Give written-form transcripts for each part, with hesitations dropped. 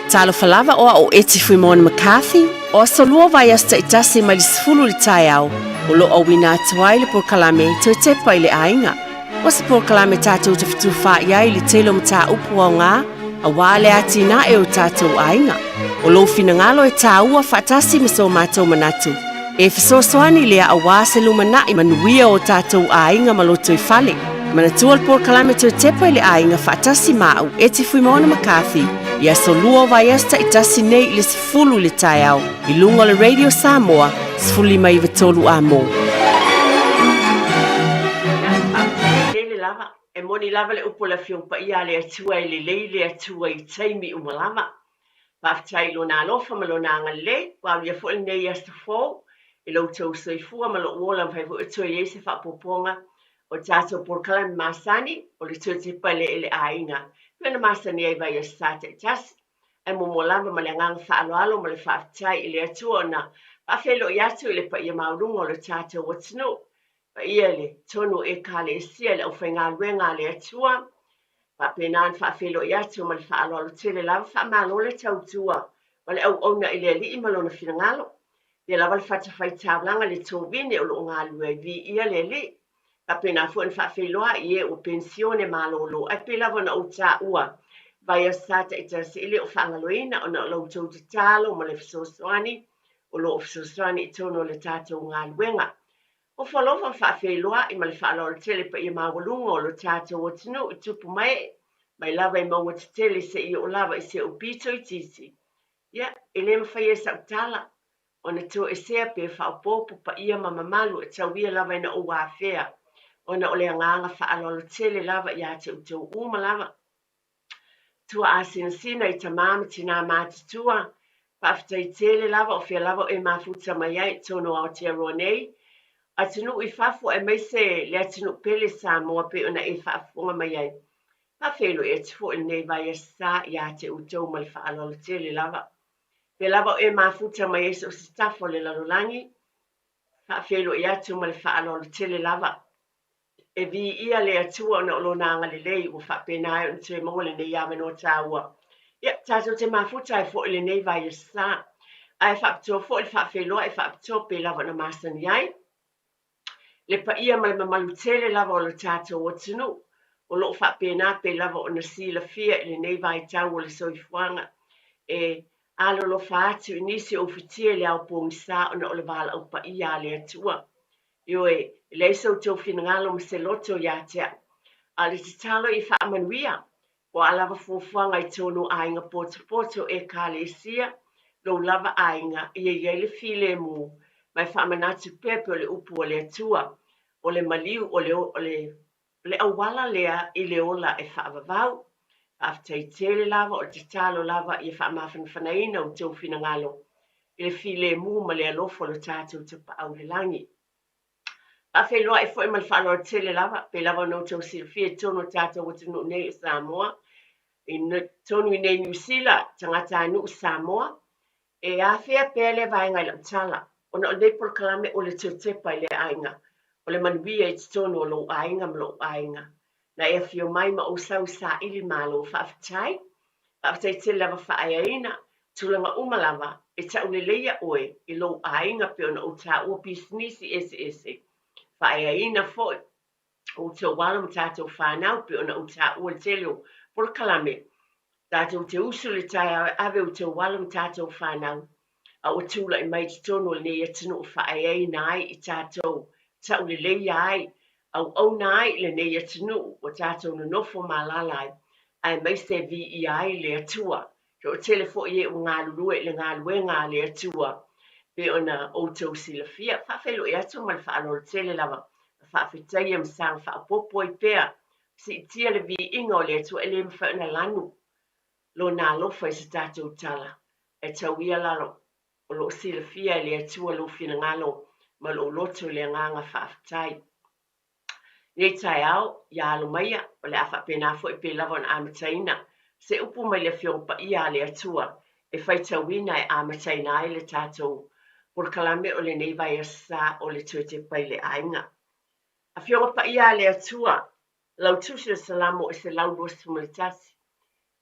Talofa lava o au o Eti Fuimaono McCarthy, o aso lua vaiaso taitasi mai le 10 i le taeao, o lo o auina atu ai le polokalame Toe Tepa i le Aiga. O se polokalame tatou te fetufaai ai i le tele o mataupu aoga aua le atinae o tatou aiga. O lou finagalo e tāua faatasi ma so matou manatu. E fesoasoani lea aua se lumanai manuia o tatou aiga ma lotoifale. Manatua le polokalame Toe Tepa i le Aiga faatasi ma au, Eti Fuimaono McCarthy, i aso lua o vaiaso taitasi nei i le 10 i le taeao i luga o le Radio Samoa 1593 Amo. Tele lava, e moni lava le upu a le Afioga Paia a le Atua e lelei le Atua i taimi uma lava. Faafetai i Lona alofa ma Lona agalelei, ua aulia foi lenei aso fou i lo outou soifua ma lou ola, mafai foi ona toe i ai se faaopoopoga o tatou polokalame masani o le toe tepa i le aiga e pei ona masani ai vaiaso sa taitasi. Ae muamua lava ma le agaga faaaloalo ma le faafetai i le Atua ona faafeiloai atu i le paia maualuga o le tatou atunuu, paia i le tonu o Ekalesia i le aufaigaluega a le Atua, faapena ona faafeiloai atu ma le faaaloalo tele lava, faamalo le tautua ma le auauna i le Alii ma Lona finagalo. Ia lava le fatafaitaulaga le tovine o lo o galulue ai, viia le Alii. Faapena foi ona faafeiloai i e ua penisione malolo, ae pei lava ona ou taua, vaiaso sa taitasi e le o faagaloina ona o la outou tatalo ma le fesoasoani o lo o fesoasoani i totonu o le tatou galuega. Ofo alofa ma faafeiloai ma le faaaloalo tele paia maualuga o lo tatou atunuu i tupu ma ee, mai lava i mauga tetele seia oo lava i se ou pito itiiti. Ia, e le mafai e sau tala ona toesea pe faaopoopo paia ma mamalu e tauia lava ina ou afea, ona o le agaga faaaloalo tele lava ia te outou uma lava. Tuaasinasina i tamā ma tinā matutua, faafetai tele lava o fea lava o e mafuta mai ai i totonu o Aotearoa nei, atunuu i fafo aemaise le atunuu pele Samoa pei ona e faafofoga mai ai. Faafeiloai atu foi lenei vaiaso sa ia te outou ma le faaaloalo tele lava. Fea lava o e mafuta mai ai so o se tafa o le lalolagi, faafeiloai atu ma le faaaloalo tele lava. E viia le Atua ona o Lona agalelei ua faapena ai ona toe maua lenei avanoa taua. Ia, tatou te mafuta ai foi i lenei vaiaso sa. Ae faapitoa foi le faafeiloai faapitoa pei lava ona masani ai le paia ma le mamalu tele lava o le tatou atunuu o lo o faapena pei lava ona silafia i lenei vaitau o le soifuaga e alolofa atu i nisi o ufitia i le ao pogisa ona o le valaau paia a le Atua. Ioe, e leai so outou finagalo ma se loto ia te au, a o le tatalo ia faamanuia, o a lava fuafuaga i tonu aiga potopoto Ekalesia, lou lava aiga, ia i ai le filemu, ma e faamanatu pea pei o le upu a le Atua, o le maliu, o le, o le, o le auala lea i le ola e faavavau. Faafetai tele lava, o le tatalo lava ia faamafanafanaina outou finagalo i le filemu ma le alofa o lo tatou Tapaau i le Lagi. Faafeiloai foi ma le faaaloalo tele lava, pei lava ona outou silafia i totonu o le tatou atunuu nei o Samoa, i totonu i nei Niu Sila, tagatanuu Samoa, e afea pea lea vaega i lau tala, ona o lenei polokalame o le toe tepa i le aiga, o le manuia i totonu o lou aiga ma lou aiga. Na e afio mai ma ou sau i saili malo, faafetai. Faafetai tele lava faaeaina, tulaga uma lava, e tauleleia oe i lou aiga pei ona ou taua pisinisi eseese, faaeaina foi outou alo ma tatou fanau pei ona ou taua le tele o polokalame. Tatou te usu i le taeao e ave outou alo ma tatou fanau a ua tulai mai i totonu o lenei atunuu faaeaina ai i tatou, tauleleia ai, auauna ai i lenei atunuu ua tatou nonofo ma alaala ai, aemaise e viia ai le Atua. Toatele foi e ua galulue i le galuega a le Atua pei ona outou silafia. Faafeiloai atu ma le faaaloalo tele lava, ma faafetaia ma saga faaopoopo ai pea, siitia le viiga o le Atua e le mafai ona lanu Lona alofa i se tatou tala. Ae tau ia lalo, o lo o silafia e le Atua lou finagalo ma lou loto i le agaga faafetai. Nei taeao, ia alo maia, o le a faapena foi pei lava ona amataina se upu mai le Afioga Paia a le Atua e faitauina e amataina ai le tatou polokalame o lenei vaiaso sa o le Toe Tepa i le Aiga. Afioga Paia a le Atua, lau Tusi o le Salamo e 121.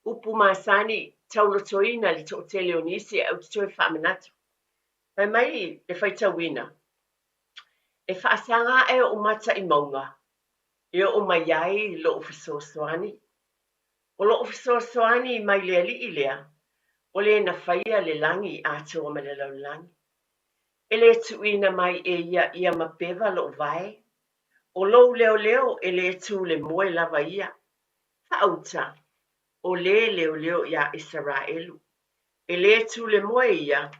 Upu masani taulotoina i le toatele o nisi ae ou te toe faamanatu. Fai mai le faitauina, E faasaga ae ou mata i mauga, e oo mai ai lou fesoasoani. O lou fesoasoani mai le Alii lea, o le na faia le lagi atoa ma le lalolagi. E le tuuina mai e ia ia mapeva lou vae. O lou leoleo e le tu le moe lava ia. Faauta, o le leoleo iā Isaraelu. E le tu le moe ia,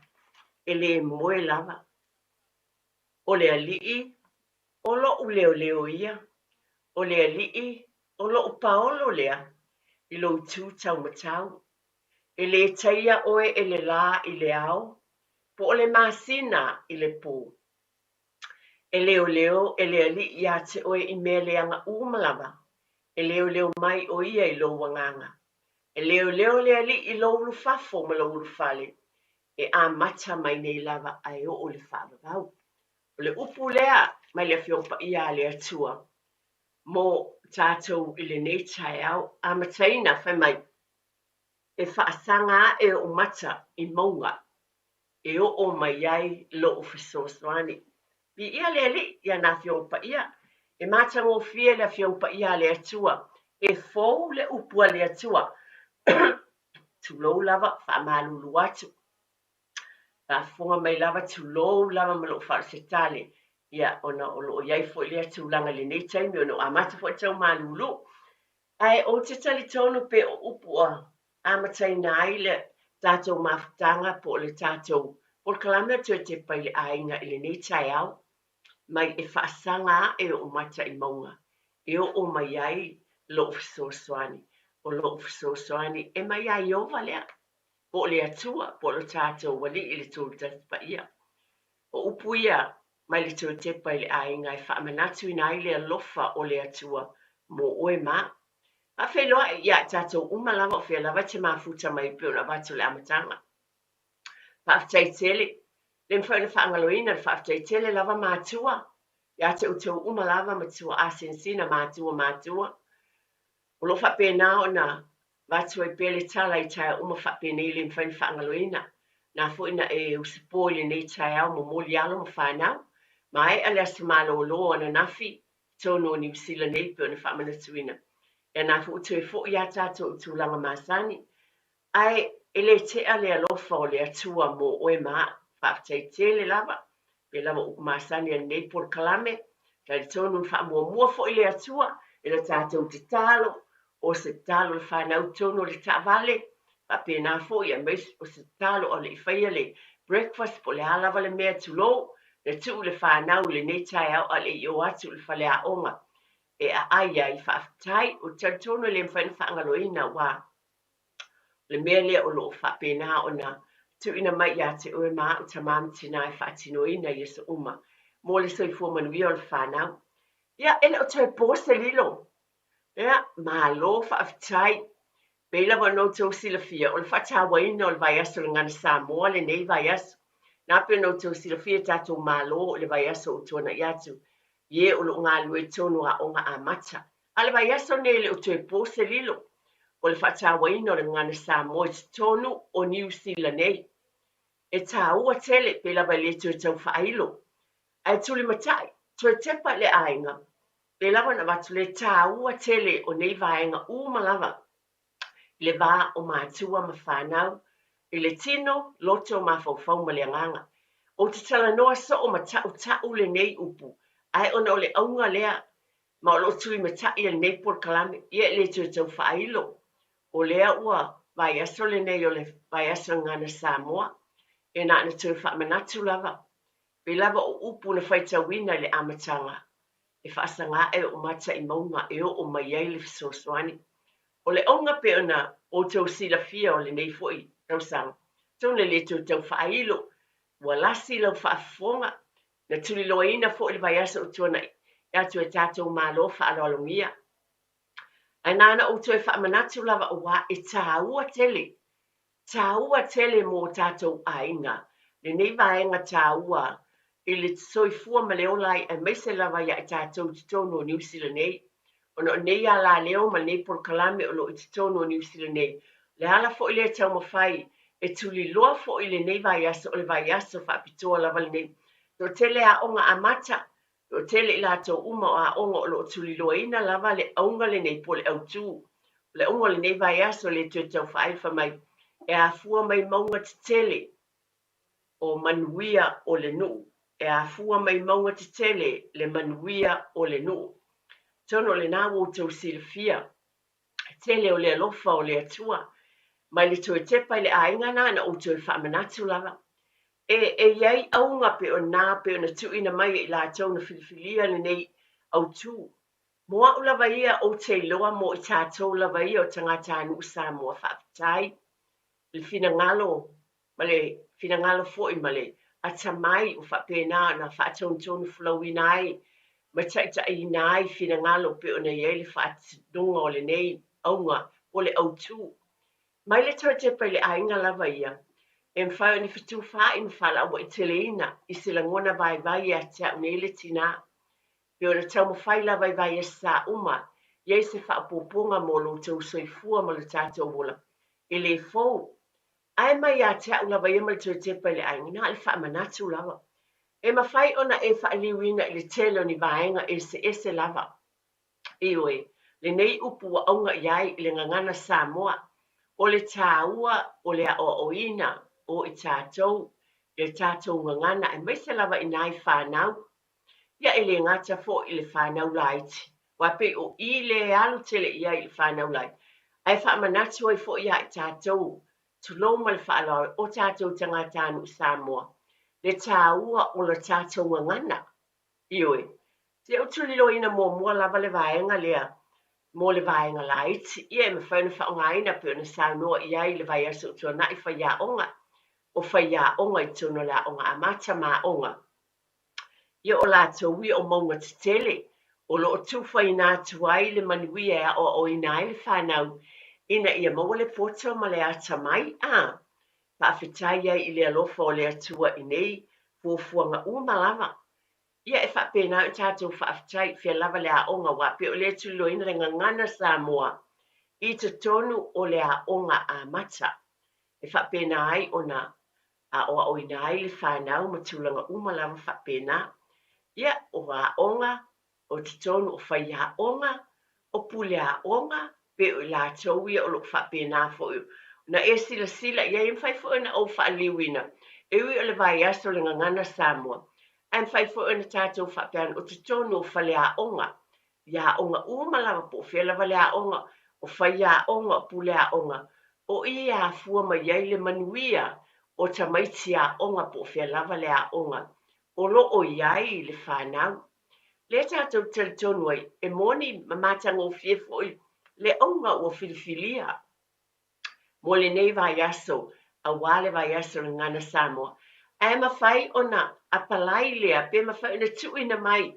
e le moe lava. O le Alii, o loʻu leoleo ia, o le Alii, o loʻu paolo lea, i lou itu taumatau. E le taia oe e le lā i le ao, po o le masina i le pō. E leoleo e le Alii iā te oe i mea leaga uma lava, e leoleo mai ʻo ia i lou agaga. E leoleo le Alii i lou ulufafo ma lou ulufale, e amata mai nei lava ae oo i le faavavau. O le upu lea mai le Afioga Paia a le Atua mo tatou i lenei taeao amataina, fai mai, E faasaga ae ou mata i mauga e oo mai ai lou fesoasoani. Viia le Alii i ana Afioga Paia. E matagofie le Afioga Paia a le Atua. E fou le upu a le Atua. Tulou lava, faamalulu atu. Faafofoga mai lava, tulou lava ma lou faaolosetale, ia, ona o lo o i ai foi lea tulaga i lenei taimi, ona ua amata foi le tau malulu. Ae ou te talitonu pe o upu ua amataina ai le tatou mafutaga po o le tatou polokalame o Toe Tepa i le Aiga i lenei taeao, mai e faasaga ae ou mata i mauga e oo mai ai lou fesoasoani. O lou fesoasoani e mai ia Ieova lea, po o le Atua, po o lo tatou Alii i le Tolu Tasi Paia. O upu ia mai le Toe Tepa i le Aiga e faamanatuina ai le alofa o le Atua mo oe ma au. Faafeiloai ia i tatou uma lava o fea lava e te mafuta mai pei ona avatu i le amataga. Faafetai tele. Le mafai ona faagaloina le faafetai tele lava matua ia te outou uma lava matua asinasina matua matua. O lo o faapena ona avatu ai pea le tala i taeao uma faapenei le mafai ona faagaloina. Na foi na e usupo i lenei taeao momoli alo ma fanau. Maea le aso malolo ananafi i totonu o Niu Sila nei pei ona faamanatuina. Ia na foi ua toe foi a tatou i tulaga masani. Ae e le tea le alofa o le Atua mo oe ma au. Faafetai tele lava. Pei lava o upu masani a lenei polokalame, talitonu na faamuamua foi le Atua i la tatou tatalo, o se tatalo a le fanau i totonu o le taavale, faapena foi aemaise o se tatalo a o le i faia le breakfast po o le a lava le mea, tulou, na tuu le fanau i lenei taeao a o le i o atu i le faleaoga e aai ai. Faafetai. Ou te talitonu e le mafai ona faagaloina aua O le mea lea o lo o faapena ona tuuina mai ia te oe ma au tama ma tina e faatinoina i aso uma mo le soifua manuia o le fanau. Ia, e le o toe po se lilo. Ia, malo faafetai. Pei lava ona outou silafia, o le faatauaina o le vaiaso o le Gagana Samoa lenei vaiaso. Na pei ona outou silafia e tatou Malo i le vaiaso ua tuanai atu, i e o lo o galulue i totonu o aoga amata. A o le vaiaso lenei e le o toe po se lilo, o le faatauaina o le Gagana Samoa i totonu o Niu Sila nei. E taua tele, pei lava e le toe tau faailo. Ae tulimatai, toe tepa i le aiga, pei lava ona avatu le taua tele o nei vaega uma lava i le va o matua ma fanau, i le tino, loto, mafaufau ma le agaga. Ou te talanoa soo ma tautau lenei upu, ae ona o le auga lea ma o lo o tulimatai e lenei polokalame, ia e le toe tau faailo. O lea ua vaiaso lenei o le vaiaso Gagana Samoa, e na ona toe faamanatu lava, pei lava o upu na faitauina i le amataga, e faasaga ae ou mata i mauga e oo mai ai le fesoasoani. O le auga pei ona outou silafia o lenei foi tausaga, atonu e le toe tau faailo, ua lasi lau faafofoga, na tuliloaina foi le vaiaso ua tuanai atu e tatou Malo faaaloalogia. Ae na ona ou toe faamanatu lava aua e taua tele, taua tele mo tatou aiga lenei vaega taua i le soifua ma le ola ai aemaise lava ia i tatou i totonu o Niu Sila nei. Ona o nei alaleo ma lenei polokalame o lo o i totonu o Niu Sila nei, Le ala foi lea e taumafai e tuliloa foi lenei vaiaso, o le vaiaso faapitoa lava lenei. Toatele aoga amata, toatele i latou uma o aoga o lo o tuliloaina lava le auga lenei po o le autū. O le auga o lenei vaiaso le toe tau faaali mai, e afua mai mauga tetele o manuia o le nuu. E afua mai mauga tetele le manuia o le nuu. Atonu o lena ua outou silafia tele o le alofa o le Atua mai le toe tepa i le aiga na na ou toe faamanatu lava. E i ai auga pe o na pe ona tuuina mai e i latou na filifilia lenei autū. Mo au lava ia ou te iloa mo i tatou lava ia o tagatanuu Samoa faafetai i le finagalo ma le finagalo foi ma le atamai ua faapena ona faatonutonu folauina ai ma taitaiina ai finagalo pe ona i ai le faatinoga o lenei auga po o le autū. Mai le toe tepa i le aiga lava ia, e mafai ona fetufaai ma faalauaiteleina i se lagona vaivai ia te au nei le tinā. Pe ona taumafai lava i vaiaso sa uma, i ai se faaopoopoga mo lo outou soifua ma lo tatou ola. E le fou. Ae mai ia te au lava ia ma le toe tepa i le aiga, na o le faamanatu lava. E mafai ona e faaliuina i le tele o ni vaega eseese lava. Ioe, lenei upu ua auga i ai i le gagana Samoa, o le tāua o le aoaoina o i tatou i le tatou gagana aemaise lava i nai fanau. Ia e le gata foi i le fanau laiti, aua pei o i le alu tele i ai i le fanau laiti, ae faamanatu ai foi ia i tatou, tulou ma le faaaloalo, o tatou tagatanuu Samoa, le tāua o le tatou gagana. Ioe, se ou tuliloaina muamua lava le vaega lea mo le vaega laiti. Ia e mafai ona faaaogaina pei ona saunoa i ai i le vaiaso ua tuanai faiaoga, o faiaoga i totonu o le aoga amata ma aoga. Ia o latou ia o mauga tetele, o lo o tufaina atu ai le manuia e aoaoina ai le fanau ina ia maua le poto ma le atamai. A faafetai ai i le alofa o le Atua i nei fuafuaga uma lava. Ia e faapena ona tatou faafetai i fea lava le aoga, aua pei o lea e tuliloaina le gagana Samoa i totonu o le aoga amata. E faapena ai ona aoaoina ai le fanau ma tulaga uma lava faapena. Ia, o aoga, o totonu o faiaoga, o puleaoga, pe o i latou ia o lo o faapena foi ona e silasila i ai, e mafai foi ona ou faaliuina, e ui o le vaiaso o le gagana Samoa, ae mafai foi ona tatou faapea o totonu o faleaoga, i aoga uma lava, po o fea lava le aoga, o faiaoga, o puleaoga, o i e afua mai ai le manuia o tamaiti aoga po o fea lava le aoga o lo o i ai le fanau. Lea tatou te talitonu ai, e moni ma matagofie foi le auga ua filifilia mo lenei vaiaso, aua le vaiaso o le gagana Samoa. Ae mafai ona apalai lea, pe mafai ona tuuina mai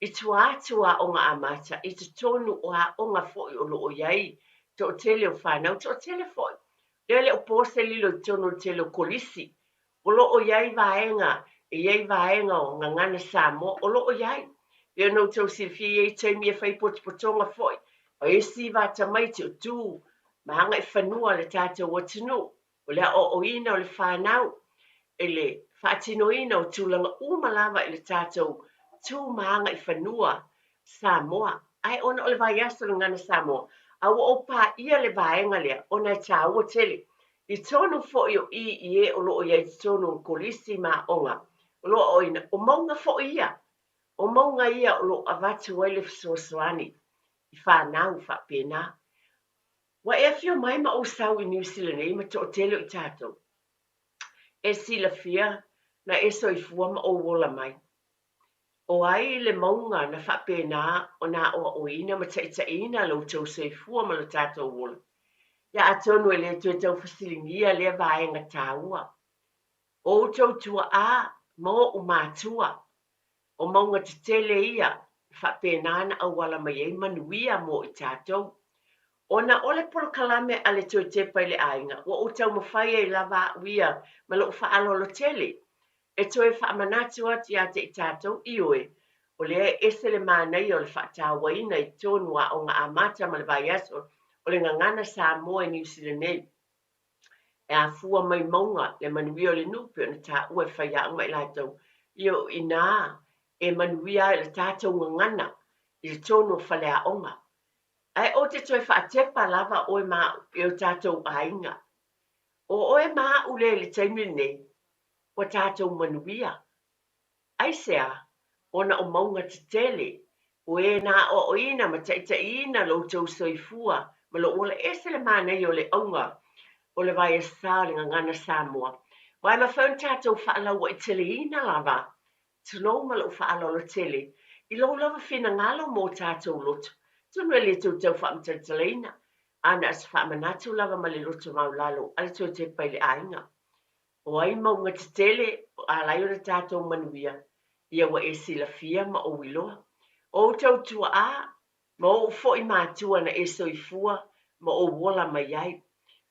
i tua atu o aoga amata, i totonu o aoga foi o lo o i ai toatele o fanau, toatele foi. Lea le o po se lilo i totonu o le tele o kolisi, o lo o i ai vaega, e i ai vaega o gagana Samoa, o lo o i ai. Pei ona outou silafia e i ai taimi e fai potopotoga foi, o isi tamaiti o tu ma agaifanua le tatou atunuu, o le aoaoina o le fanau, e le faatinoina o tulaga uma lava i le tatou tu ma agaifanua Samoa. Ae ona o le vaiaso o le gagana Samoa, a ua ou paia le vaega lea, ona e tāua tele. I tonu foi o i i e o lo o i ai totonu o kolisi ma aoga, o lo o aoaoina, o mauga foi ia. O mauga ia o lo o avatu ai le fesoasoani i fanau faapena. Ua e afio mai ma ou sau i Niu Sila nei ma toatele o i tatou. E silafia na e soifua ma ou ola mai. O ai le mauga na faapena ona aoaoina ma taitaiina lo outou soifua ma lo tatou ola. Ia atonu e le toe tau fesiligia lea vaega tāua. O outou tuaa ma o'u matua, o mauga tetele ia na faapena na auala mai ai manuia mo i tatou. Ona o le polokalame a le toe tepa i le aiga, ua ou taumafai ai lava au ia ma lou faaaloalo tele e toe faamanatu atu ia te i tatou, ioe, o lea e ese le manaia o le faatauaina i totonu o aoga amata ma le vaiaso o le gagana Samoa i Niu Sila nei. E afua mai mauga le manuia o le nuu pei ona taua e faiaoga i latou, ia o i inā e manuia ai le tatou gagana i totonu o faleaoga. Ae ou te toe faatepa lava oe ma au e o tatou aiga. O oe ma au lea i le taimi lenei, ua tatou manuia. Aisea? Ona o mauga tetele, o e na aoaoina ma taitaiina lo outou soifua ma lou ola. E ese le manaia o le auga o le Vaeasa o le Gagana Samoa. Aua e mafai ona tatou faalauaiteleina lava, tulou ma lou faaaloalo tele, i lou lava finagalo mo tatou loto. Atonu e le toe tau faamatalatalaina, a na o se faamanatu lava ma le loto maualalo a le toe tepa i le aiga. O ai mauga tetele o ala ai ona tatou manuia, ia ua e silafia ma ou iloa. O outou tuaa ma ou foi matua na e soifua ma ou ola mai ai,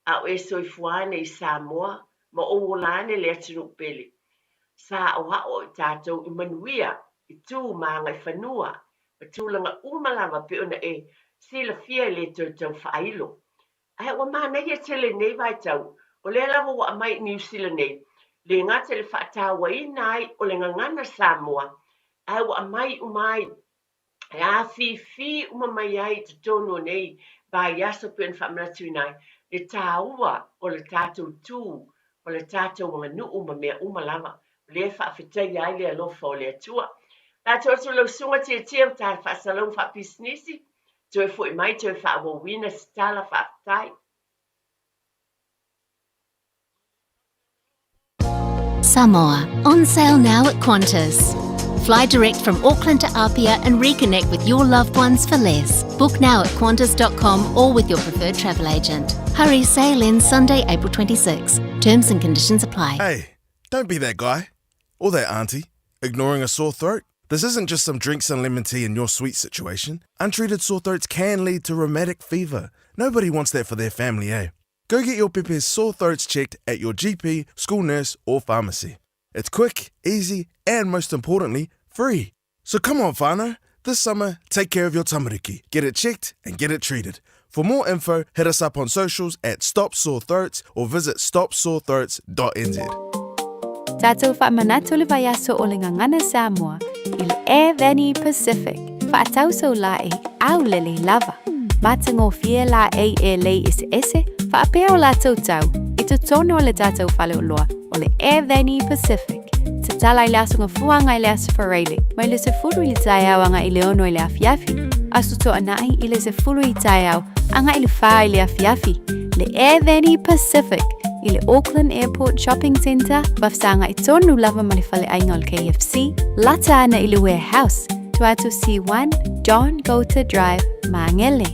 a o e soifua ane i Samoa ma ou ola ane le atunuu pele. Sa aoao i tatou i manuia, i tu ma agaifanua, ma tulaga uma lava pei ona e silafia e le toe tau faailo. Ae ua manaia tele i lenei vaitau, o lea lava ua aumai i Niu Sila nei, le gata i le faatauaina ai o le gagana Samoa, ae ua aumai uma ai, e afifi uma mai ai i totonu o nei vaiaso pei ona faamanatuina ai le taua o le tatou tu ma le tatou aganuu ma mea uma lava. O lea e faafetaia ai le alofa o le Atua. Latou atu lau Susuga Tietie o ta faasalauga faapisinisi, Toe foi mai toe faaauauina se tala faafetai. Samoa, on sale now at Qantas. Fly direct from Auckland to Apia and reconnect with your loved ones for less. Book now at qantas.com or with your preferred travel agent. Hurry, sale ends Sunday, April 26. Terms and conditions apply. Hey, don't be that guy or that auntie ignoring a sore throat. This isn't just some drinks and lemon tea in your sweet situation. Untreated sore throats can lead to rheumatic fever. Nobody wants that for their family, eh? Go get your pepe's sore throats checked at your GP, school nurse, or pharmacy. It's quick, easy, and most importantly, free. So come on, whānau. This summer, take care of your tamariki. Get it checked and get it treated. For more info, hit us up on socials at Stop Sore Throats or visit stopsorethroats.nz. Tatou faamanatu le vaiaso o le Gagana Samoa i le Air Pacific, faatau laʻi aulelei lava. Matagofie laʻi e lei eseese, faapea o latou tau, i totonu o le tatou faleoloa o le Air Pacific. Tatala i le Aso Gafua agai i le Aso Faraile, mai le 10 i le taeao agai i le 6 i le afiafi, Aso Toonai i le 10 i taeao agai i le 4 i le afiafi, le Air Pacific i le Auckland Airport Shopping Centre, faafesagai tonu lava ma le faleaiga o le KFC, lata ana i le Warehouse, tua atu C1, John Goulter Drive, Magele.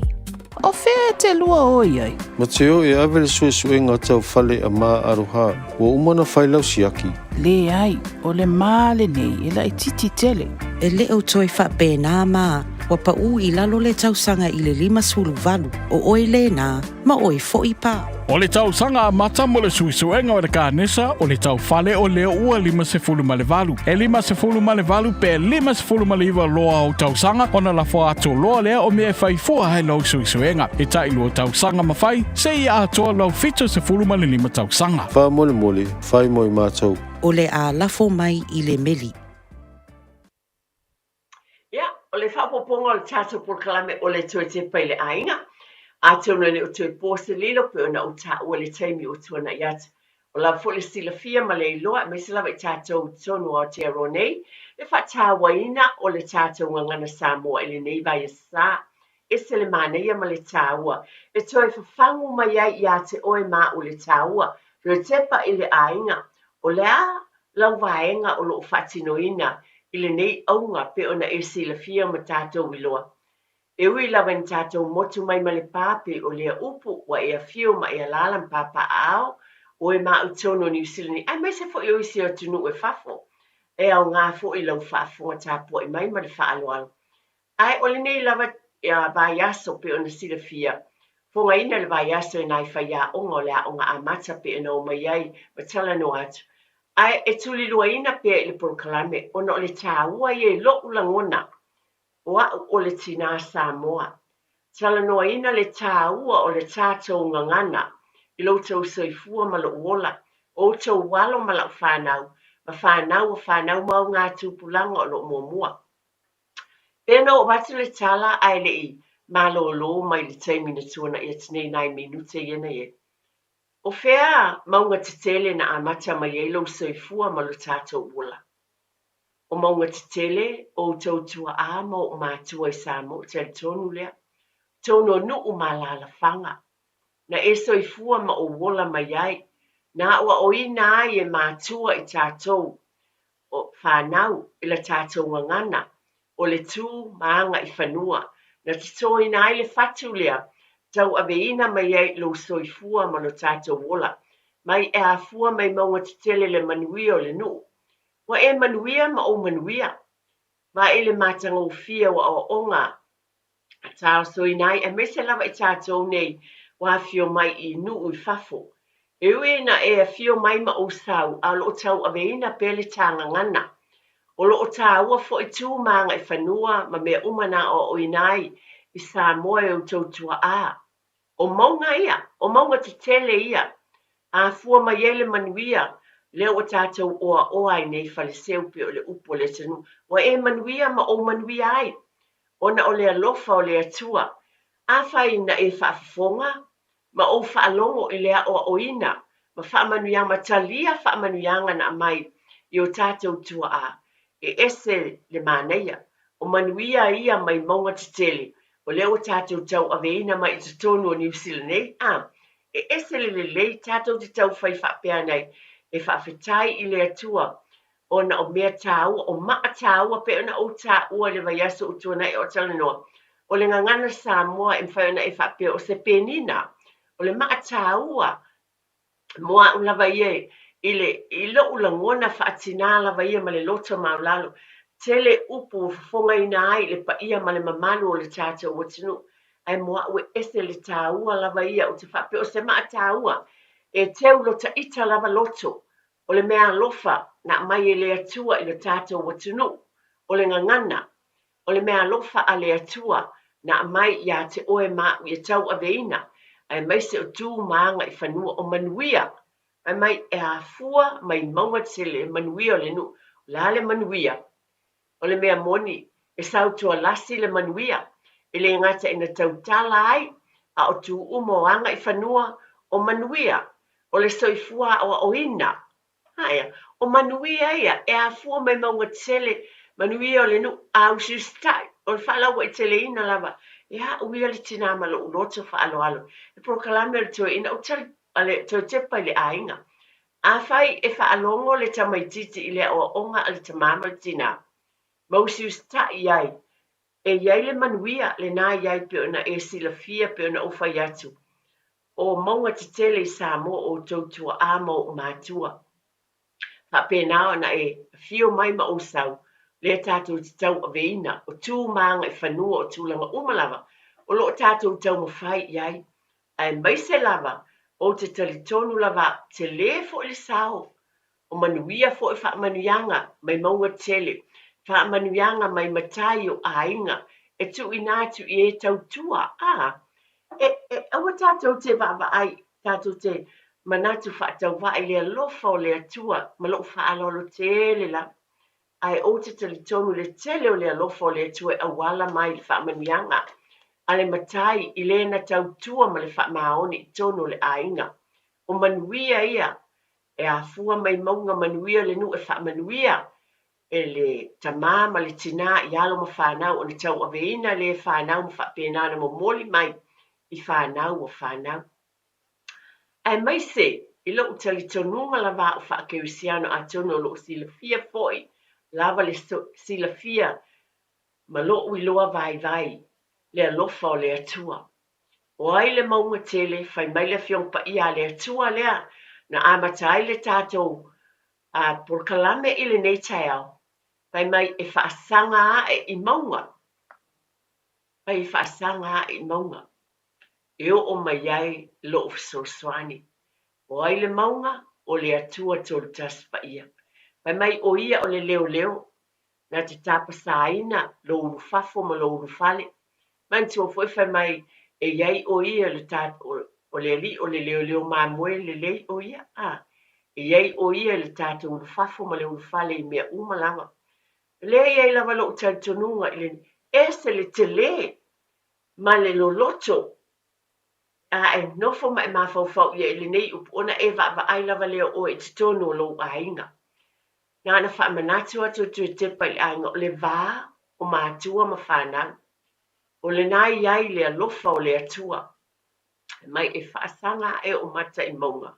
O fea e te lua o i ai? Mateo e ave le suesuega tau fale a Ma Aroha, ua uma ona fai lau siaki. Leai, o le ma lenei e laitiiti tele. E le o toe faapena ma ua paʻū i lalo le tausaga i le 58, o oe lena, ma oe foi pa. O le tausaga amata mo le suesuega o le kanesa o le tau fale o lea ua 58. E 58 pe 59 loa o tausaga ona lafo atu loa lea o mea e fai fua ai lau suesuega. E tailua tausaga ma fai, seia atoa lau 75 tausaga. Faamolemole, fai mo i matou. O le a lafo mai i le meli. Ia, o le faaopoopoga o le tatou polokalame o le Toe Tepa i le Aiga, atonu e le o toe po se lilo pei ona ou taua i le taimi ua tuanai atu. Ua lava foi le silafia ma le iloa, aemaise lava i tatou i totonu o Aotearoa nei, le faatauaina o le tatou gagana Samoa i lenei vaiasa. Ese le manaia ma le taua e toe fafagu mai ai ia te oe ma au le taua, toe tepa i le aiga. O le a lau vaega o lo o faatinoina i lenei auga pei ona e silafia ma tatou iloa. E ui lava ina tatou motu mai ma le pa pei o lea upu ua e afio ma e alaala ma papaaao oe ma au i totonu o Niu Sila nei aemaise foi o isi atunuu e fafo. E aoga foi lau faafofoga tapuai mai ma le faaaloalo. Ae o lenei lava vaiaso pei ona silafia, fogaina le vaiaso e nai faiaoga o le aoga amata pei ona omai ai ma talanoa atu. Ae e tuliluaina pea i le polokalame ona o le taua ia i lo'u lagona, o a'u o le tinā Samoa. Talanoaina le taua o le tatou gagana I lo outou soifua ma lou ola, o outou alo ma lau fanau, ma fanau o fanau ma augatupulaga o lo o muamua. Pei ona oo atu le tala ae le i malōlō mai le taimi na tuanaʻi atu nei nai minute ia na i ai. O fea mauga tetele na amata mai ai lou soifua ma lo tatou ola? O mauga tetele o outou tuaʻa ma o'u matua i Samoa, talitonu lea, tonu o nuu ma alaalafaga, na e soifua ma ou ola mai ai, na aʻoaʻoina ai e matua i tatou o fanau i la tatou gagana, o le tu ma agaifanua, na totoina ai le fatu lea, tauaveina mai ai lou soifua ma lo tatou ola, mai e afua mai mauga tetele le manuia o le nuu. Ua e manuia ma ou manuia. Vaai i le matagofie o aoaoga a taosoina ai aemaise lava i tatou nei ua afio mai i nuu i fafo. E ui ina e afio mai ma ou sau a o lo o tauaveina pea le tā gagana. O lo o tāua foi tu ma agaifanua ma mea uma na aoaoina ai i Samoa e outou tuaʻa. O mauga ia, o mauga tetele ia, afua mai ai le manuia lea ua tatou oaoa ai nei Faleseu pei o le upu a le atunuu, ua e manuia ma ou manuia ai, ona o le alofa o le Atua. Afai na e faafofoga ma ou faalogo i le aoaoina ma faamanuiaga ma talia faamanuiaga na aumai i o tatou tuaa, e ese le manaia. O manuia ia mai mauga tetele, o lea ua tatou tauaveina mai i totonu o Niu Sila nei, a e ese le lelei tatou te taufai faapea nei e faafetai i le Atua ona o mea tāua, o maa tāua pei ona ou taua i le vaiaso ua tuanai o talanoa, o le gagana Samoa e mafai ona e faapea o se penina, o le maa tāua mo a'u lava ia i le i lo'u lagona faatinā lava ia ma le loto maulalo, tele upu ua fofogaina ai le paia ma le mamalu o le tatou atunuu, ae mo a'u e ese le tāua lava ia, ou te faapea o se maa tāua e teu lota ita lava loto, o le mea alofa na aumai e le Atua i lo tatou atunuu, o le gagana, o le mea alofa a le Atua na aumai iā te oe ma a'u ia tauaveina, aemaise o tu ma agaifanua, o manuia, fai mai e afua mai mauga tele le manuia o le nuu, o le a le manuia? O le mea moni, e sautualasi le manuia, e le gata ina tautala ai, a o tu uma o agaifanua, o manuia, o le soifua aoaoina. Aea, o manuia ia e afua mai mauga tele, manuia o le nuu, a usiusitai, o le faalauaiteleina lava e a'u ia le tinā ma lo'u loto faaaloalo, le polokalame o le toeaina, ou tali, a le toe tepa i le aiga. Afai e faalogo le tamaitiiti i le aoaoga a le tamā ma le tinā, ma usiusitai ai, e i ai le manuia lenā i ai pei ona e silafia pei ona ou fai atu, o mauga tetele i Samoa o outou tuaʻa ma ou matua. Faapena ona e afio mai ma ou sau, lea tatou te tauaveina, o tu ma agaifanua, o tulaga uma lava o lo o tatou taumafai i ai. Aemaise lava, ou te talitonu lava tele foi le sao, o manuia foi faamanuiaga mai mauga tele, faamanuiaga mai matai o aiga e tuuina atu i e tautua, a, e, e, aua tatou te vaavaai, tatou te manatu faatauvaa i le alofa o le Atua ma lou faaaloalo tele lava. Ae ou te talitonu i le tele o le alofa o le Atua e auala mai i le faamanuiaga a le Matai i le na tautua ma le faamaoni i totonu o le aiga. O manuia ia e afua mai mauga manuia le nuu e faamanuia e le tamā ma le tinā i alo ma fanau ona tauaveina le fanau ma faapena ona momoli mai i fanau o fanau. Aemaise i lou talitonuga lava a'u faakerisiano atonu o loo silafia foi lava le silafia ma lou iloa vaivai le alofa o le Atua. O ai le mauga tele, fai mai le Afioga Paia a le Atua lea na amata ai le tatou polokalame i lenei taeao, fai mai e faasaga ae i mauga, fai e faasaga ae i mauga e oo mai ai lou fesoasoani. O ai le mauga? O le Atua Tolutasi Paia. Fai mai o ia o le leoleo, na te tapasaina lou ulufafo ma lou ulufale. Manatua foi fai mai e i ai o ia le O le Alii o le leoleo mamoe lelei o Ia, a e i ai o Ia i le tatou ulufafo ma le ulufale i mea uma lava. O lea e i ai lava lou talitonuga i le ese le tele ma le loloto a e nofo ma e mafaufau i ai i lenei upu ona e vaavaai lava lea o oe i totonu o lou aiga. Na ona faamanatu atu e toe tepa i le aiga o le va o matua ma fanau. O lena e i ai le alofa o le Atua. Mai e faasaga ae ou mata i mauga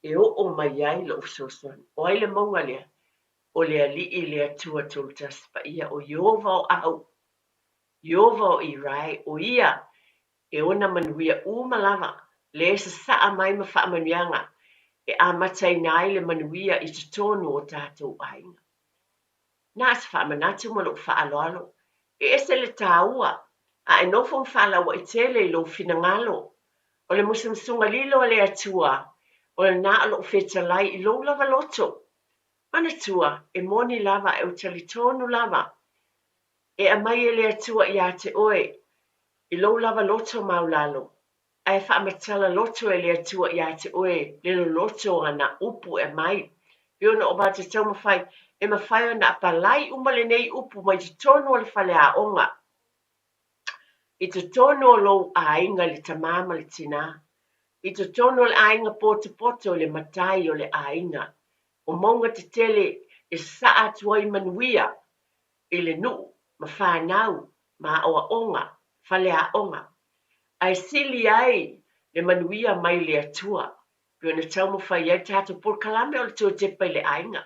e oo mai ai lou fesoasoani. O ai le mauga lea? O le Alii le Atua Tolutasi Paia, o Ieova o Au, Ieova o Irae, o Ia e ona manuia uma lava, lea e sasaa mai ma faamanuiaga e amataina ai le manuia i totonu o tatou aiga. Na o se faamanatu ma lou faaaloalo, e ese le taua, a e nofo ma faalauai tele i lou finagalo. O le musumusuga lilo a le Atua, o lena o loo fetalai i lou lava loto. Manatua, e moni lava ae ou talitonu lava, e aumai e le Atua ia te oe i lou lava loto maulalo, Ae faamatala loto e le Atua ia te oe le loloto o ana upu e aumai. Pei ona o matou taumafai e mafai ona apalai uma lenei upu mai totonu o le faleaoga, i totonu o lou aiga i le tamā ma le tinā, i totonu o le aiga potopoto i le matai o le aiga, o mauga tetele e sasaa atu ai manuia i le nuu ma fanau ma aoaoga, faleaoga, ae sili ai le manuia mai le Atua, pei ona taumafai ai le tatou polokalame o le toe tepa i le aiga.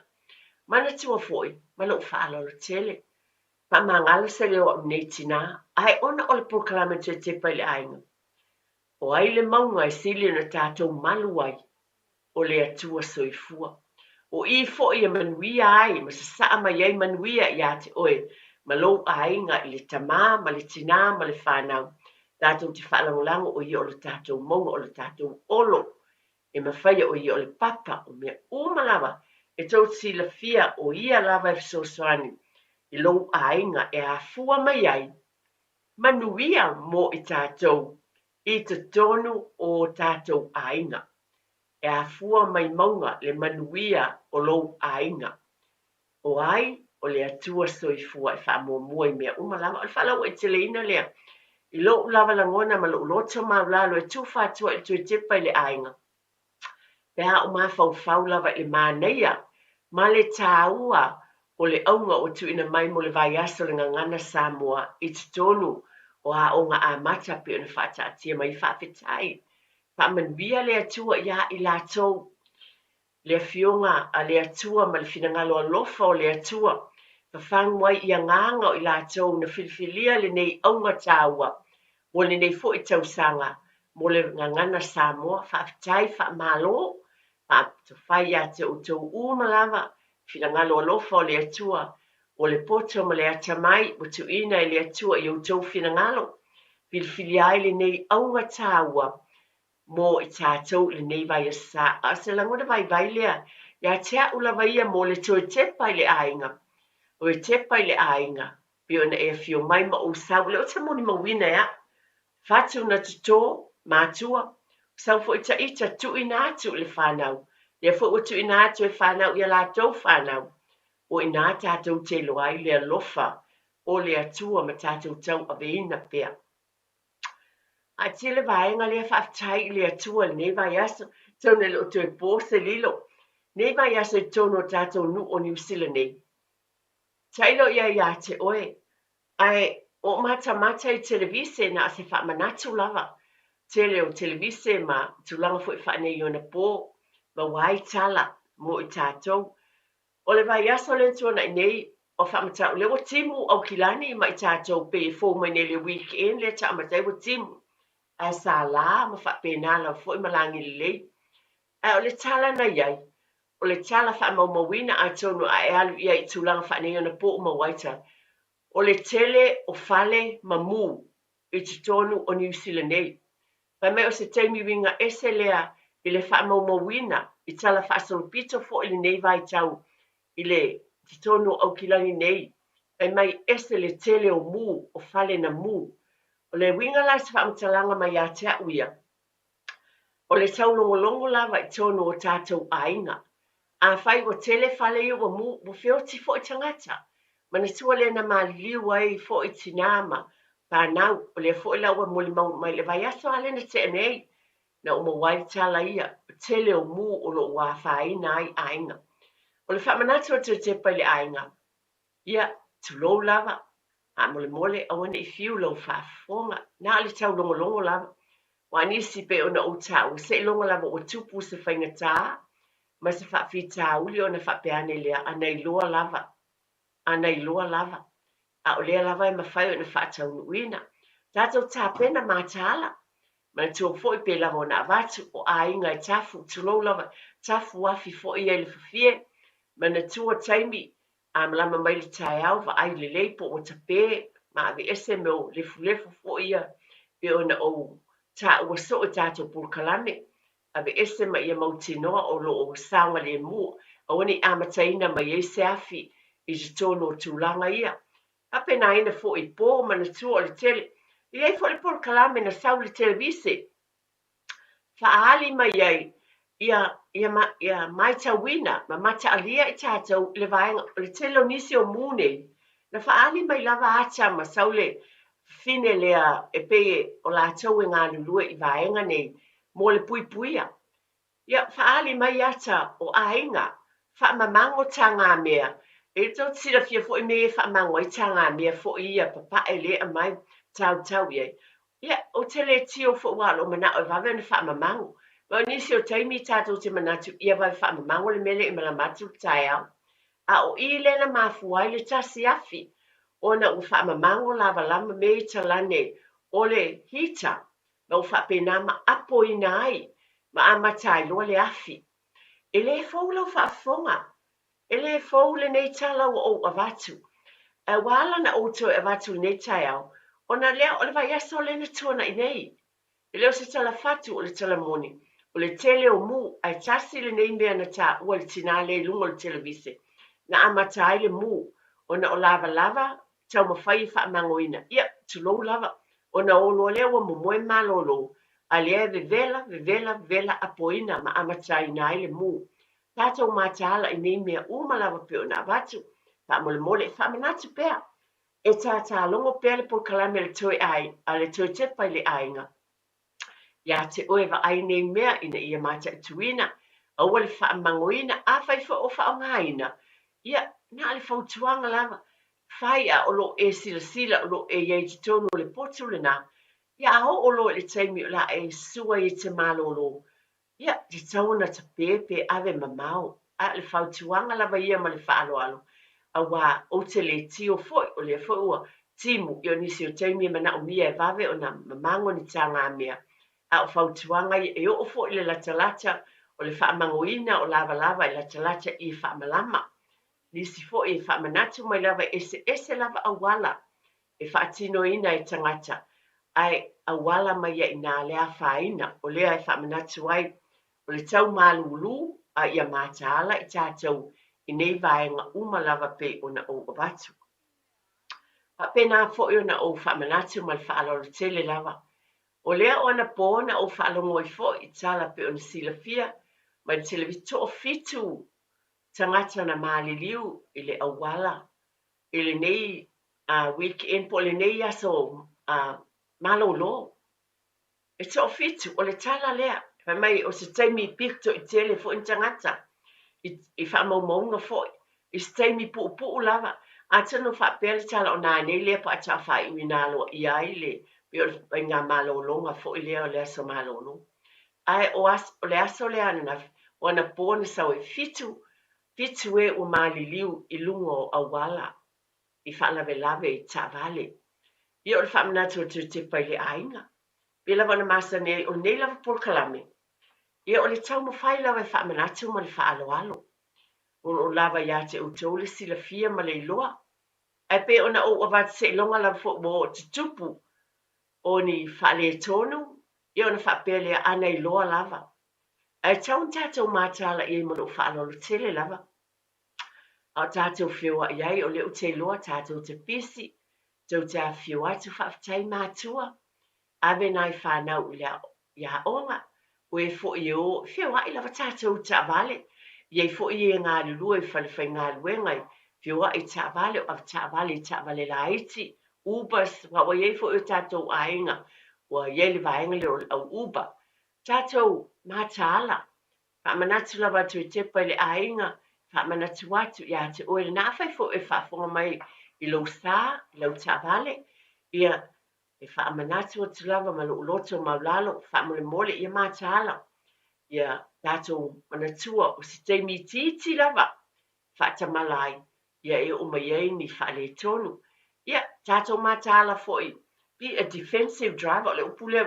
Manatua foi, ma lou faaaloalo tele, faamagalo se leo o au nei tinā, ae ona o le polokalame toe tepa i le aiga, o ai le mauga e sili ona tatou malu ai? o le Atua Soifua. O i foi e manuia ai ma sasaa mai ai manuia ia te oe ma lou aiga i le tamā ma le tinā ma le fanau, tatou te faalagolago o ia o le tatou mauga o le tatou olo e mafaia o ia o le papa o mea uma lava e tou te silafia o ia lava e fesoasoani i lou aiga e afua mai ai manuia mo i tatou i totonu o tatou aiga. E afua mai mauga le manuia o lou aiga. O ai? O le Atua Soifua e faamuamua i mea uma lava. O le faalauaiteleina lea i lou lava lagona ma lou loto maulalo e tufa atu ai i le toe tepa i le aiga. Pe a ou mafaufau lava i le manaia ma le taua o le auga ua tuuina mai mo le vaiaso o le Gagana Samoa i totonu o Aoga Amata pei ona faataatia mai. Faafetai! Faamanuia le Atua iā i latou. Le Afioga a le Atua ma le finagalo alofa o le Atua, fafagu ai i agaga o i latou na filifilia lenei auga taua mo lenei foi tausaga mo le Gagana Samoa. Faafetai, faamalo, faatofai ia te outou uma lava, finagalo alofa o le Atua, o le poto ma le atamai ua tuuina e le Atua i outou finagalo, filifilia ai lenei auga taua mo i tatou i lenei vaiaso. A o se lagona vaivai lea ia te au lava ia mo le toe tepa i le aiga, toe tepa i le aiga, pei ona e afio mai ma ou sau, o lea ou te molimauina e au, fatu na toto, matua, sau foi ta ita tuuina atu i le fanau, lea foi ua tuuina atu e fanau i a latou fanau, o i ina tatou te iloa ai le alofa o le Atua ma tatou tauaveina pea. A tele vaega lea faafetai i le Atua i lenei vaiaso, tau e le o toe po se lilo. Nei vaiaso i totonu o tatou nuu o Niu Sila nei. Tailo ia iā te oe, ae o matamata i televise na o se faamanatu lava. Tele o televise ma tulaga foi faaneionapo, maua ai tala mo i tatou. O le vaiaso lea na tuanai nei, o faamatau, lea ua timu Aukilani ma i tatou pei e fou mai nei le weekend lea taamata ai ua timu. Ae sa la ma faapena lava foi ma lagi lelei. Ae o le tala na i ai, o le tala faamaumauina atonu a e alu i ai i tulaga faaneionapo ua maua ai tala, o le tele o fale ma mu i totonu o Niu Sila nei. Fai mai o se taimi uiga ese lea i le faamaumauina i tala faasolopito foi lenei vaitau i le totonu o Aukilani nei. Fai mai ese le tele o mu, o fale na mu. O le uiga la i se faamatalaga mai ia te au ia, O le taulogologo lava i totonu o tatou aiga. Afai ua tele fale ia ua mu, ua feoti foi tagata. Manatua lea na maliliu ai foi tinā ma fanau, o lea foi la ua molimau mai le vaiaso a lea na tea nei, na ou maua ai le tala ia, o tele o mu o lo o ua afaina ai aiga. O le faamanatu a Toetepa i le aiga, Ia, tulou lava, faamolemole aua ne i fiu lau faafofoga, na o le taulogologo lava. Aua nisi pei ona ou taua, seiloga lava ua tupu se faigata ma se faafitauli ona faapea ane lea, a na iloa lava, a na iloa lava. A o lea lava e mafai ona faataunuuina. Tatou tapena mataala, manatua foi pei lava ona avatu, o aiga e tafu, tulou lava, tafu afi foi ia i le fafie, manatua taimi A malama mai le taeao, vaai lelei po ua tape ma aveese mea o lefulefu foi ia pei ona ou taua soo i tatou polokalame. Aveese ma ia mautinoa o lo o saogalemu, aua ne i amataina mai ai se afi i totonu o tulaga ia. Faapena foi i po, manatua o le tele. E i ai foi le polokalame na sau i le televise faaali mai ai ia, ia, ia matauina ma mataalia i tatou i le vaega o le tele o nisi o mu nei, na faaali mai lava ata ma sau le fafine lea e pei o latou e galulue i vaega nei mo le puipuia. Ia, faaali mai ata o aiga, faamamago tagamea. E tou te silafia foi mea ia e faamago ai tagamea foi ia papae lea e aumai tautau i ai. Ia, ou te le tio foi aua o lou manao e vave ona faamamago. Ma o nisi o taimi tatou te manatu ia vave faamamago le mea lea i malama atu le taeao. A o i lea na mafua ai le tasi afi ona ua faamamago lavalava mea ia talane o le heater ma ua faapena ma apoina ai ma amata ai loa le afi. E le fou lau faafofoga. E le fou lenei tala ua ou avatu. Ae ua ala ona ou toe avatu i lenei taeao, ona lea o le vaiaso lea na tuanai nei. E le o se tala fatu, o le tala moni. O le tele o mu, ae tasi lenei mea na taua e le tinā lea i luga o le televise, na amata ai le mu, ona o lavalava taumafai e faamagoina, ia, tulou lava, ona o loa lea ua momoe malolo, a lea e vevela, vevela, vevela, apoina ma amataina ai le mu. Tatou mataala i nei mea uma lava pei ona avatu, faamolemole e faamanatu pea, e tātālogo pea le polokalame a le toe ai, a le toe tepa i le aiga, Iā te oe vaai nei mea ina ia mataituina, aua le faamagoina, afai foi o faaaogaina, ia, na o le fautuaga lava, fai a o lo o e silasila o lo o e i ai i totonu o le potu lena, ia a oo loa i le taimi o le a e sua ai e te malolo, Ia, tatau ona tape pe ave mamao, a o le fautuaga lava ia ma le faaaloalo, aua ou te le tio foi, o lea foi ua timu, ia o nisi o taimi e manaomia e vave ona mamago ni tagamea, a o fautuaga ia, e oo foi i le latalata o le faamagoina o lavalava e latalata i e faamalama. Nisi foi e faamanatu mai lava e eseese lava auala e faatinoina e tagata, ae auala mai ai i inā le afaina, o lea e faamanatu ai, o le tau malūlū a ia mataala i tatou i nei vaega uma lava pei ona ou avatu. Faapena foi ona ou faamanatu ma le faaaloalo tele lava. O lea o anapō na ou faalogo ai foi i tala pei ona silafia mai le televise, toafitu tagata na maliliu i le auala i lenei weekend po o lenei aso malolo. E toafitu, o le tala lea. Fai mai o se taimi pito i tele foi ni tagata i faamaumauga foi, i se taimi puupuu lava. Atonu faapea le tala o nanei lea pe a ta faaiuina aloaia ai le pei o le faigamalologa foi lea o le aso malolo. Ae o, aso, o le aso lea ananafi, o anapō na sau ai, fitu Fitu e ua maliliu i luga o auala i faalavelave i taavale. Ia o le faamanatu atu e Tepa i le aiga. Pei lava ona masani ai o lenei lava polokalame, ia o le taumafai lava e faamanatu ma le faaaloalo. O lo o lava ia te outou le silafia ma le iloa. Ae pei ona ou avatu seiloga lava foi ua oo tutupu o ni faaletonu, ia ona faapea lea, a na iloa lava. Ae tatau ona tatou mataala i ai ma lou faaaloalo tele lava. A o tatou feoai ai, o lea ou te iloa tatou te pisi, tou te afifio atu, faafetai matua, ave nai fanau i le i aoga, O e foi e o, e feoai lava tatou i taavale. E i ai foi e galulue i falefaigaluega e feoai i taavale, o avetaavale i taavale laiti, Ubers, aua ua i ai foi o tatou aiga ua i ai le vaega lea o le au Uber. Tatou mataala, faamanatu lava atu e tepa i le aiga, faamanatu atu ia te oe lena. Afai foi o e faafofoga mai i lou sa, i lau taavale, ia, E faamanatu atu lava ma lou loto maulalo, faamolemole ia mataala, ia tatou manatua o se taimi itiiti lava faatamala ai, ia e oo mai ai ni faaletonu. Ia tatou mataala foi, be a defensive driver, o le upu lea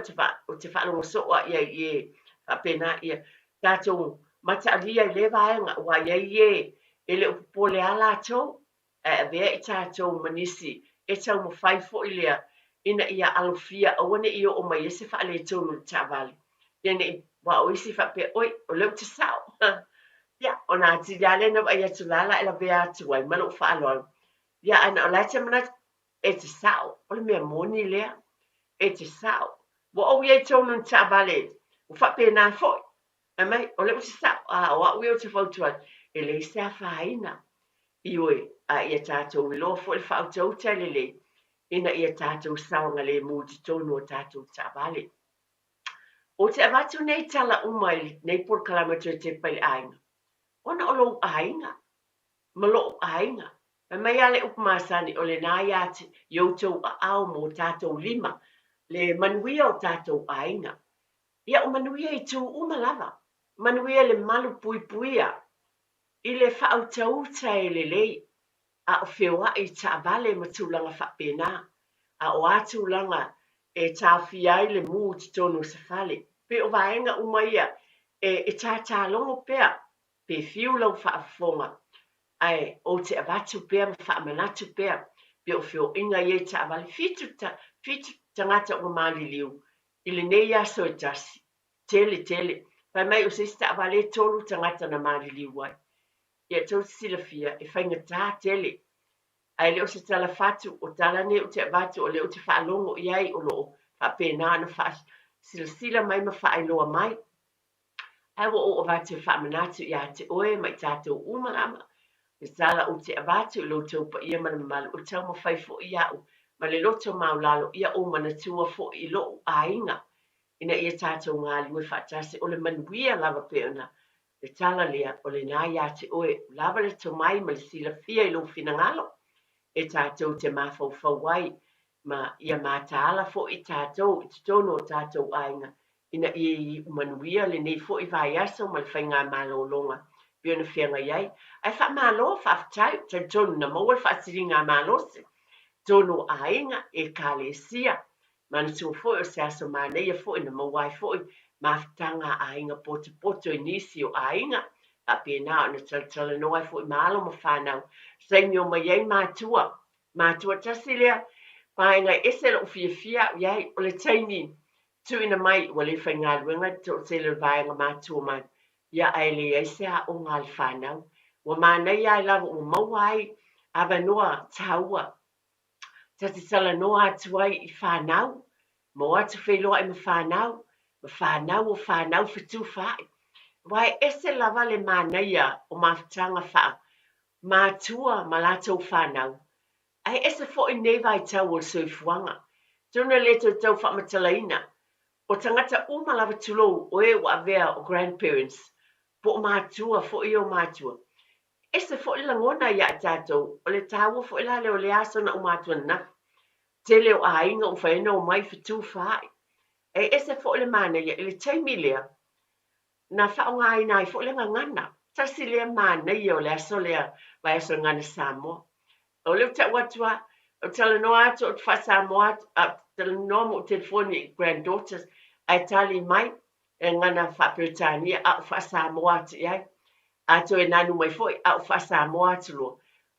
ou te faalogo soo lava i ai i e faapena, ia tatou mataalia i lea vaega, aua e i ai e e le o popole lava latou, ae avea i tatou ma nisi e taumafai foi lea ina ia alofia aua ne i oo mai ai se faaletonu i le taavale. Ia ne i, aua o isi faapea, oi, o lea ou te sao. Ia, ona atili lava lea na vaai atu la la e lavea atu ai ma lou faaaloalo. Ia, ae na o la e te manatu, e te sao, o le mea moni lea, e te sao. Ua ou i ai tonu i le taavale, ua faapena foi. Fai mai, o lea ou te sao, a o au ia ou te fautua atu, e leai se afaina. Ioe, a ia tatou iloa foi le faautauta e lelei ina ia tatou saogalemu i totonu o tatou taavale. Ou te avatu nei tala uma i lenei polokalame toe tepa i le aiga, ona o lou aiga ma lo'u aiga. Fai mai lava le upu masani, o lena ia te i outou aao ma o tatou lima le manuia o tatou aiga. Ia o manuia i itu uma lava, manuia i le malu puipuia i le faautauta e lelei, a o feoai i taavale ma tulaga faapena, a o a tulaga e taofia ai le mu i totonu o se fale. Pei o vaega uma ia e tātālogo pea pe fiu lau faafofoga, ae ou te avatu pea ma faamanatu pea pei o feoaiga ia i taavale. 7 tagata ua maliliu i lenei aso e tasi. Tele tele. Fai mai o se isi taavale e 3 tagata na maliliu ai. Ia tou te silafia, e faigata tele. Ae le o se tala fatu, o tala nei ou te avatu o lea ou te faalogo i ai o lo o faapena ona faasilasila mai ma faailoa mai. Ae ua ou avatu e faamanatu ia te oe ma i tatou uma lava le tala ou te avatu i lo outou paia ma le mamalu, o taumafai foi au ma le loto maulalo ia ou manatua foi i lou aiga ina ia tatou galulue faatasi, o le manuia lava pei ona le tala lea, o lena ia te oe, ua lava le tomai ma le silafia i lou finagalo e tatou te mafaufau ai ma ia mataala foi tatou i totonu o tatou aiga ina ia iu manuia lenei foi vaiaso ma le faigamalologa pei ona feagai ai. Ae faamalo, faafetai, ou talitonu na maua le faasiligamalosi i totonu o aiga, Ekalesia, Manatua foi o se aso manaia foi na maua ai foi mafutaga a aiga potopoto i nisi o aiga, faapena ona talatalanoa ai foi ma alo ma fanau, saini o mai ai matua. Matua tasi lea vaega e ese lou fiafia au i ai, o le taimi tuuina mai ua le faigaluega le toatele o le vaega matua mai, ia ae leai se aoga a le fanau. Ua manaia ai lava ua maua ai avanoa taua Ta te talanoa atu ai i fanau, ma o atu feiloai ma fanau, ma fanau o fanau fetufaai. Aua e ese lava le manaia o mafutaga faa matua ma latou fanau, ae ese foi nei vaitau o le soifuaga. Atonu e le toe tau faamatalaina, o tagata uma lava tulou o e ua avea o grandparents, po o matua foi ia o matua, Ese foi le lagona ia i tatou, o le taua foi la lea o lea aso na uma atu ananafi. Tele o aiga ua mafai ai ona omai fetufaai. E ese foi le manaia i le taimi lea na faaaogaina ai foi le gagana. Tasi lea manaia o le aso lea, vaiaso Gagana Samoa. O lea ou te tau atu lava, ou te talanoa atu, ou te faa-Samoa atu, a ou te talanoa ma ou telefoni i granddaughters, ae tali mai e gagana faa-Peretania, a ou faa-Samoa atu i ai. A toe nanu mai foi, a ou faa-Samoa atu loa,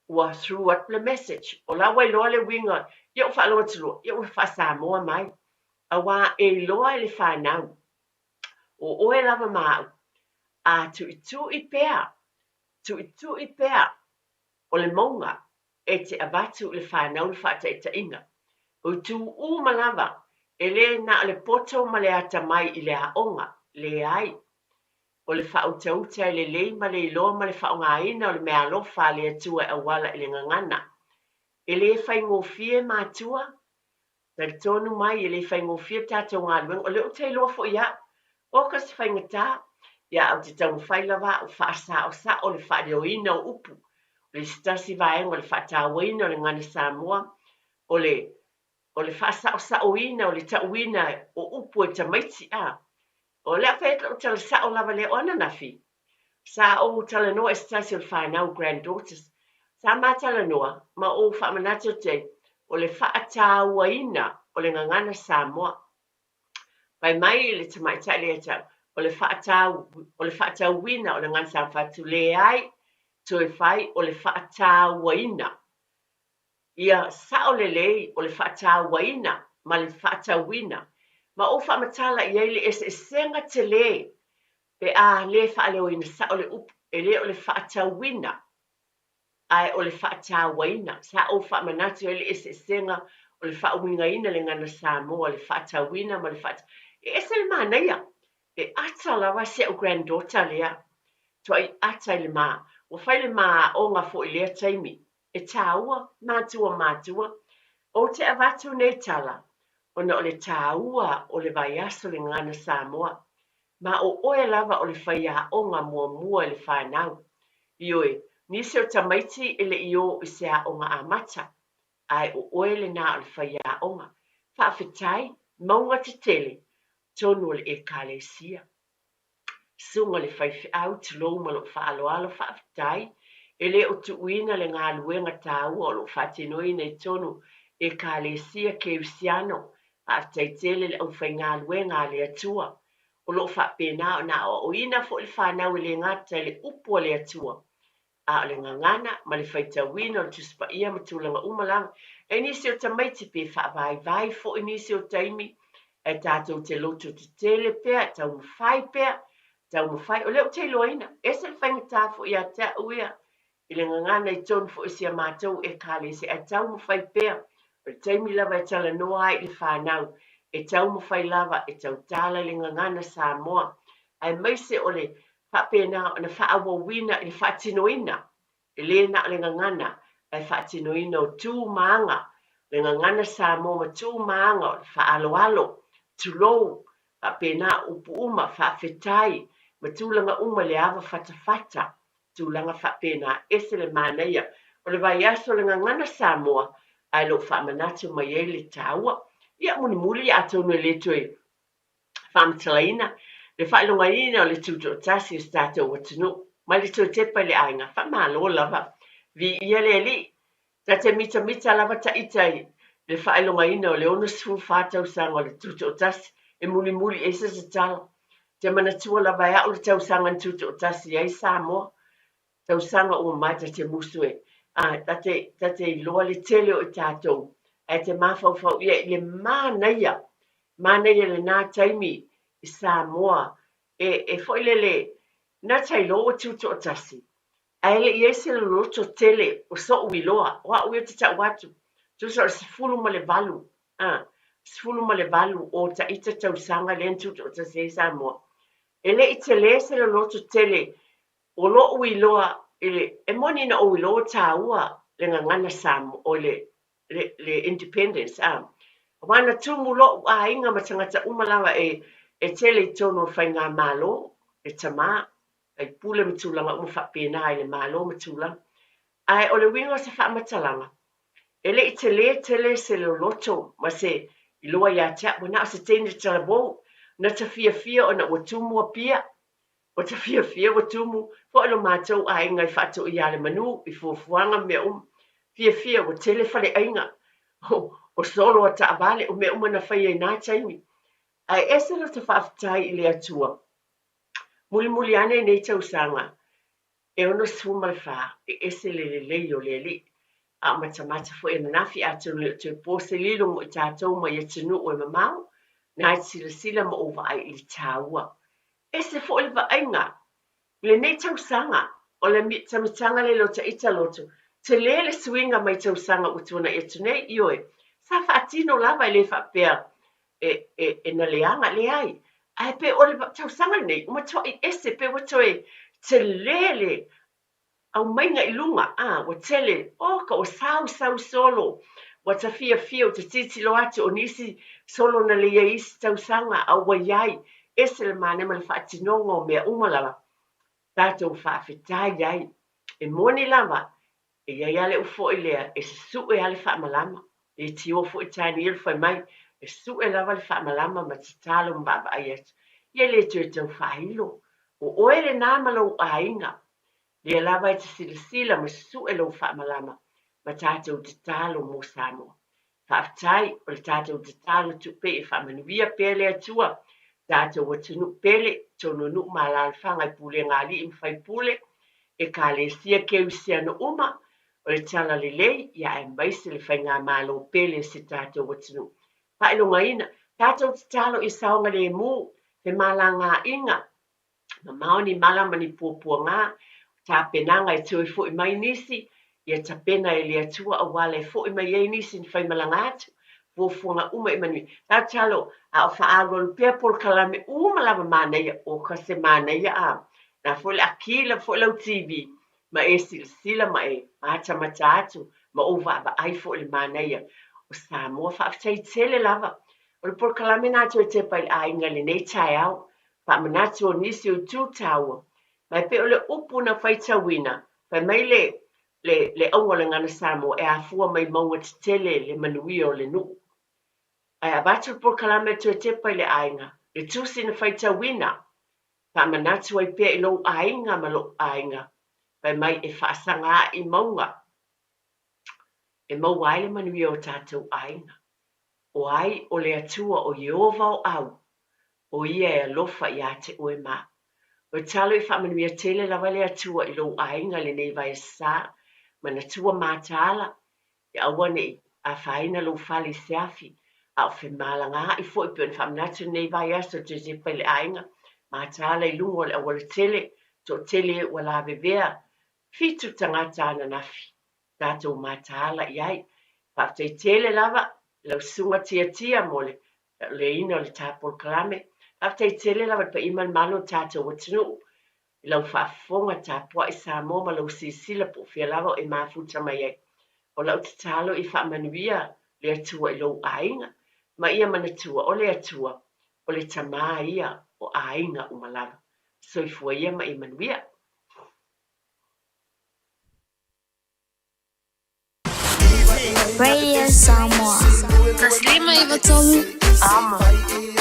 ua through atu le message. O la ua iloa le uiga, ia ou faalogo atu loa, ia ua faa-Samoa mai. Aua e iloa e le fanau, o oe lava ma au, a tuitui pea, tuitui pea o le mauga e te avatu i le fanau le faataitaiga. O itu uma lava, e le na o le poto ma le atamai i le aoga. Leai. O le faautauta e lelei ma le iloa ma le faaaogaina o le meaalofa a le Atua e auala i le gagana. E le faigofie matua. Talitonu mai e le faigofie le tatou galuega. O lea ou te iloa foi au, oka se faigata, ia ae ou te taumafai lava au faasaosao le faaleoina o upu. O le isi tasi vaega o le faatauaina o le Gagana Samoa, o le o le faasaosaoina o le tauina o upu e tamaiti a. O le a fai atu lau tala sao lava lea o ananafi, sa ou talanoa i se tasi o le fanau, granddaughters, sa ma talanoa ma ou faamanatu atu ai, o le faatauaina o le gagana Samoa. Fai mai le tamaitai lea ia te au, o le faatau, o le faatauina o le gagana Samoa, fai atu, leai, toe fai o le faatauaina. Ia sao lelei o le faatauaina ma le faatauina, ma ou faamatala i ai le eseesega tele pe a le faaleoina sao le upu, e le o le faatauina, ae o le faatauaina. Sa ou faamanatu i ai le eseesega o le faauigaina le gagana Samoa, le faatauina ma le faat... E ese le manaia, e ata lava si au granddaughter lea, tuai ata i le ma, ua fai le ma aoga foi i lea taimi. E tāua, matua matua, ou te avatu nei tala ona o le tāua o le vaiaso le Gagana Samoa, ma o oe lava o le faiaoga muamua i le whānau. Ioe, nisi o tamaiti e le i o i se aoga amata, ae o oe lenā o le faiaoga. Faafetai, mauga tetele, tonu o le Ekalesia. Susuga le faifeau, tulou ma lou faaaloalo, faafetai. E le o tuuina le galuega taua o lo o faatinoina i totonu Ekalesia Kerisiano. Faafetai tele le aufaigaluega a le Atua. O lo o faapena ona aoaoina foi le fanau e le gata i le upu a le Atua, a o le gagana ma le faitauina o le Tusi Paia ma tulaga uma lava. E nisi o tamaiti pe faavaivai foi nisi o taimi, ae tatou te loto tetele pea, taumafai pea, taumafai. O lea ou te iloaina, ese le faigata foi ia te au ia, i le gagana i totonu foi o si a matou Ekalesia, ae taumafai pea. O le taimi lava e talanoa ai i le fanau, e taumafai lava e tautala i le gagana Samoa, aemaise o le faapena ona faaauauina i le faatinoina, e le na o le gagana, ae faatinoina o tu ma aga, le gagana Samoa ma tu ma aga o le faaaloalo, tulou, faapena upu uma, faafetai, ma tulaga uma i le ava fatafata, tulaga faapena, ese le manaia o le vaiaso o le gagana Samoa, ae lou faamanatu mai ai le taua. Ia, mulimuli atonu e le toe faamatalaina le faailogaina o le tutoatasi o si tatou atunuu mai le toe tepa i le aiga. Faamalo lava. Viia le Alii. Ta te mitamita lava ta ita i le faailogaina o le 64 tausaga o le tutoatasi e mulimuli i ai se tatala. Te manatua lava e au le tausaga na tutoatasi ai Samoa. Tausaga ua mamae ta te musu e, a, ta te, ta te iloa le tele o i tatou, ae te mafaufau ia i le manaia, manaia lenā taimi i Samoa, e, e foi lele, na ta iloa ua tutoatasi, ae le i i ai se loloto tele o so'u iloa, o a'u ia ou te tau atu, tusa o le 18, a, 18 o ta ita tausaga lea na tutoatasi ai Samoa, e le i telē se loloto tele O lo'u iloa i le, e moni na ou iloa ua tāua le gagana Samoa, oi le, le, le independence, a. Aua na tumu lo'u aiga ma tagata uma lava e, e tele i totonu o le faigamalo, le tamā, faipule ma tulaga uma faapena i le Malo ma tulaga. Ae o le uiga o se faamatalaga, e le i telē tele se loloto ma se iloa ia te a'u, ua na o se teine talavou, na ta fiafia ona ua tumu Apia, Ua ta fiafia ua tumu foi lo matou aiga i faatoia le manu i fuafuaga ma mea uma. Fiafia ua tele faleaiga o solo a taavale o mea uma na faia i na taimi. Ae ese lo ta faafetai i le Atua. Mulimuli ane i nei tausaga e 64 e ese le lelei o le Alii. A o matamata foi ananafi atonu e le o toe po se lilo mo i tatou mai atunuu e mamao, na e silasila ma ou vaai i le taua. Ese foi le vaaiga i lenei tausaga o le mitamitaga lele o Taita Loto, tele le suiga mai tausaga ua tuanai atu nei, ioe, sa faatino lava e le faapea e, e, e na leaga, leai. Ae pei o le tausaga lenei ua matuai ese pei ua toe tele le aumaiga i luga, a, ua tele, oka, ua sau sau solo, ua ta fiafia, ua ta tilotilo atu o nisi solo na le i ai i isi tausaga, a ua i ai, ese le manaia ma le faatinoga o mea uma lava tatou faafetai ai. E moni lava, E i ai lava le upu foi lea, e susue lava le faamalama. E tio foi Tanielu fai mai, e sue lava le faamalama ma tatalo ma vaavaai atu. Ia e le toe tau faailo. O oe lena ma lou aiga. Lea lava e te silasila ma susue lou faamalama ma tatou tatalo mo Samoa. Faafetai, o le tatou tatalo tupe e faamanuia pea le Atua, tatou atunuu pele, tonu nuu ma alaalafaga i pulega a alii ma faipule, ekalesia keusiano uma, o le tala lelei, ia aemaise le faigamalo pele o si tatou atunuu. Faailogaina, tatou tatalo i saogalemu, femalagaaiga, Mamao ni mala ma ni puapuaga, tapenaga e toe foi mai nisi, ia tapena e le Atua aua le foi mai ai nisi na faimalaga atu, fuafuaga uma i manuia. Tatalo, a o faaalualu pea polokalame uma lava manaia, oka se manaia a, na foi le a kī lava foi lau TV ma e silasila ma e matamata atu ma ou vaavaai foi i le manaia o Samoa. Faafetai tele lava. O le polokalame na toe tepa i le aiga i lenei taeao. Faamanatu o nisi o itu taua, ma e pei o le upu na faitauina, fai mai le, le, le auga o le Gagana Samoa e afua mai mauga tetele le manuia o le nuu. Ae avatu le polokalame e toe tepa i le aiga, le tusi na faitauina, faamanatu ai pea i lou aiga ma lou aiga, fai mai e faasaga ae i mauga e maua ai le manuia o tatou aiga. O ai o le Atua o Ieova o au, o ia e alofa iā te oe ma au. O le talo i faamanuia tele lava le Atua i lou aiga lenei vaiaso sa, manatua mataala, ia aua ne i afaina lou fale i se afi, a o femalagaai foi pei ona faamanatu lenei vaiaso i Josefa i le aiga, mataala i luga o le aualatele, toatele e ua lavevea, fitu tagata ananafi. tatou mataala i ai. Faafetai tele lava i lau susuga Tiatia mo le leina o le ta polokalame. Faafetai tele lava i le paia ma le mamalu o le tatou atunuu i lau faafofoga tapuai Samoa ma lou silasila po o fea lava o e mafuta mai ai. O lau tatalo ia faamanuia le Atua i lou aiga ma ia manatua o le Atua o le Tama ia o aiga uma lava. Soifua ia ma ia manuia. Radio Samoa. 153 Amo.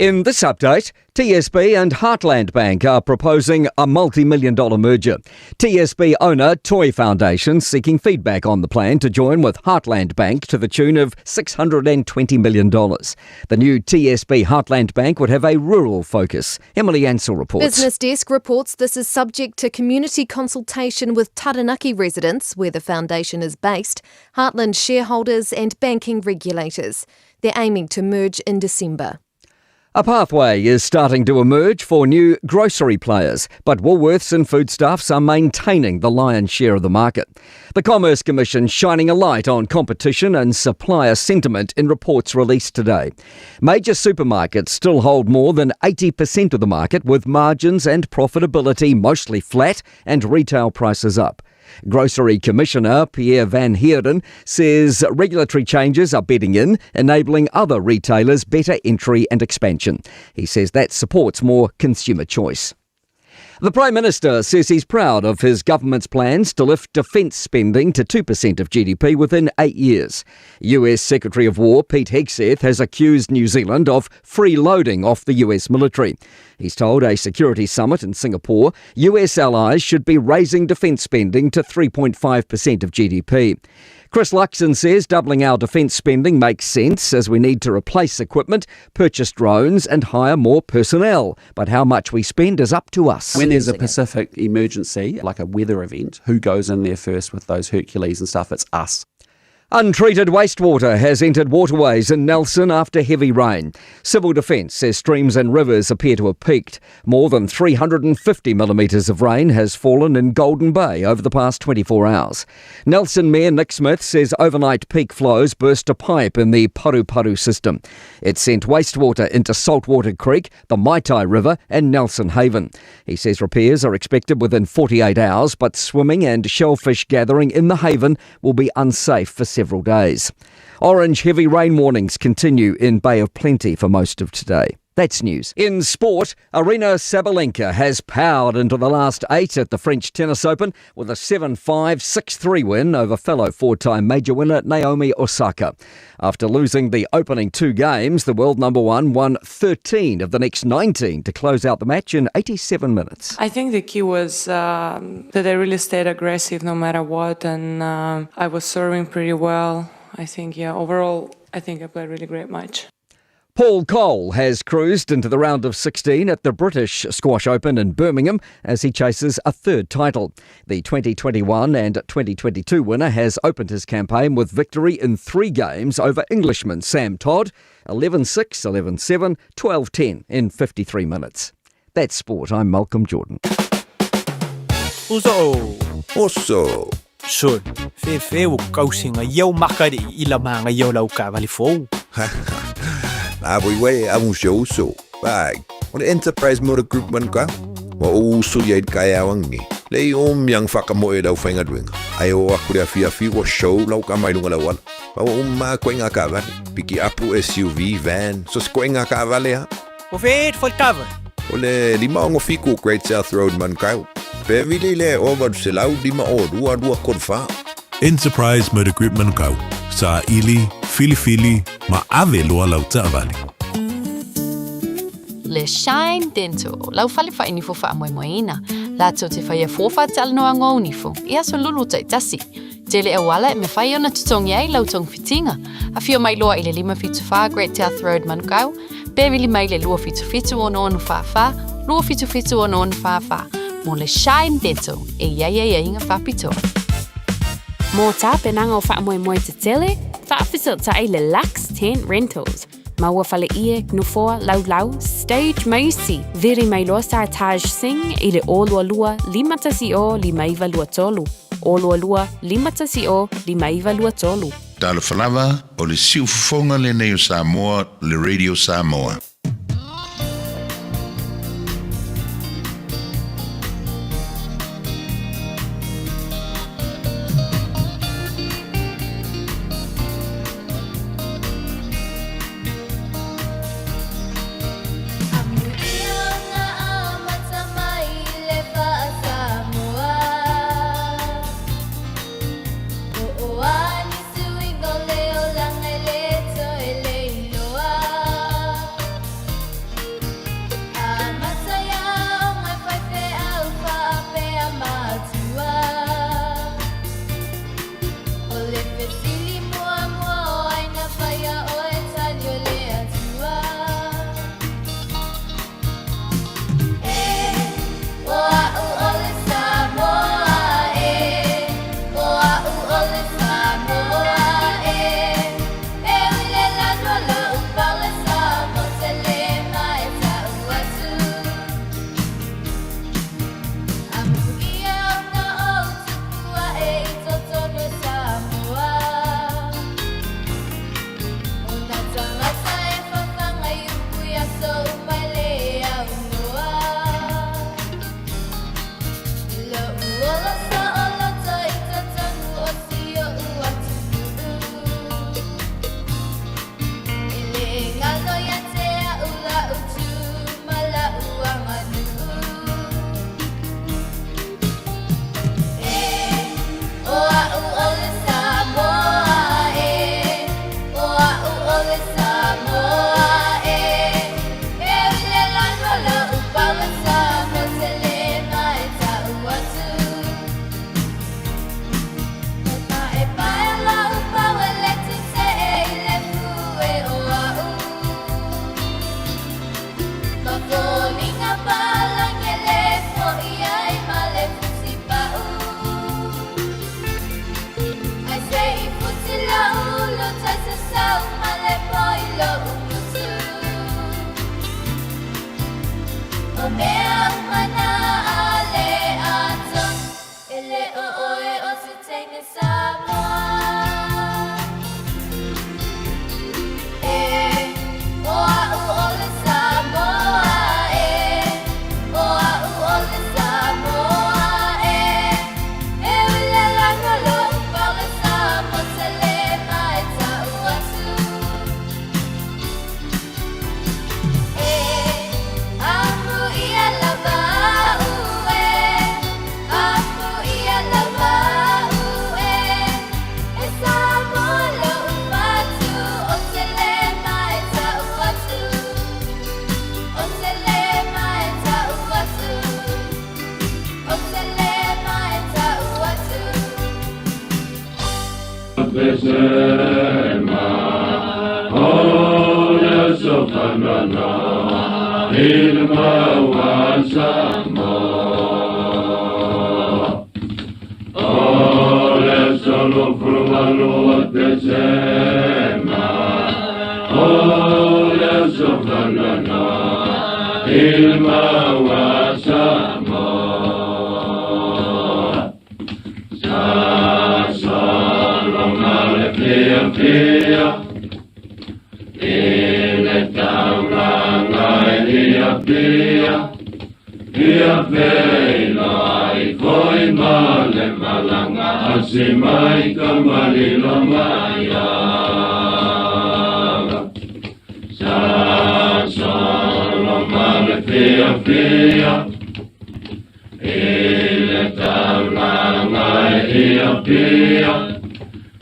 In this update, TSB and Heartland Bank are proposing a multi million dollar merger. TSB owner Toi Foundation seeking feedback on the plan to join with Heartland Bank to the tune of $620 million. The new TSB Heartland Bank would have a rural focus. Emily Ansell reports. Business Desk reports this is subject to community consultation with Taranaki residents, where the foundation is based, Heartland shareholders and banking regulators. They're aiming to merge in December. A pathway is starting to emerge for new grocery players, but Woolworths and Foodstuffs are maintaining the lion's share of the market. The Commerce Commission shining a light on competition and supplier sentiment in reports released today. Major supermarkets still hold more than 80% of the market, with margins and profitability mostly flat and retail prices up. Grocery Commissioner Pierre Van Heerden says regulatory changes are bedding in, enabling other retailers better entry and expansion. He says that supports more consumer choice. The Prime Minister says he's proud of his government's plans to lift defence spending to 2% of GDP within eight years. US Secretary of War Pete Hegseth has accused New Zealand of freeloading off the US military. He's told a security summit in Singapore US allies should be raising defence spending to 3.5% of GDP. Chris Luxon says doubling our defence spending makes sense as we need to replace equipment, purchase drones, and hire more personnel. But how much we spend is up to us. When there's a Pacific emergency, like a weather event, who goes in there first with those Hercules and stuff? It's us. Untreated wastewater has entered waterways in Nelson after heavy rain. Civil Defence says streams and rivers appear to have peaked. More than 350 millimetres of rain has fallen in Golden Bay over the past 24 hours. Nelson Mayor Nick Smith says overnight peak flows burst a pipe in the Paruparu system. It sent wastewater into Saltwater Creek, the Maitai River, and Nelson Haven. He says repairs are expected within 48 hours, but swimming and shellfish gathering in the haven will be unsafe for several days. Orange heavy rain warnings continue in Bay of Plenty for most of today. That's news. In sport, Aryna Sabalenka has powered into the last eight at the French Tennis Open with a 7-5, 6-3 win over fellow four-time major winner Naomi Osaka. After losing the opening two games, the world number one won 13 of the next 19 to close out the match in 87 minutes. I think the key was that I really stayed aggressive no matter what, and I was serving pretty well. I think, yeah, overall, I think I played a really great match. Paul Coll has cruised into the round of 16 at the British Squash Open in Birmingham as he chases a third title. The 2021 and 2022 winner has opened his campaign with victory in three games over Englishman Sam Todd, 11-6, 11-7, 12-10 in 53 minutes. That's sport. I'm Malcolm Jordan. Uso. Oso. Sol, fefe o kausinga iau makari i la manga iau lau kavali fou. A voi wei a un show so. Bai, o le Enterprise Motor Group man ka. Wa o usu ia i kai awangi. Le i o miang whaka mo e lau whainga duenga. Ai o aku rea fia fi wa show lau ka mai lunga lau ala. Pa wa umma koe ngā kavale. Piki apu SUV, van, so se koe ngā kavale ha. O whēt whai kava. O le lima ongo fiku Great South Road man kau. Pe vili le o valu se lau lima o rua rua kor wha. Enterprise Motor Group Manukau, sa ili, filifili, ma ave loa lau taavale. Le Shine Dental, lau fale faainifo faamoemoeina, latou te faia fua faatalanoaga o nifo i aso lulu taitasi. Tele auala e mafai ona totogi ai lau togafitiga. Afio mai loa i le 574 Great South Road, Manukau, pe vili mai le 277 6644, 277 6644, mo le Shine Dental e i ai aiaiga faapitoa. Mo tapenaga o faamoemoe tetele, faafesootai le Lux Tent Rentals. Maua faleie, nofoa, laulau, stage ma isi. Vili mai loa Sartaj Singh i le 022 510 5923. 022 510 5923. Talofa lava, o le siufofoga lenei o Samoa, le Radio Samoa. Tesema, o le aso faanoanoa i le mau a Samoa. O le aso 28 o Tesema, o le aso faanoanoa i le mau a Samoa. Sa sologa le fiafia i le taulaga i Apia, ia feiloai foi ma le malaga asi mai ka malilo mai ala. Sa sologa le fiafia i le taulaga i Apia,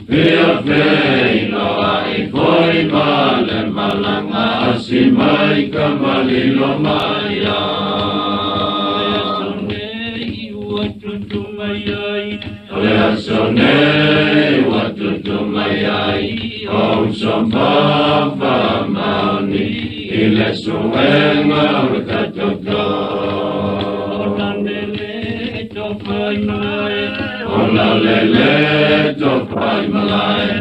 ia feiloai foi ma le malaga asi mai ka malilo mai ala. O le aso nei ua tutu mai ai o uso faamaoni i le suega o le katoto. O la lele to fai malae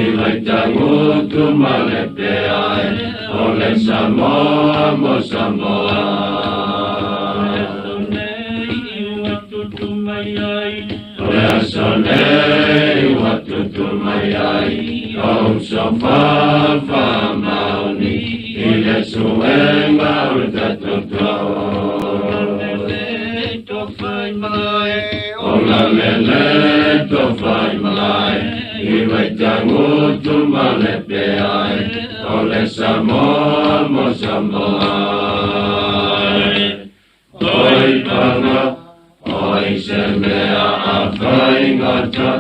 i Vaitagutu ma le peae o le Samoa mo Samoa. O le aso nei ua tutu mai ai o uso faamaoni i le suega o le katoto. O la lele to fai malae i Vaitagutu ma le peae o le Samoa mo Samoa. Oi panga, oi se mea a faigata,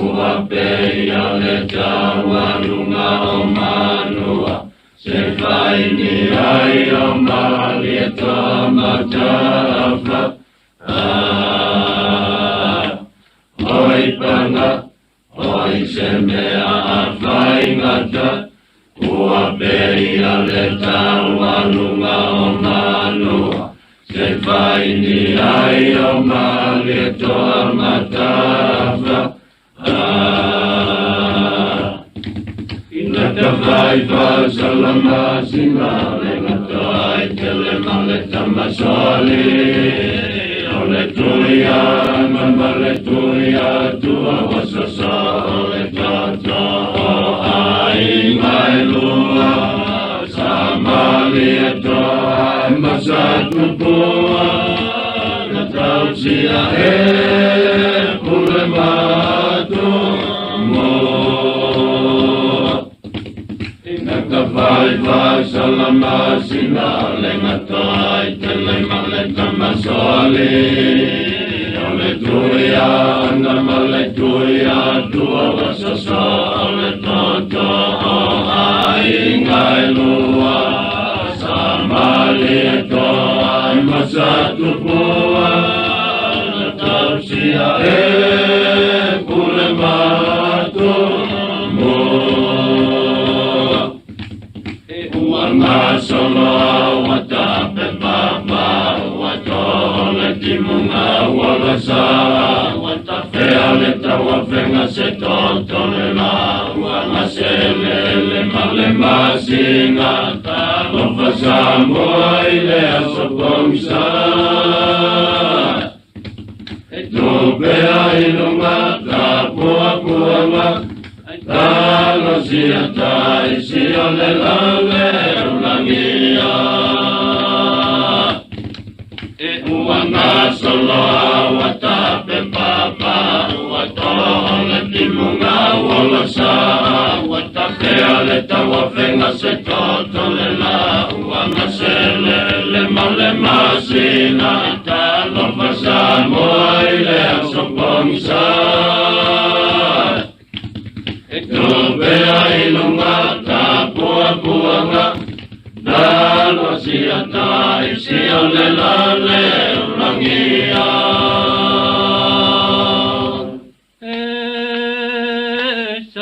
ua peia le taualuga o manua, se fai ni ai o malie toa matafa. Ah, oi panga, oi se mea a faigata, ua peia le taualuga o manua, se fai ni ai o malie toa matafa. Ah, ina ta fai fa salama sina le ngata ai tele ma le tamasoli. O le tuia ma ma le tuia tua wasoso o le toto o ai mai lua. Sa mali e toa ma sa tupua na tausia e pule matu mo. Ina ka fai fai salama sina le ngata ai tele ma le tamasoli. O le tuia na ma le tuia tua wasoso o le toto o ai ngai lua. Sa mali e toa ma sa tupua na tausia e pule matu mo. Ua ngasolo ua tape papa ua tole timunga ua lasa ua tafea le tauafega se toto le la ua gaselele ma le masina talofa Samoa i le aso pogisa. E tupea i luga tapuapuaga talosia taisi o le lale ulagia. E ua gasoloa ua tape papa ua tole timunga ua lasa ua tafea le tauafega se toto le la ua gaselele ma le masina talofa Samoa i le aso pogisa. E tupea i luga tapuapuaga talosia taisi o le lale ulagia. E sa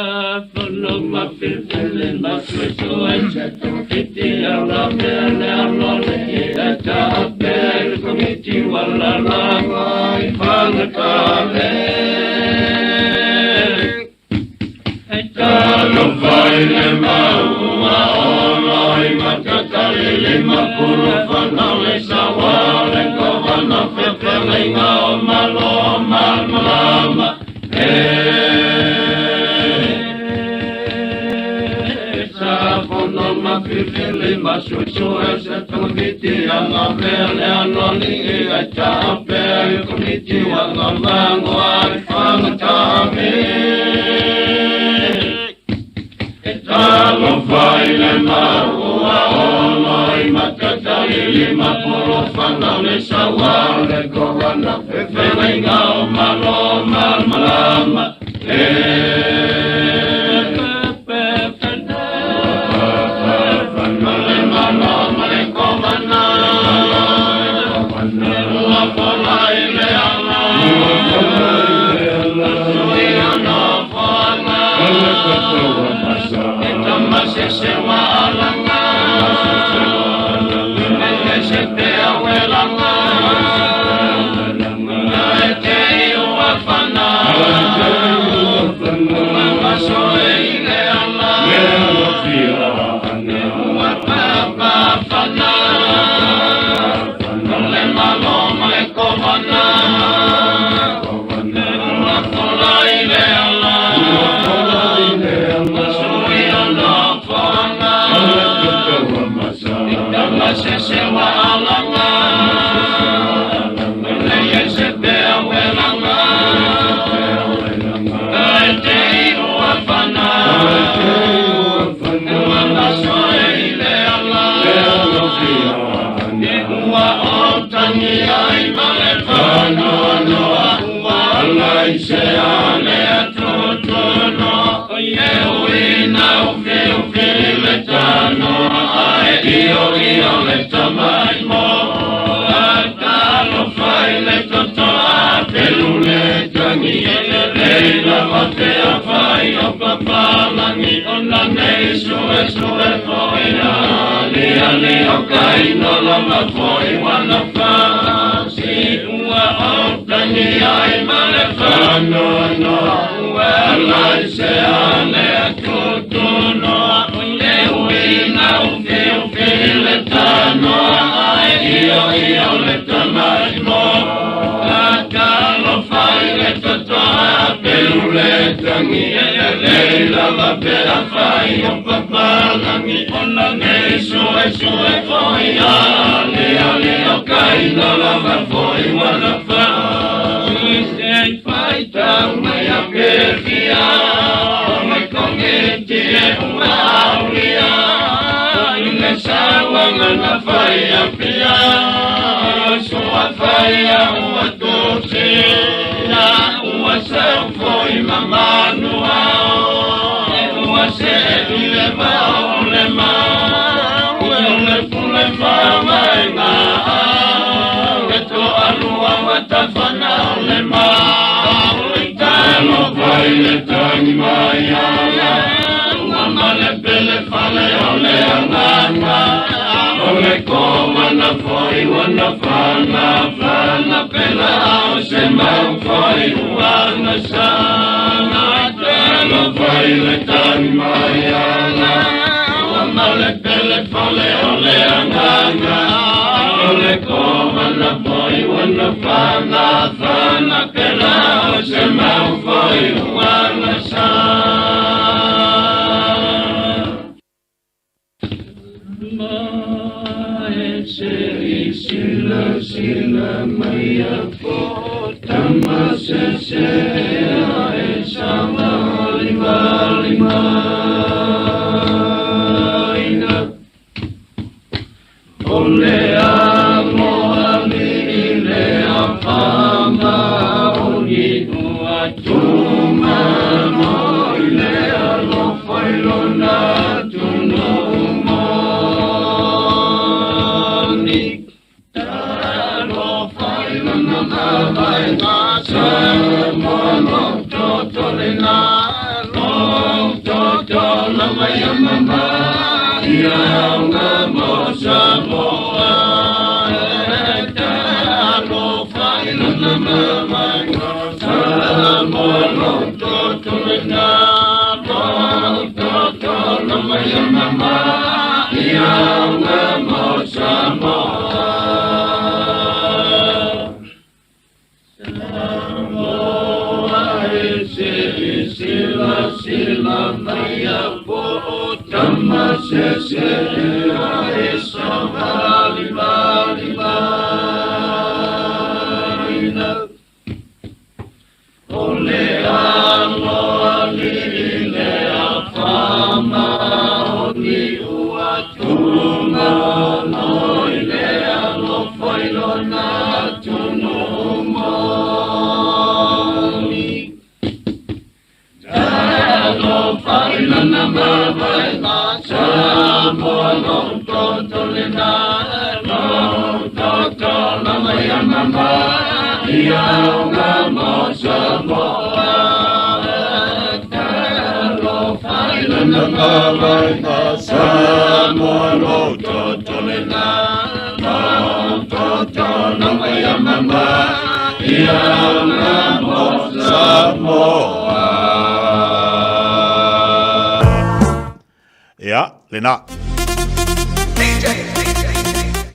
mavaega Samoa lou toto lena Lou toto na mai a mama Ia auga mo Samoa Samoa e se i silasila mai a po o tama se se e savali vali vaina. O le aloalii le afama o ni ua tuga loi le alofa i lona atunuu moni. Talofa i lana mavaega Samoa lou toto lena lou toto na mai a mama ia auga mo Samoa. Talofa i lana mavaega Samoa lou toto lena lou toto na mai a mama ia auga mo Samoa. Ia, lena.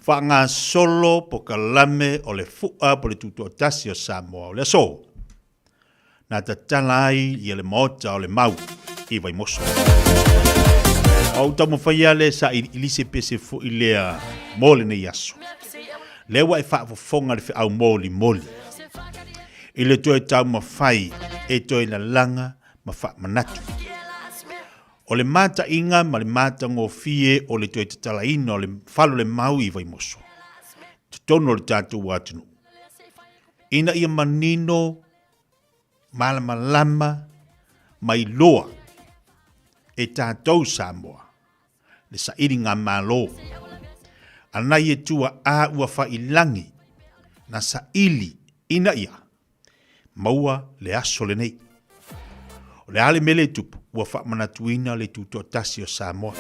Faagasolo pokalame o le fu'a po le tutoatasi o Samoa o le aso na tatala ai ia le maota o le mau i Vaimoso. O ou taumafai lava lea e sailiili se pese fo'i lea mo lenei aso. Lea ua e faafofoga le feau molimoli i le toe taumafai e toe lalaga ma faamanatu. O le mataiga ma le matagofie o le toe tatalaina o le fale o le mau i Vaimoso, totonu o le tatou atunuu, ina ia manino, malamalama ma iloa e tatou Samoa le sailiga Malo a nai e tuaa ua faiilagi na saili ina ia maua le aso lenei. O le a le mea lea e tupu, ua faamanatuina le Tutoatasi o Samoa.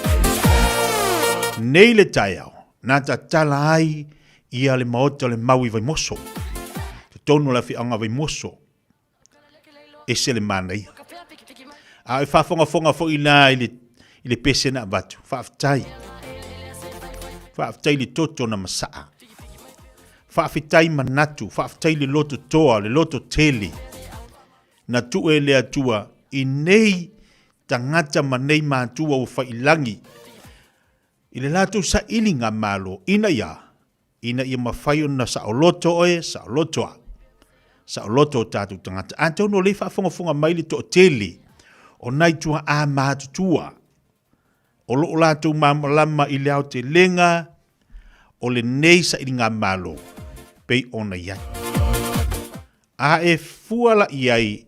Nei le taeao, na tatala ai ia le maota o le mau i Vaimoso, totonu o le afioaga o Vaimoso, ese le manaia. A o e faafogafoga foi la i le, i le pese na avatu, faafetai. Faafetai le toto na masaa. Faafetai manatu, faafetai le loto toa, le loto tele. Na tuu e le Atua i nei tagata ma nei matua ua failagi i le latou sailiga malo ina ia ina ia mafai ona saoloto oe, saoloto au, saoloto o tatou tagata. Atonu o lea e faafogafoga mai le toatele o nai tuaa matutua o lo o latou malamalama i le aotelega o lenei sailigamalo pei ona i ai. A e fua la i ai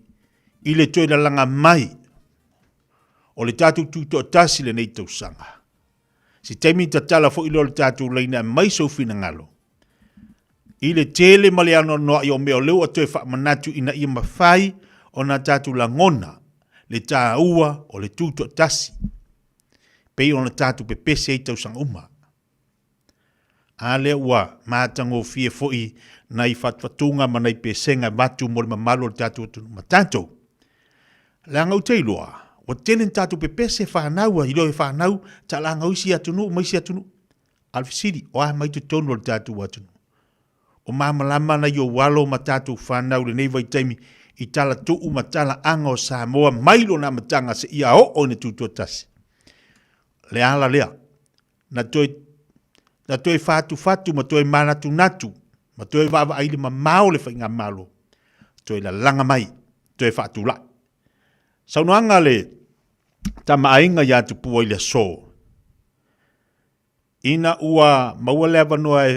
i le toe lalaga mai o le tatou tutoatasi lenei tausaga, se taimi tatala foi lea o le tatou laina e aumai sou finagalo i le tele ma le anoanoai o mea o lea ua toe faamanatu ina ia mafai ona tatou lagona le taua o le tutoatasi pei ona tatou pepese ai tausaga uma. A lea ua matagofie foi nai fatufatuga ma nai pesega e avatu mo le mamalu o le tatou atunuu ma tatou. Leaga ou te iloa, ua tele ni tatou pepese fanau a iloa e fanau talaaga o isi atunuu ma isi atunuu. A o le fesili, o a mai totonu o le tatou atunuu? O malamalama nai ou alo ma tatou fanau i lenei vaitaimi i tala tuu ma tala aga o Samoa mai lona amataga seia oo ina tutoatasi. Le ala lea, na toe, na toe fatufatu ma toe manatunatu ma toe vaavaai i le mamao o le faigamalo, toe lalaga mai, toe faatulai. Saunoaga a le Tama a Aiga ia Tupua i le aso, ina ua maua le avanoa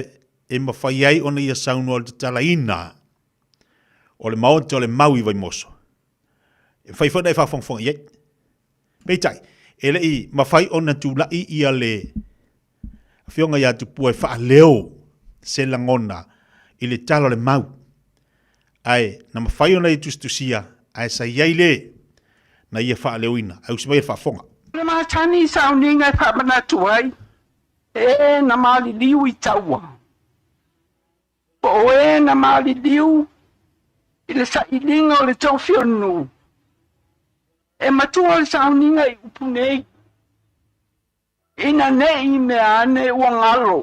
e mafai ai ona ia saunoa i le tatalaina o le maota o le mau i Vaimoso, e mafai foi ona e faafogafoga i ai. Peitai, e le i mafai ona tulai ia le Afioga ia Tupua e faaleo se lagona i le tala o le mau, ae na mafai ona ia tusitusia, ae sa i ai le na ia faaleoina, ae usi mai le faafofoga. O le masani i sauniga e faamanatu ai, e na maliliu i taua, po o e na maliliu I le sailiga o le tofi o le nuu, e matua le sauniga i upu nei, Ina ne i mea ane ua galo.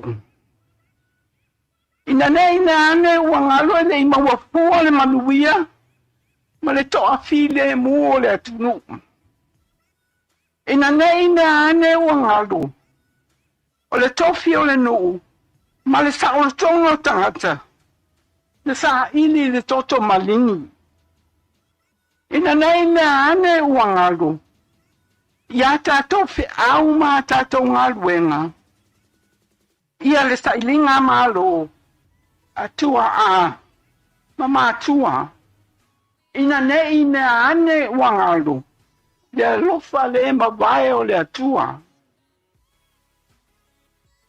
Ina ne i mea ane ua galo e le i maua fua le manuia ma le toafilemu o le atunuu. Ina ne i mea ane ua galo, o le tofi o le nuu ma le saolotoga o tagata na saili i le toto maligi. Ina ne i mea ane ua galo, i a tatou feau ma a tatou galuega, ia le sailiga Malo a tuaa ma matua, ina ne i mea ane ua galo le alofa le mavae o le Atua.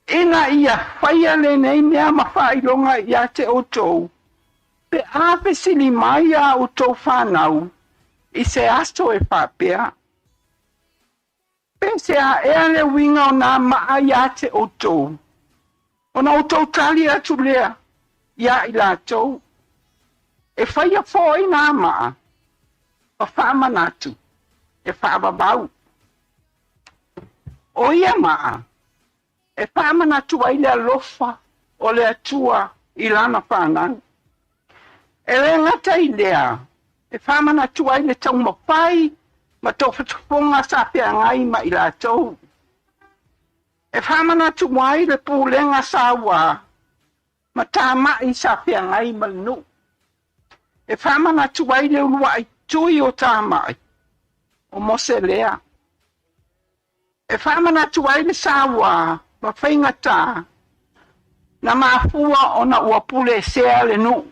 Ina ia faia lenei mea ma faailoga ia te outou, pe a fesili mai a outou fanau i se aso e faapea, Pe se a ea le uiga o nā maa iā te outou? Ona outou tali atu lea iā i latou, E faia foi nā maa ma faamanatu e faavavau. O ia maa e faamanatu ai le alofa o le Atua i lana fanau. E le gata i lea, e faamanatu ai le taumafai ma tofotofoga sa feagai ma i latou. E faamanatu ai le pulega saua ma tamai sa feagai ma le nuu. E faamanatu ai le uluai tui o tamai, o Mose lea. E faamanatu ai le saua ma faigatā na mafua ona ua pulesea le nuu.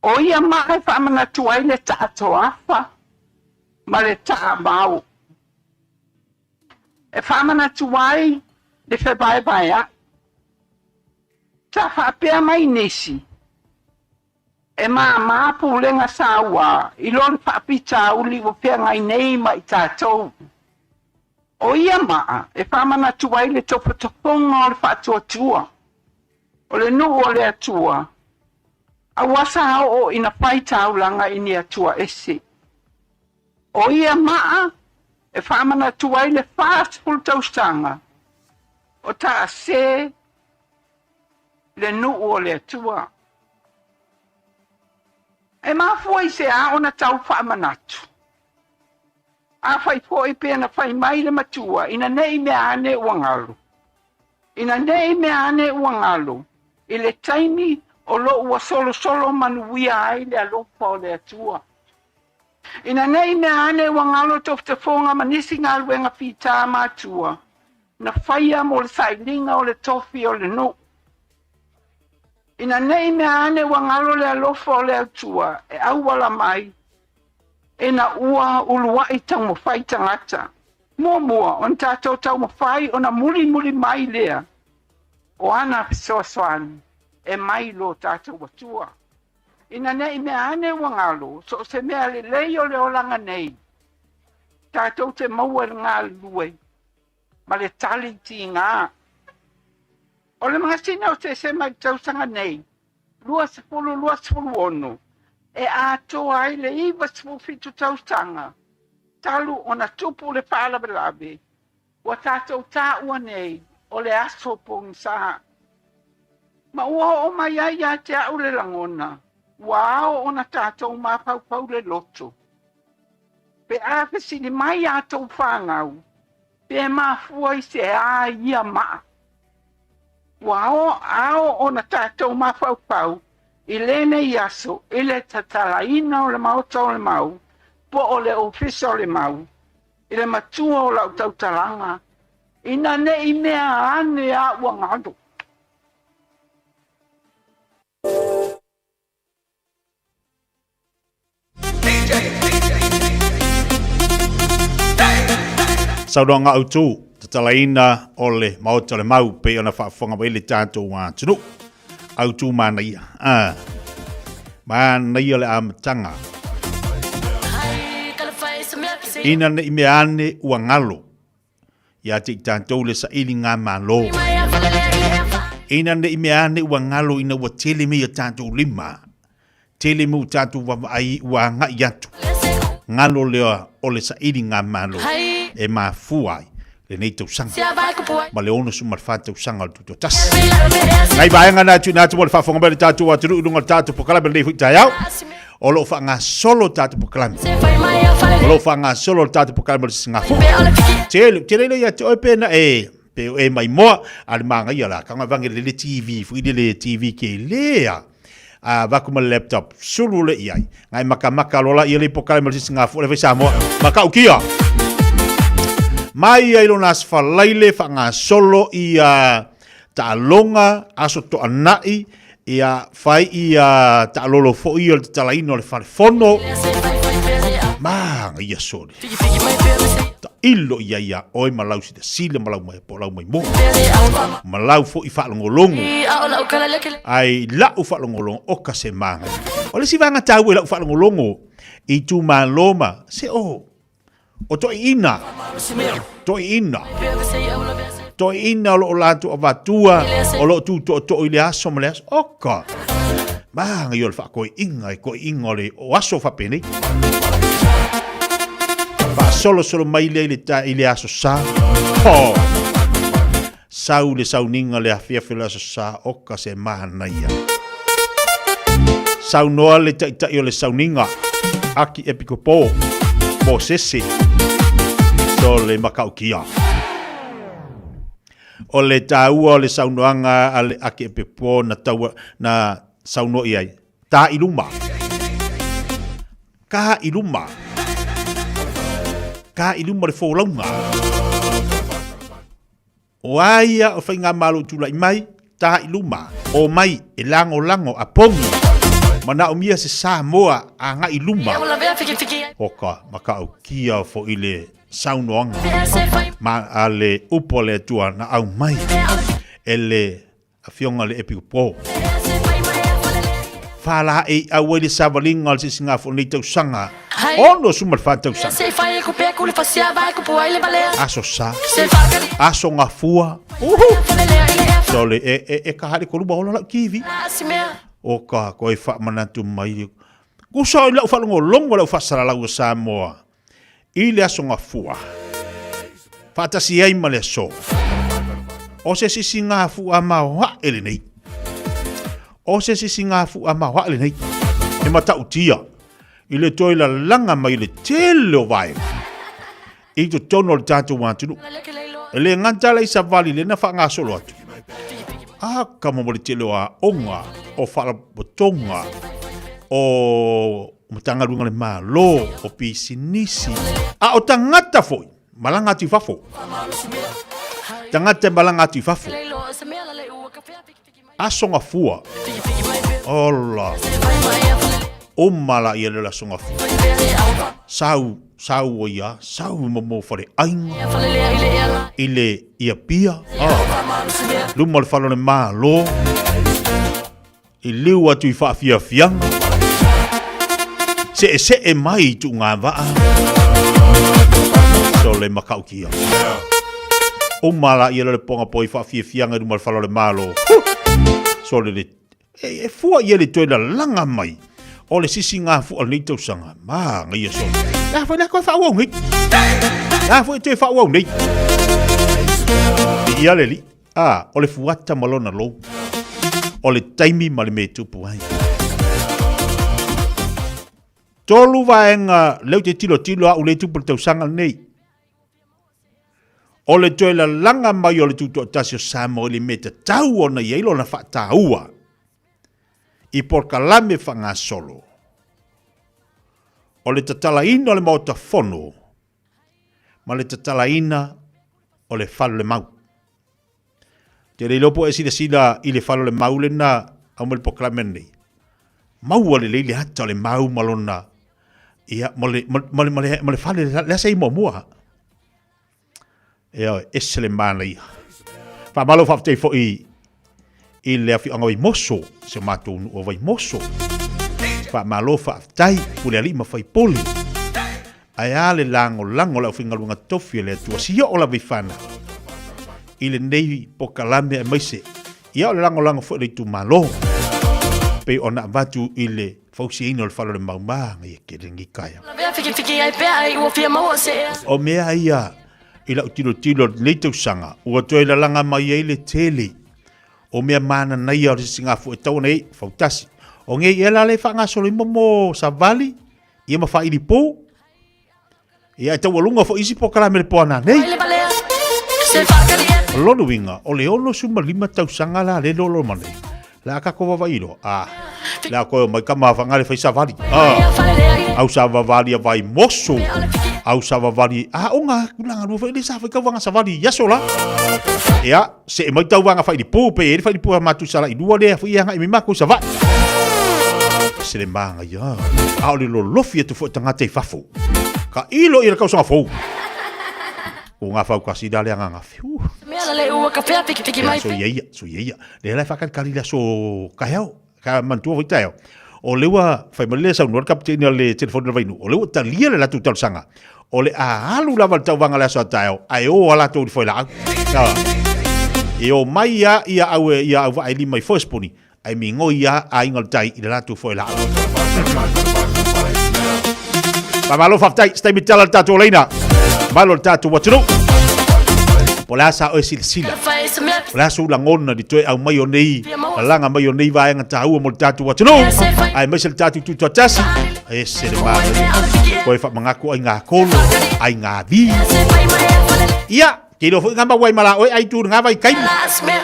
O ia maa e faamanatu ai le taa toafa ma le taa vao. E faamanatu ai le fevaevaea'i. Sa faapea mai nisi, E māmā pulega saua i lo le faafitauli ua feagai nei ma i tatou. O ia maa e faamanatu ai le tofotofoga o le faatuatua, o le nuu o le Atua, a ua sa oo ina fai taulaga i ni atua ese. O ia maa e faamanatu ai le 40 tausaga o taase le nuu o le Atua. E mafua i se a ona tau faamanatu? Afai foi pe na fai mai le matua ina ne i mea ane ua galo. Ina ne i mea ane ua galo i le taimi o lo ua solosolo manuia ai le alofa o le Atua. Ina ne i mea ane ua galo tofotofoga ma nisi galuega fita matua na faia mo le sailiga o le tofi o le nuu. Ina ne i mea ane ua galo le alofa o le Atua e auala mai ina ua uluai taumafai tagata. Muamua ona tatou taumafai ona mulimuli mai lea o ana fesoasoani e mai lo tatou Atua. Ina ne i mea ane ua galo so o se mea lelei o le olaga nei, tatou te maua i le galulue ma le tali tiga. O le masina o Tesema i le tausaga nei, 2026, e atoa ai le 97 tausaga talu ona tupu le faalavelave ua tatou taua nei o le aso pogisa. Ma ua oo mai ai ia te au le lagona ua ao ona tatou mafaufau le loto. Pe a fesili mai a tou fanau, pe mafua i se a ia maa. Ua ao ona tatou mafaufau i lenei aso i le tatalaina o le Maota o le Mau po o le Ofisa o le Mau i le matua o lau tautalaga ina ne i mea ane a ua galo. Saunoaga autu, tatalaina o le Maota o le Mau pei ona faafofoga mai le tatou atunuu. Autu manaia. Ah. Manaia le amataga. Ina ne i mea ane ua galo ia te i tatou le saili ngā malo. Ina ne i mea ane ua galo ina ua tele mei a tatou lima. Tele mea ua tatou vaavaai ua agai atu, galo lea o le sailigamalo e mafua ai lenei tausaga ma le 64 tausaga o le Tutoatasi. Nai vaega na tuuina atu mo le faafofoga mai o le tatou atunuu i luga o le tatou polokalame lenei foi taeao. O lo o faagasolo le tatou polokalame. O lo o faagasolo le tatou polokalame o le Sisigafua. Tele, tele le ia te oe pe na e pe o e maimoa a le magaia la kanga vange le le TV foi le le TV ke lea a vaku ma le laptop sulu le iai ngai makamaka lola ia le polokalame o le Sisigafua le fai Samoa matautia mai ai lona aso falaile faagasolo ia taaloga aso toanai ia fai ia taalolo foi o le tatalaina o le fale fono maga ia sole tailo ia ia oe ma lau silasila ma lau mai po lau mai mo ma lau foi faalogologo ai lau faalogologo o ka se maga o le isi vaega taua i lau faalogologo i itumalo ma se o o toeaiina, toeaiina, toeaiina o lo o latou avatua, o lo o tutootoo i le aso ma le aso. Oka! Manaia o le faatoeaiina e toeaiina o le o aso faapenei. Faasolosolo mai lea i le, ta, i le aso sa. Oh! Sau le sauniga le afiafi o le aso sa, oka se manaia. Saunoa le taitai o le sauniga, Aki Epikopo, Mosese, so le matautia. O le taua o le saunoaga a le Aki Epikopo na taua, na saunoa i ai, tā i luma. Ka i luma. Ka i luma le folauga. O a ia o Faigamalo i tulai mai, ta i luma, o mai e lagolago a pogi, manaomia se Samoa agai i luma. Oka matautia foi le saunoaga ma a le upu a le Atua na aumai e le Afioga le Epikopo. Faalaei au ai le savaliga o le sisigafo o lenei tausaga, 64 tausaga. Aso Sa, Aso Gafua, uhu! Sole, e, e, e ka hale koluma ola lau TV. O ka koe faamanatu mai. Kusa o i lau faalogologo lau faasalalau o Samoa. I le Aso Gafua, faatasi ai ma le aso, o se sisigafua maoaʻe lenei. O se sisigafua maoaʻe lenei. E matautia i le toe lalaga mai le tele o vaega i totonu o le tatou atunuu. E le gata la i savali lea na faagasolo atu, a ka mo le tele o aoga, o faalapotopotoga, o Matagaluega a le Malo, o pisinisi, a o tagata foi, malaga atu i fafo. Tagata e malaga atu i fafo. Aso Gafua. Ola. Uma la ia le aso Gafua. Sau, sau o ia, sau mo mo fale aiga. I le ia pia. Oh. Luma o le fale o le Malo. I liu atu i faafiafiaga, seesee mai i tuugavaa, sole matautia. Uma la ia le ponga poi faafiafiaga i luma o le fala o le Malo. Sole le e, e fua ia le toe lalaga mai o le sisigafua o lenei tausaga. Manaia sole. La foi la koe faaauau nei. La foi toe faaauau nei. Ia le li. Ā, o le fuata ma lona lou, o le taimi ma le mea e tupu ai. Tolu vaega lea ou te tilotilo au lea e tupu i le tausaga lenei. O le toe lalaga mai o le Tutoatasi o Samoa i le mea e tatau ona i ai lona faataua i polokalame faagasolo. O le tatalaina o le Maota Fono ma le tatalaina o le fale o le mau. Te le iloa po o e silasila i le fale o le mau lena au mai le polokalame lenei. Maua lelei le ata o le mau ma lona, ia, ma le, ma, ma le, ma le, ma le fale lea sa i muamua. Ia, ese le manaia. Faamalo faafetai foi i le afioaga o Vaimoso, si o matou nuu o Vaimoso. Faamalo faafetai, pule alii ma faipule. Ae a le lagolago o le aufaigaluega tofi a le Atua, si oo lava i fanau i lenei polokalame aemaise ia o le lagolago foi a le itumalo pei ona avatu i le. fausiaina o le fale o le maumā ia ke lengi kaea. O mea ia i lau tilotilo i lenei tausaga, ua toe lalaga mai ai le tele o mea mananaia o le sisigafua e tau ona i ai, fautasi. O ngei ea la le faagasolo ai mo savali, ia ma faailipu, ia e taualuga foi isi polokalame le poana nei. O lona uiga, o le 65 tausaga la le lolo ma nei. Le a kako vava'i loa, a, le a koe o mai ka mawhanga le whai savali. A, au sa vavali a vai moso, au sa vavali, a, o ngā kulanga lua whai le sa whai kauanga savali, yaso la. Ia, se e mai tauvaga failipu pe e le failipu a matou sala i lua lea foi e agai mai makou i Savaii. Se le magaia, a o le lolofi atu foi o tagata i fafo. Ka ilo ia le kausaga fou. O ngā whau kasi la le anganga fiu. Ia, so ia ia, so ia ia. Le la e whakalikali le aso kaheao, ka manatua foi taeao. O le ua fai mai le saunoa le kapiteina o le telefoni o le Vainuu, o le ua talia le latou talosaga, o le a alu lava le tauvaga le aso a taeao, ae o a latou i le foelaau. E o mai a ia au e ia au vaa e lima i Foespuni, ae migoi a aiga o le tai i le latou foelaau. Faamalo faafetai, se taimi tala le tatou laina. Malo le tatou atunuu. Po o le a sa oe silasila. O le a sou lagona i le toe aumai o nei lalaga mai o nei vaega taua mo le tatou atunuu, aemaise le tatou tutoatasi. Ese le manaia. Koe faamagako ai ngā kolo, ai ngā vi. Ia, ke iloa foi ngā mauai ma la oe ai tu ngā vai kaimi.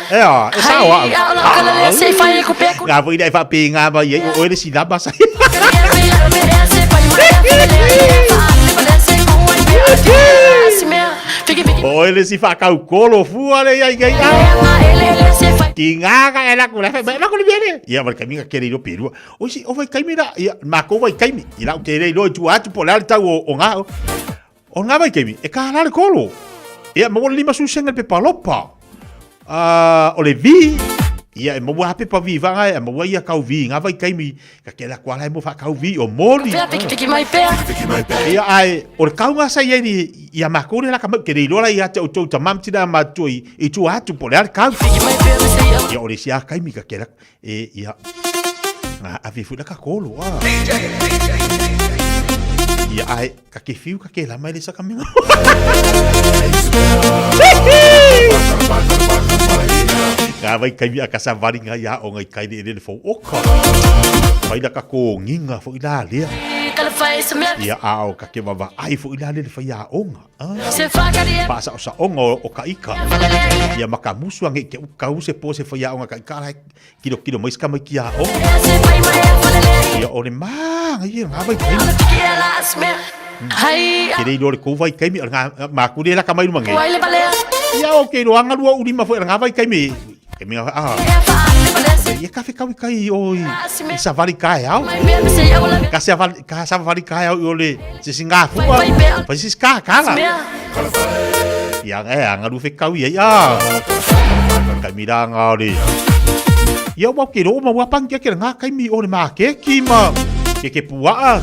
Ea, e sao au. Ngā foi nei whaape ngā mai ai, o oe le silama sa. O oe le si whakau kolo fua le iai ngai a. Ki ngā ka e laku la whai mai, laku le miele. Ia, ma le kaimi ka kere iro perua. O isi, o vai kaimi la, ia, ma ko vai kaimi. I lau te rei loa i tua atu po le ale tau o, o ngā. O ngā vai kaimi, e ka la le kolo. Ia, ma wala lima susenga le pepa lopa. O le vi, ia e maua pepa vi vanga e maua ia kau vi ngā vai kaimi ka ke la kuala e mo whakau vi o moli. Piki mai pea. Ia ai, o le kaunga sa ia ni ia mākou le laka mau ke rei loa ia te outou tamam tina mātua i tua atu po le ale kau. Ia o le isi a kaimi ka ke la e ia ngā avi fui la ka kolo a. Ia ai, ka ke fiu ka ke la mai le saka menga. Ngā vai kaimi a ka sa vari ngā ia o ngai kai le le fou oka. Vai la ka ko nginga fo i la lea. Ia a o ka ke wawa ai fo i la le le whai a onga. Faasaosaoga o ka ika. Ia ma ka musu ange ke uka u se po se whai a onga ka ika lai kilo kilo mai ska mai ki a onga. Ia o le maa ia ngā vai kaimi. Ke rei loa le kou vai kaimi, o le ngā mākuri e laka mai ruma nge. Ia o ke roanga lua urima foi o le ngā vai kaimi. Ke mea, ah. Ia ka whekau i kai o i, i savali kai au. Ka se avali, ka savali kai au i o le se si ngā fua. Pa si ska kala. Ia e anga lu whekau i ai, ah. Kai mira ngā o le. Ia wau ke rōma wā pangi ake ngā kaimi o le mā keki ma. Ke ke puaa.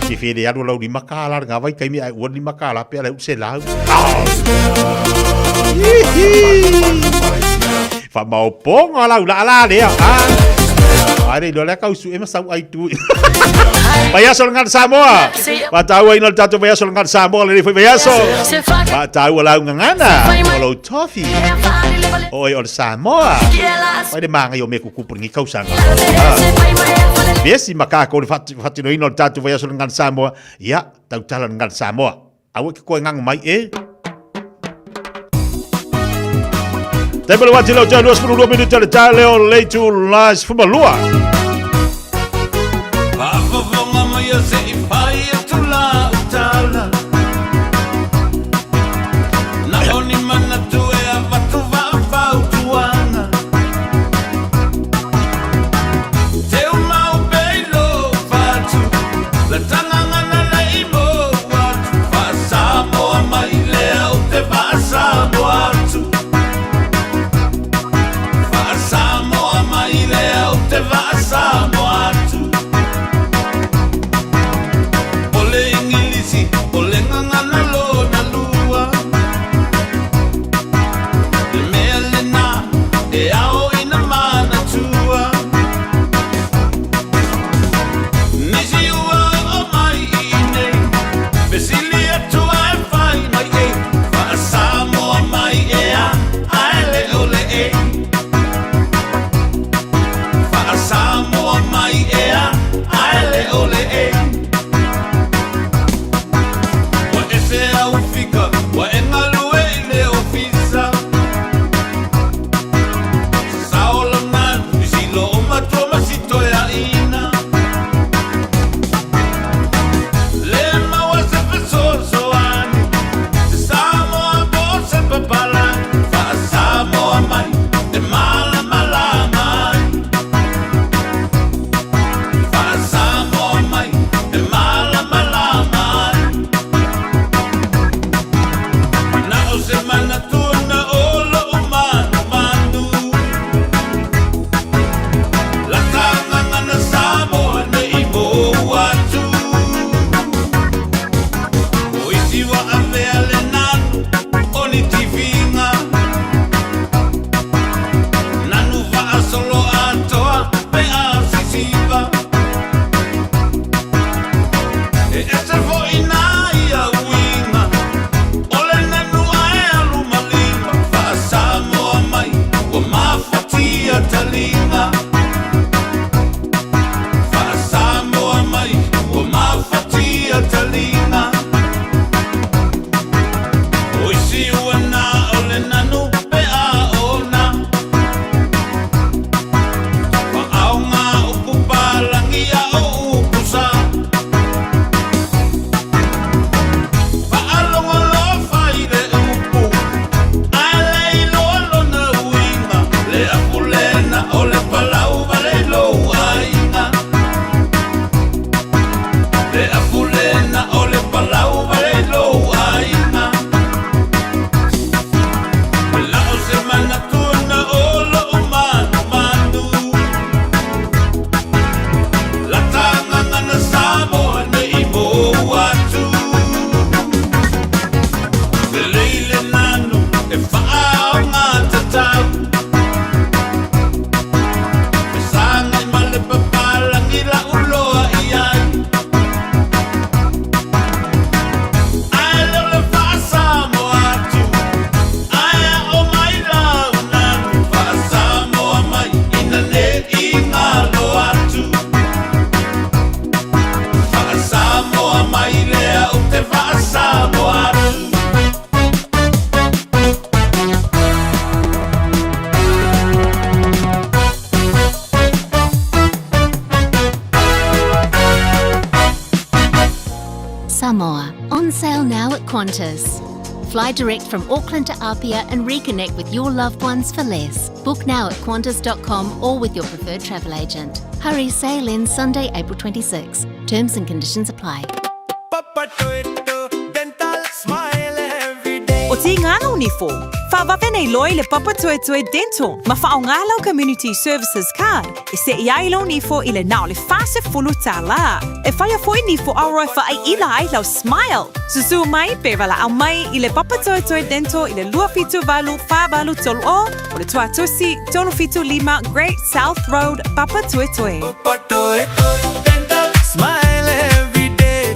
Ke whele aru lau lima kāla ngā vai kaimi ai ua lima kāla pea le use lau. Whamaoponga lau la la lea. Ah. Ai rei loa kau su e masau ai tu. Vai aso le ngana Samoa. Wa tāua ina le tātou vai aso le ngana Samoa le foi vai aso. Wa tāua lau ngangana. O lau tofi. Oi o le Samoa. Vai le manga i o me kuku puri ngi kausanga. Vesi makako le whatinoina o le tātou vai aso le ngana Samoa. Ia, tautala le ngana Samoa. Aua ke koe ngango mai e. Taimi le wati leo tau 22 minute le tae leo leitu lais fumalua. Faafofoga mai a se i fai atu lau tala. Na o ni manatu e avatu faafautuaga. Teu mau pea i lo fatu, la tagaga na lei mo atu. Faasamoa mai lea ou te faasamoa atu. Faasamoa mai lea ou te faasamoa. mativa. E ese fo'i nā ia uiga, o le nanu ae alu ma lima, faa-Samoa mai ua mafatia taliga. Faa-Samoa mai ua mafatia taliga. O isi ua na o le nanu pe a ona. Faaoga upu palagi a o upu sa. Faalogolofa i le upu, ae le iloa lona uiga. Le afu lena o le palau vale i lou aiga. Le afu lena o le palau vale i lou aiga. La o se manatu na o loo manumanu. La tagaga na Samoa nei mou atu. Lelei le nanu e faaoga tatau. Fesagai ma le papalagi lau loa i ai. Ae leo le faasamoa atu, ae ao mai lau nanu. Faasamoa mai ina nei galo atu. Faasamoa mai lea ou te faasamoa atu. Samoa, on sale now at Qantas. Fly direct from Auckland to Apia and reconnect with your loved ones for less. Book now at qantas.com or with your preferred travel agent. Hurry, sale ends Sunday, April 26. Terms and conditions apply. Dental smile every day. O tīgāna o nifo, whaavave nei loa i le Papatoetoe Dental ma whaonga lau Community Services Card e se'i ai lou nifo i le na o le $40. E whaia foi nifo aroa e whaai ila ai lau smile. Susu mai pe valaau mai i le Papatoetoe Dental i le 278 483 o o le Tuatosi 375 Great South Road, Papatoetoe. Papatoetoe Dental smile every day.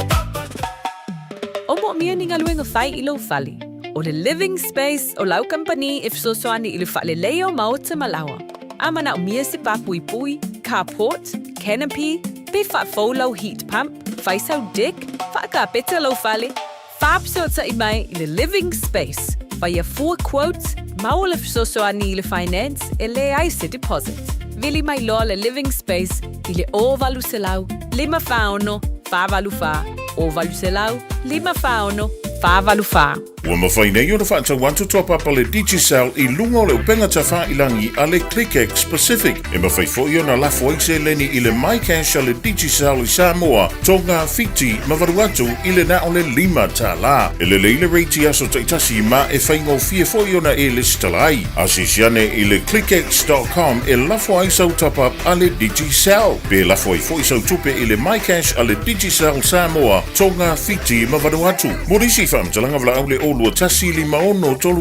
O moomia ni galuega fai i lou fale. O le Living Space o lau kamupani e fesoasoani i le faaleleia o maota ma laoa. A manaomia se pāpuipui, carport, canopy, pe faafou lau heat pump, fai sau deck, faakapeta lou fale, faafesootai mai i le Living Space. Faia fua quote, maua le fesoasoani i le finance e leai se deposit. Vili mai loa le Living Space i le 0800 546 484, 0800 546 484. Ua mafai nei ona faatau atu top up a le Digicel i luga o le upega tafailangi a le ClickX Pacific. E mafai foi ona lafo ai seleni i le MyCash a le Digicel i Samoa, Tonga, Fiti ma Vanuatu i le na o le $5. E lelei le rate i aso taitasi ma e faigofie foi ona e lesitala ai. Asiasi ane i le clickx.com e lafo ai sau top up a le Digicel. Pe lafo ai foi sau tupe i le MyCash a le Digicel Samoa, Tonga, Fiti ma Vanuatu. Mo nisi faamatalaga valaau le 021 56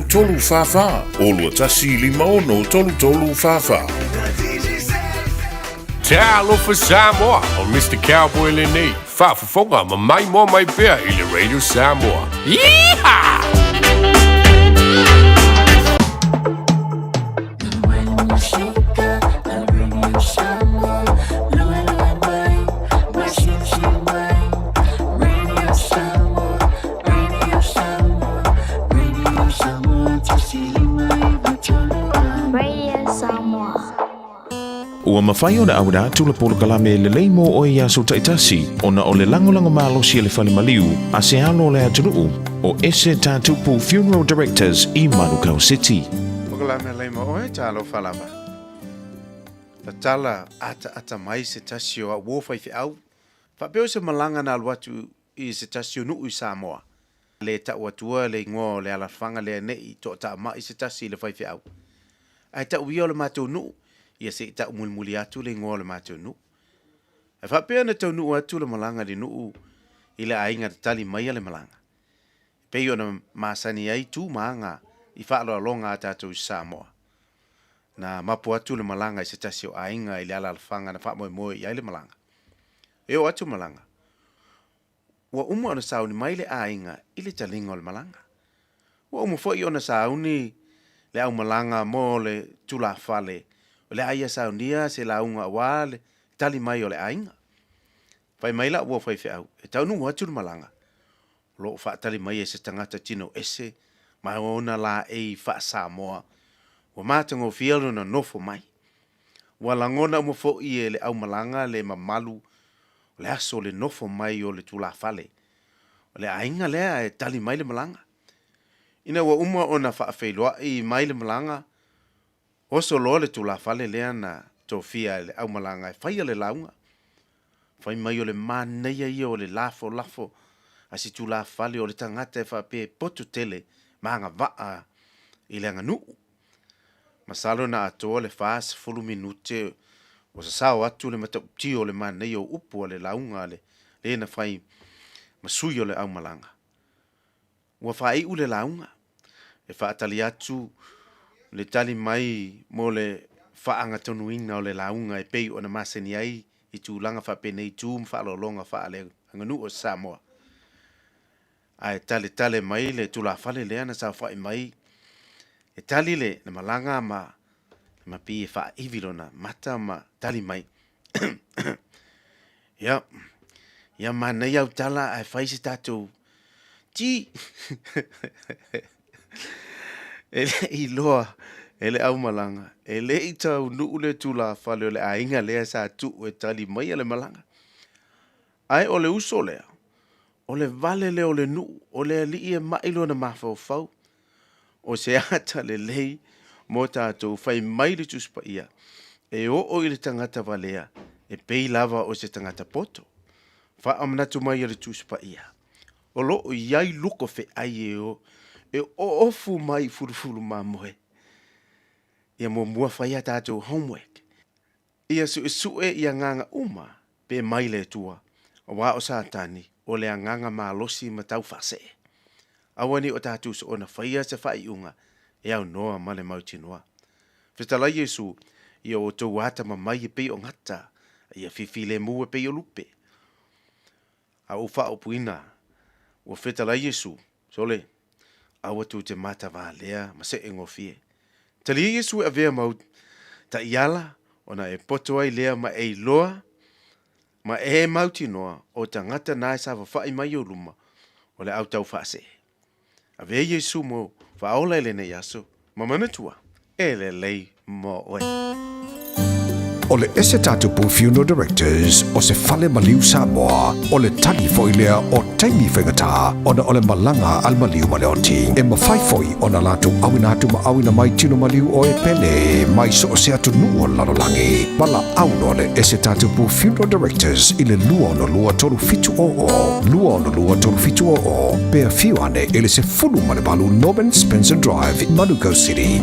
33 44, 021 56 33 44. Talofa Samoa, o Mr. Cowboy lenei, faafofoga ma maimoa mai pea i le Radio Samoa. Yeehaw! Radio Samoa. Ua mafai ona auina atu le polokalame lelei mo oe i aso taitasi ona o le lagolago malosi a le Fale Maliu a se alo o le atunuu o Ese Tatupu Funeral Directors i Manukau City. Polokalame lelei mo oe, talofa lava. Tatala ataata mai se tasi o au uo faifeau, faapea o se malaga na alu atu i se tasi o nuu i Samoa. Le tau atua le igoa o le alafaga lea nei toataamai se tasi i le faifeau. Ae tau ia o le matou nuu, ia se i tau mulimuli atu le igoa o le matou nuu. Ae faapea ona taunuu atu le malaga i le nuu i le aiga tatali maia le malaga. E pei ona masani ai tu ma aga i faaaloaloga a tatou i Samoa. Na mapu atu le malaga i se tasi o aiga i le alaalafaga na faamoemoe i ai le malaga. E oo atu malaga, ua uma ona sauni mai le aiga i le taliga o le malaga. Ua uma foi ona sauni le aumalaga mo le tulafale o le a ia saunia se lauga aua le tali mai o le aiga. Fai mai la'u uo faifeau e taunuu atu le malaga, o lo o faatali mai e se tagata tino ese ma ona laei faa-Samoa ua matagofie lona nofo mai. Ua lagona uma foi e le aumalaga le mamalu o le aso o le nofo mai o le tulafale o le aiga lea e tali mai le malaga. Ina ua uma ona faafeiloai mai le malaga, oso loa le tulafale lea na tofia e le aumalaga e faia le lauga. Fai mai o le manaia ia o le lafolafo a si tulafale o le tagata e faapea e poto tele ma agavaa i le aganuu. Masalo na atoa le 40 minute o sasao atu le matautia o le manaia o upu a le lauga a le le na fai ma sui o le aumalaga. Ua faaiu le lauga e faatali atu le tali mai mo le faaagatonuina o le lauga e pei ona masani ai i tulaga faapenei tu ma faaaloaloga faaleaganuu a Samoa. Ae taletale mai le tulafale lea na saofai mai e tali le malaga ma ma pei e faaivi lona mata ma tali mai. Ia, ia manaia au tala ae fai se tatou ti. E le i loa e le aumalaga, e le i taunuu le tulafale o le aiga lea sa tuu e tali maia le malaga. Ae o le uso lea, o le vale lea o le nuu, o le alii e mai lona mafaufau, o se ata lelei mo tatou, fai mai le Tusi Paia, e oo i le tagata valea, e pei lava o se tagata poto. Faamanatu mai e le Tusi Paia, o lo o i ai luko feai e o, e oofu mai i fulufulu mamoe. Ia muamua fai a tatou homework. Ia suesue i agaga uma pe mai le Atua, aua o Satani o le agaga malosi ma tau faasee. Aua ne i o tatou soona faia se faaiuga e aunoa ma le mautinoa. Fetalai Iesu, ia outou atamamai e pei o gata, a ia fifilemu e pei o lupe. A ou faaupuina, ua fetalai Iesu, Sole, aua tou te matavalea ma see gofie. Talia Iesu e avea mau taiala ona e poto ai lea ma e iloa ma e mautinoa o tagata na e savafai mai ou luma o le au tau faasee. Avea Iesu mo faaola i lenei aso, ma manatua, e lelei mo oe. O le Ese Tatupu Funeral Directors o se fale maliu Samoa, o le tali foi lea o taimi faigata ona o le malaga a le maliu ma le oti. E mafai foi ona latou auina atu ma auina mai tino maliu o e pele mai so o se atunuu o le lalolagi. Valaau loa le Ese Tatupu Funeral Directors i le 262 3700, 262 3700, pe afio ane i le 18 Norman Spencer Drive, Manukau City.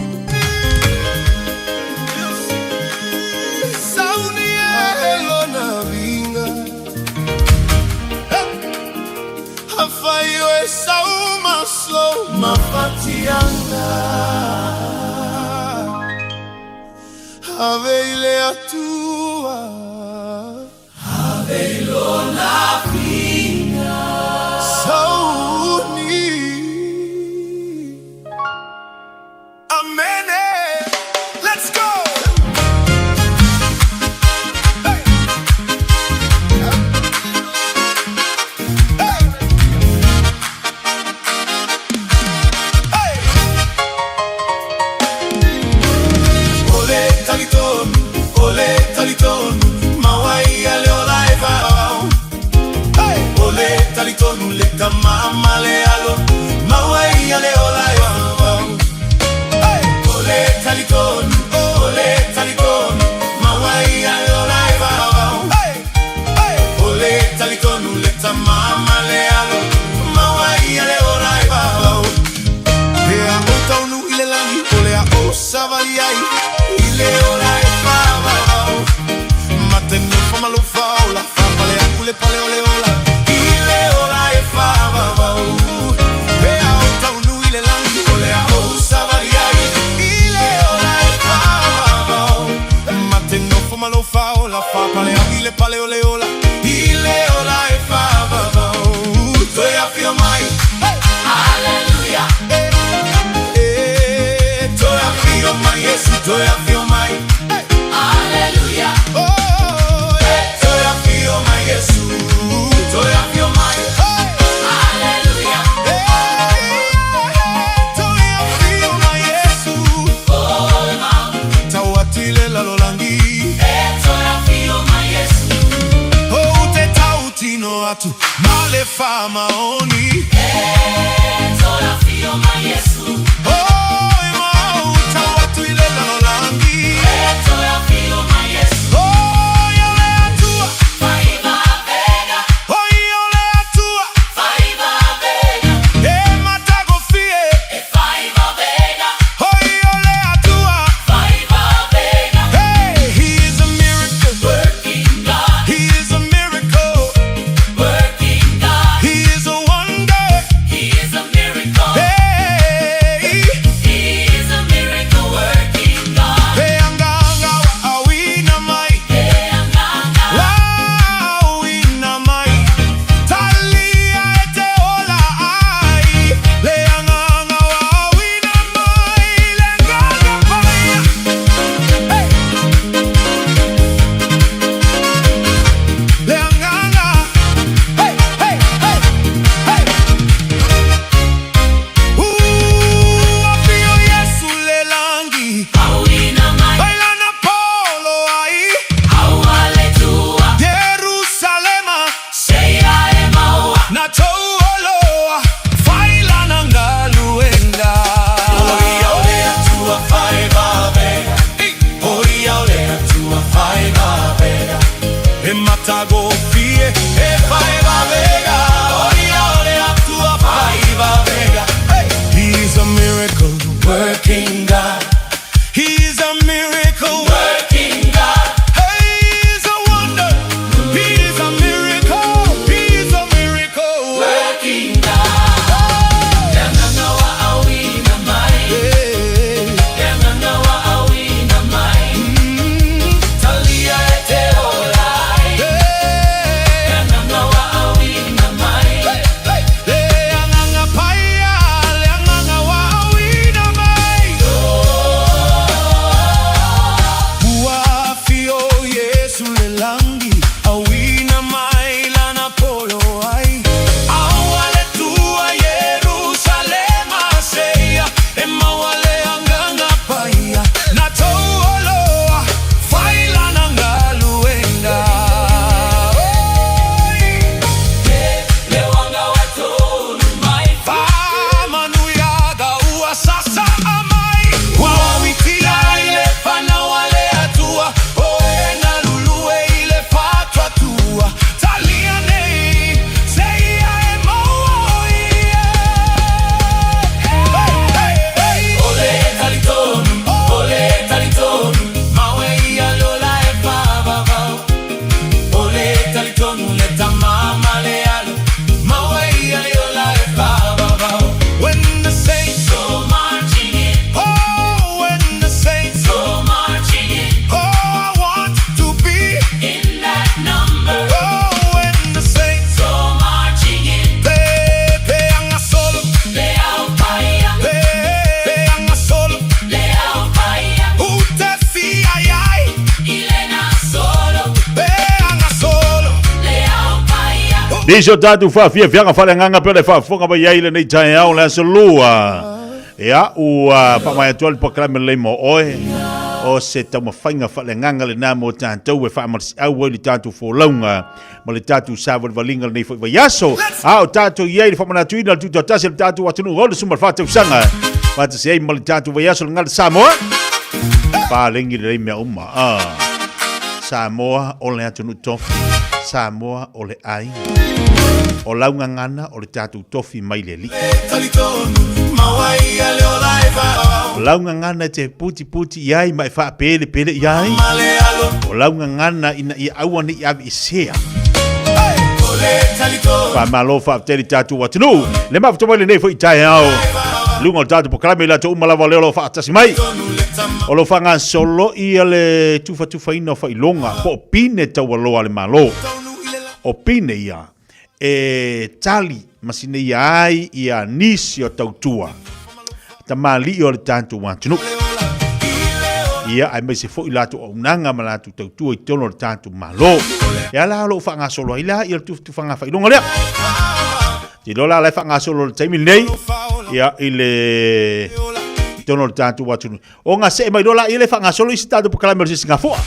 le ole ola I le ola e whaavavau Toe awhio mai Hallelujah Eh, Toe awhio mai Yesu Toe awhio mai Hallelujah Oh, eh, Toe awhio mai Yesu Toe awhio mai Hallelujah Toe awhio mai Yesu Tau atu i le lalolangi E toe awhio mai Yesu O te tau tino atu Ma le whamaoni E toe awhio mai Yesu Oh, e mau tau atu i le lalolangi E toe awhio mai Yesu Oh, ia le atua Faiva vega Oh, ia le atua Faiva vega E matagofie E faiva vega Oh, ia le atua Faiva vega Hey, he is a miracle working God. He is a miracle working God. He is a wonder. He is a miracle. Hey, he is a miracle working God. Hey, anga anga wa awina mai. Hey, anga anga wa awina mai. Talia e te ola ai. Le anga anga wa awina mai. Le anga anga pai. Hey. Le anga anga. Hey, hey, hey, hey. Ooh, afio Yesu le langi. Bailana polo ai. Jerusalema. Na touoloa. Failana ngaluenga. E matagofie e faiva vega Oia ole atua faiva vega Hey! He's a miracle working God. He's a miracle working God. Hey, he's a wonder. He's a miracle. He's a miracle working God. Le anganga paia, le anganga wa awina mai. Ua fio Yesu le langi, awina mai lana polo ai. Aua le tua Jerusalema seia, e maua le anganga paia. Na touoloa, failana ngaluenga. Oi! Faamanuiaga ua sasa amai. Ua uitia i le fanau a le Atua, o e galulue i le faatuatua. Talia nei, seia e maua o ia. Hey, hey, hey. Ole talitonu, ole talitonu, maue ia lola e whavavau. Ole talitonu le tamama le alo, maue ia lola e whavavau. When the saints go marching in, oh, when the saints go marching in, oh, I want to be in that number. Oh, when the saints go marching in, pe pe anga solo, le au paia, pe pe anga solo, le au paia, ute fi ai ai, ilena solo, pe anga solo, le au paia. Nisi o tatou faafiafiaga faaleagaga pea le faafofoga mai ai i lenei taeao le aso lua. Ia, ua faamaea atu ai le polokalame lelei mo oe. O se taumafaiga faaleagaga lenā mo tatou e faamalosiau ai le tatou folauga ma le tatou savalivaliga lenei foi vaiaso. A o tatou i ai i le faamanatuina o le tutoatasi o le tatou atunuu 64 tausaga faatasi ai ma le tatou vaiaso le Gagana Samoa. Paleni lelei mea uma. Ah. Samoa o le atunuu tofi. Samoa o le aiga. O lau gagana o le tatou tofi mai le alii. O lau gagana e te putiputi i ai ma e faapelepele i ai. O lau gagana ina ia aua ne i aveesea. Faamalo faafetai le tatou atunuu. Le mafuta mai lenei foi taeao. Luga o le tatou polokalame i latou uma lava o lea o lo o faatasi mai. O lo faagasolo ia le tufatufaina o faailoga po o pine taualoa a le Malo. O pine ia e tali masineia ai ia nisi o tautua tamalii o le tatou atunuu. Ia, aemaise foi latou auaunaga ma latou tautua i totonu o le tatou Malo. E ala o lo o faagasolo ai la ia le tufatufaga faailoga lea. Te iloa la la e faagasolo i le taimi lenei, ia, i le i totonu o le tatou atunuu. O ga see mai loa la ia le faagasolo isi tatou polokalame o le Sisigafua.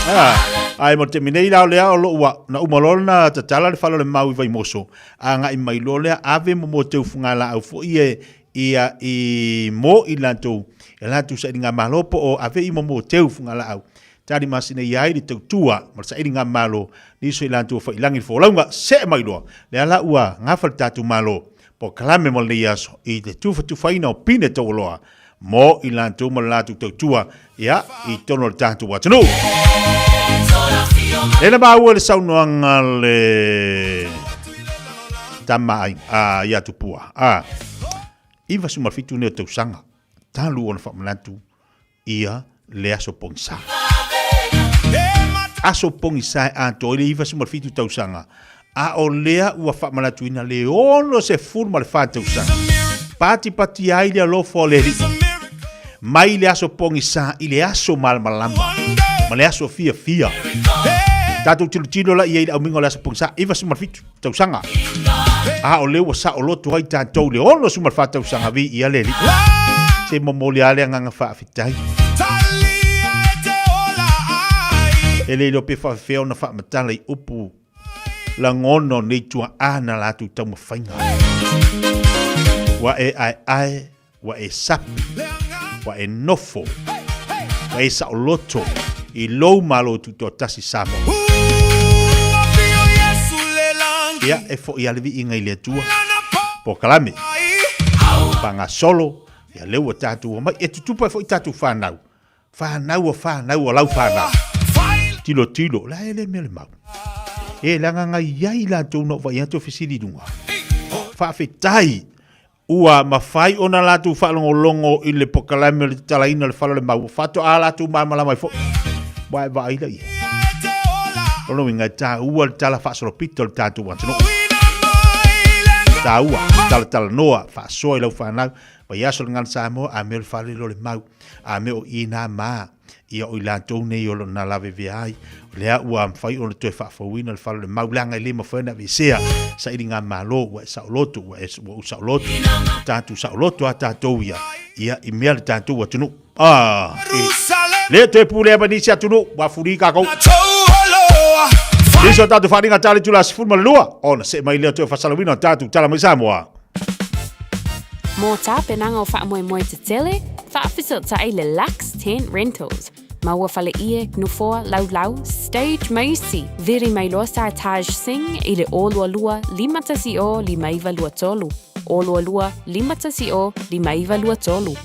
Ah, ai mo le taimi nei la o lea o lo ua na uma loa na tatala le fale o le mau i Vaimoso, agai mai loa lea ave mo mo teu fugalaau foi e ia i mo i latou e latou sailiga malo po o ave i mo mo teu fugalaau tali masina i ai le tautua ma le sailiga malo nisi o i latou failangi le folauga see mai loa lea la ua gafa le tatou malo polokalame mo lenei aso i le tufatufaina o pine taualoa mo i latou ma le latou tautua ia i totonu o le tatou atunuu. Lea na maua le saunoaga le tama ai a ia Tupua a 97 nei o tausaga talu ona faamanatu ia le aso pogisa. Aso pogisa e atoa i le 97 tausaga a o lea ua faamanatuina le 64 tausaga. Patipati ai le alofa o le Alii mai le aso pogisa i le aso malamalama ma le aso fiafia. Tatou tilotilo la i ai i le aumiga o le aso pogisa 97 tausaga. A o lea ua saoloto ai tatou i le 64 tausaga viia le Alii. Se momoli lava le agaga faafetai. E le iloa pe faafefea ona faamatala i upu lagona o nei tuaa na latou taumafaiga. Ua e aeae, ua e sapi, ua e nofo, ua e saoloto i lou Malo Tutoatasi Samoa. Ia, e foi lava le viiga i le Atua. Polokalame, faagasolo, ia lea ua tatou omai. E tutupu ai foi tatou fanau Whanau o whanau o lau whanau. Tilo tilo, la e le mea le mau. E leaga ngai iai latou na ou vaai atu o fesili i luga. Faafetai ua mafai ona latou faalogologo i le polokalame o le tatalaina o le fale o le mau, ua faatoa latou malamalama ai foi. Ua e vaai la ia. Lona uiga e taua le tala faasolopito o le tatou atunuu. Taua, talatalanoa, faasoa i lau fanau, vaiaso le Gagana Samoa, a mea o le fale lea o le mau. A me o i nā mā, ia o i latou nei o lo na lavevea ai, o lea ua mafai ona toe faafouina le fale o le mau, leaga e le mafai ona aveesea saili ngā malo, ua e saoloto, ua e, ua ou saoloto, tatou saoloto a tatou ia, ia i mea le tatou atunuu. Ah, e, le toe pulea mai nisi atunuu, ua fuli kākou. Nisi o tatou faaaliga tali itula 12, ona see mai lea toe faasalauina o tatou tala mai Samoa. Mō tapenaga o faamoemoe tetele, faafesootai le Lux Tent Rentals. Maua fale ie, nofoa, laulau, stage ma isi. Vili mai loa Sartaj Singh i le 022 510 5923. 022 510 5923.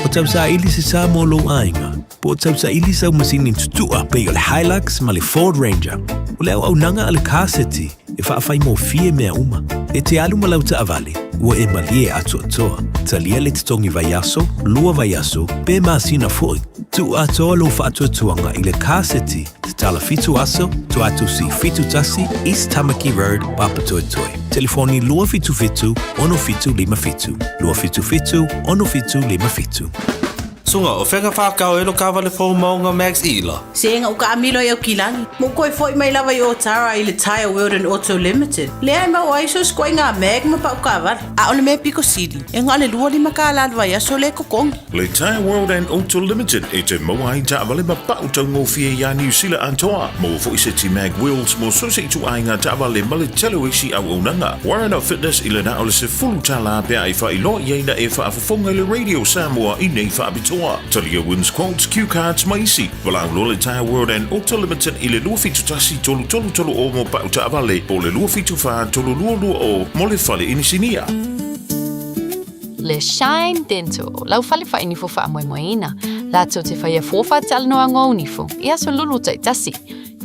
O tausaili se sa mo lou aiga, po o tausaili sau masini tutua pei o le Hilux ma le Ford Ranger. O le auaunaga a le Car City e faafaigofie mea uma. E te alu ma lau taavale, ua e malie atoatoa. Talia le totogi vaiaso, lua vaiaso, pe masina foi. Tuu atoa lou faatuatuaga i le Car City, tatala fitu aso, Tuatusi 71, East Tamaki Road, Papatoetoe. Telefoni 277 6757, 277 6757. Sunga, o fea ka whakao e lo kawale fou maunga Max Ila? Sega o ka amilo i au kilagi. Mo koe foi mai lava i Otara i le Tyre World and Auto Limited. Lea e mau ai so skoe ngā mag ma pau kawale. A o le mea piko sili, e ngā le 25 kālā le vaiaso le kokongi. Le Tyre World and Auto Limited e te maua ai taavale ma pau taugofie iā Niu Sila atoa. Maua foi seti mag wheels mo so se ituaiga taavale ma le tele o isi auaunaga. Warren of Fitness i le na o le sefulu tālā pea e faailoa i ai na e faafofoga i le Radio Samoa i nei faapitoa. Talia Wins Quotes, Cue Cards ma isi. Valaau loa le Tyre World and Auto Limited i le 271 3330 mo pau taavale po o le 274 3220 mo le fale inisinia. Le Shine Dental, lau fale whainifo whaamoemoeina. Latou te whaia fōwha talanoa ngō nifo, i aso lulu taitasi.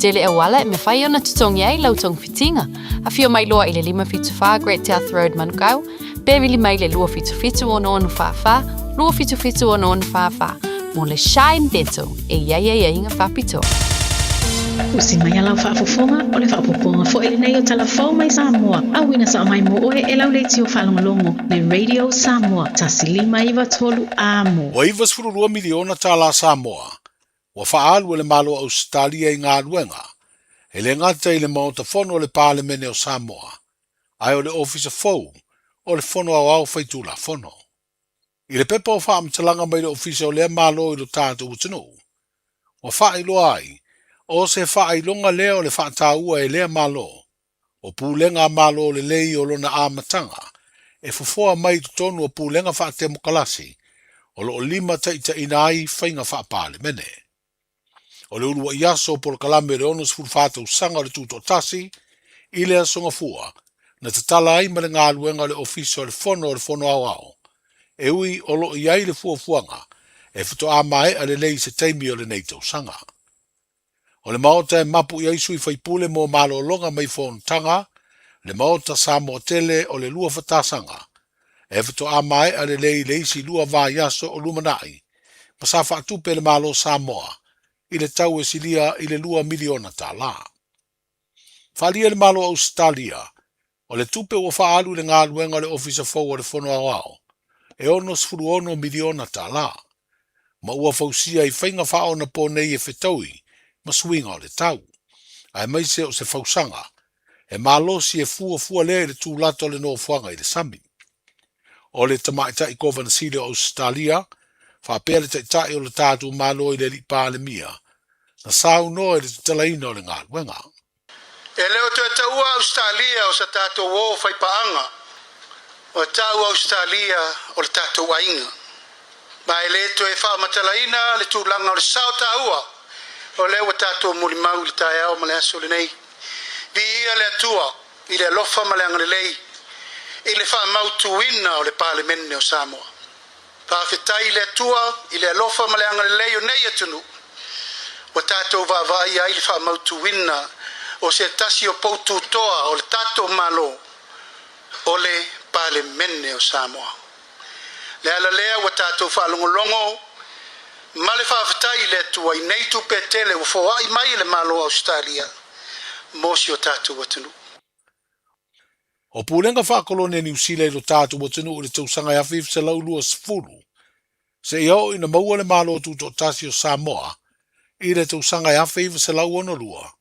Tele auala e mawhai ona totongi ai lau tongwhitinga. Awhio mai loa i le 574 Great South Road Manukau, Pe vili mai le 277 66 44, 277 66 44 mo le Shine Dental e i ai aiaiga faapitoa. Usi mai a lau faafofoga, o le faaopoopoga foi lenei o Tala Fou mai Samoa, auina sao mai mo oe e lau leitio faalogologo, le Radio Samoa, 1 5 9 3 amo. Ua 92 miliona tālā Samoa ua faaalu e le Malo o Ausetalia i galuega, e le gata i le Maota Fono o le Palemene o Samoa, ae o le Ofisa fou o le Fono Aoao Faitulafono. I le pepa o faamatalaga mai le Ofisa o lea Malo i lo tatou atunuu, ua faailoa ai, o se faailoga lea o le faataua e lea Malo, o pulega a Malo lelei o lona amataga e fofoa mai i totonu o pulega faatemokalasi o lo o limataitaiina ai faiga faapalemene. O le uluai aso o polokalame o le 64 tausaga o le Tutoatasi i le Aso Gafua na tatala ai ma le galuega o le Ofisa o le Fono o le Fono Aoao, e ui o lo o i ai le fuafuaga e faatoa maea lelei i se taimi o lenei tausaga. O le Maota e mapu i ai sui faipule mo malologa mai fonotaga, le Maota Samoa tele o le lua fatasaga, e faatoa maea lelei i le isi 2 vaiaso o lumanai, ma sa faatupe e le Malo Samoa i le tau e silia i le $2 miliona. Faaalia e le Malo o Ausetalia, o le tupe ua faaalu i le galuega o le Ofisa fou o le Fono Aoao, e $66 miliona, ma ua fausia i faiga faaonaponei e fetaui ma suiga o le tau, aemaise o se fausaga e malosi e fuafua lea i le tulata o le nofoaga i le sami. O le tamaitai Kovana Sili o Ausetalia, faapea le taitai o le tatou Malo i le alii Palemia, na saunoa i le tatalaina o le galuega. E le o toe taua Ausetalia o sa tatou o faipaaga, ua tau Ausetalia o le tatou aiga. Ma e le toe faamatalaina le tulaga o le sao taua o lea ua tatou molimau i le taeao ma le aso lenei. Viia le Atua i le alofa ma le agalelei i le faamautuina o le Palemene o Samoa. Faafetai i le Atua i le alofa ma le agalelei o nei atunuu ua tatou vaavaaia ai le faamautuina o se tasi o poututoa o le tatou Malo o le Palemene o Samoa. Le ala lea ua tatou faalogologo ma le faafetai i le Atua i nei tupe tele ua foai mai e le Malo o Ausetalia mo si o tatou atunuu. O pulega faakolone a Niu Sila i lo tatou atunuu i le tausaga e 1920, seia oo ina maua le Malo Tutoatasi o Samoa i le tausaga e 1962,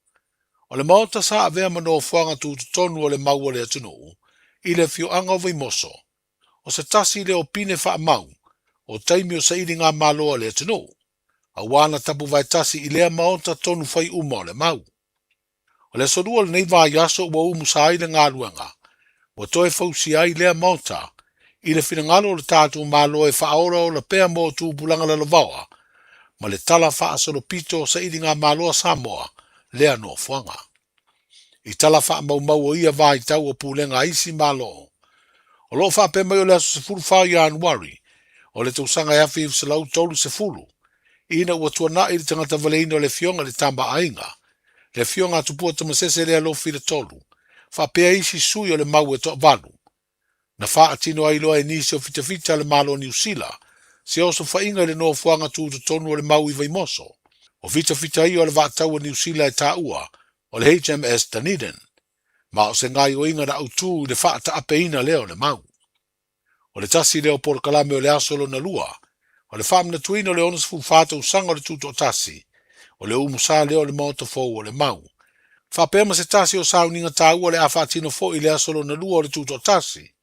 o le Maota sa avea ma nofoaga tutotonu o le mau a le atunuu i le afioaga o Vaimoso, o se tasi lea o pine faamau o taimi o sailiga malo a le atunuu, auā na tapuvaetasi i lea Maota tonu fai uma o le mau. O le aso Lua o lenei vaiaso ua umusa ai le galuega, ua toe fausia ai lea Maota i le finagalo o le tatou Malo e faaolaola pea mo tupulaga lalovaoa ma le tala faasolopito o sailigamalo a Samoa lea nofoaga. I tala faamaumau o ia vaitau o pulega a isi Malo, o lo o faapea mai o le aso 14 Ianuari o le tausaga e 1930, ina ua tuanai le tagata valeina o le Afioga i le Tama a Aiga, le Afioga a Tupua Tamasese Lealofi le Tolu, faapea isi sui o le mau e toavalu. Na faatino ai loa e nisi o fitafita a le Malo o Niu Sila se osofaiga i le nofoaga tutotonu o le mau i Vaimoso. O fitafita ia o le vaatau a Niu Sila e taua o le HMS Dunedin, ma o se gaoioiga na autū i le faataapeina lea o le mau. O le tasi lea o polokalame o le aso lona lua, o le faamanatuina o le 64 tausaga o le Tutoatasi, o le umusa lea o le Maota fou o le Mau. Faapea ma se tasi o sauniga taua o le a faatino foi i le aso lona lua o le Tutoatasi,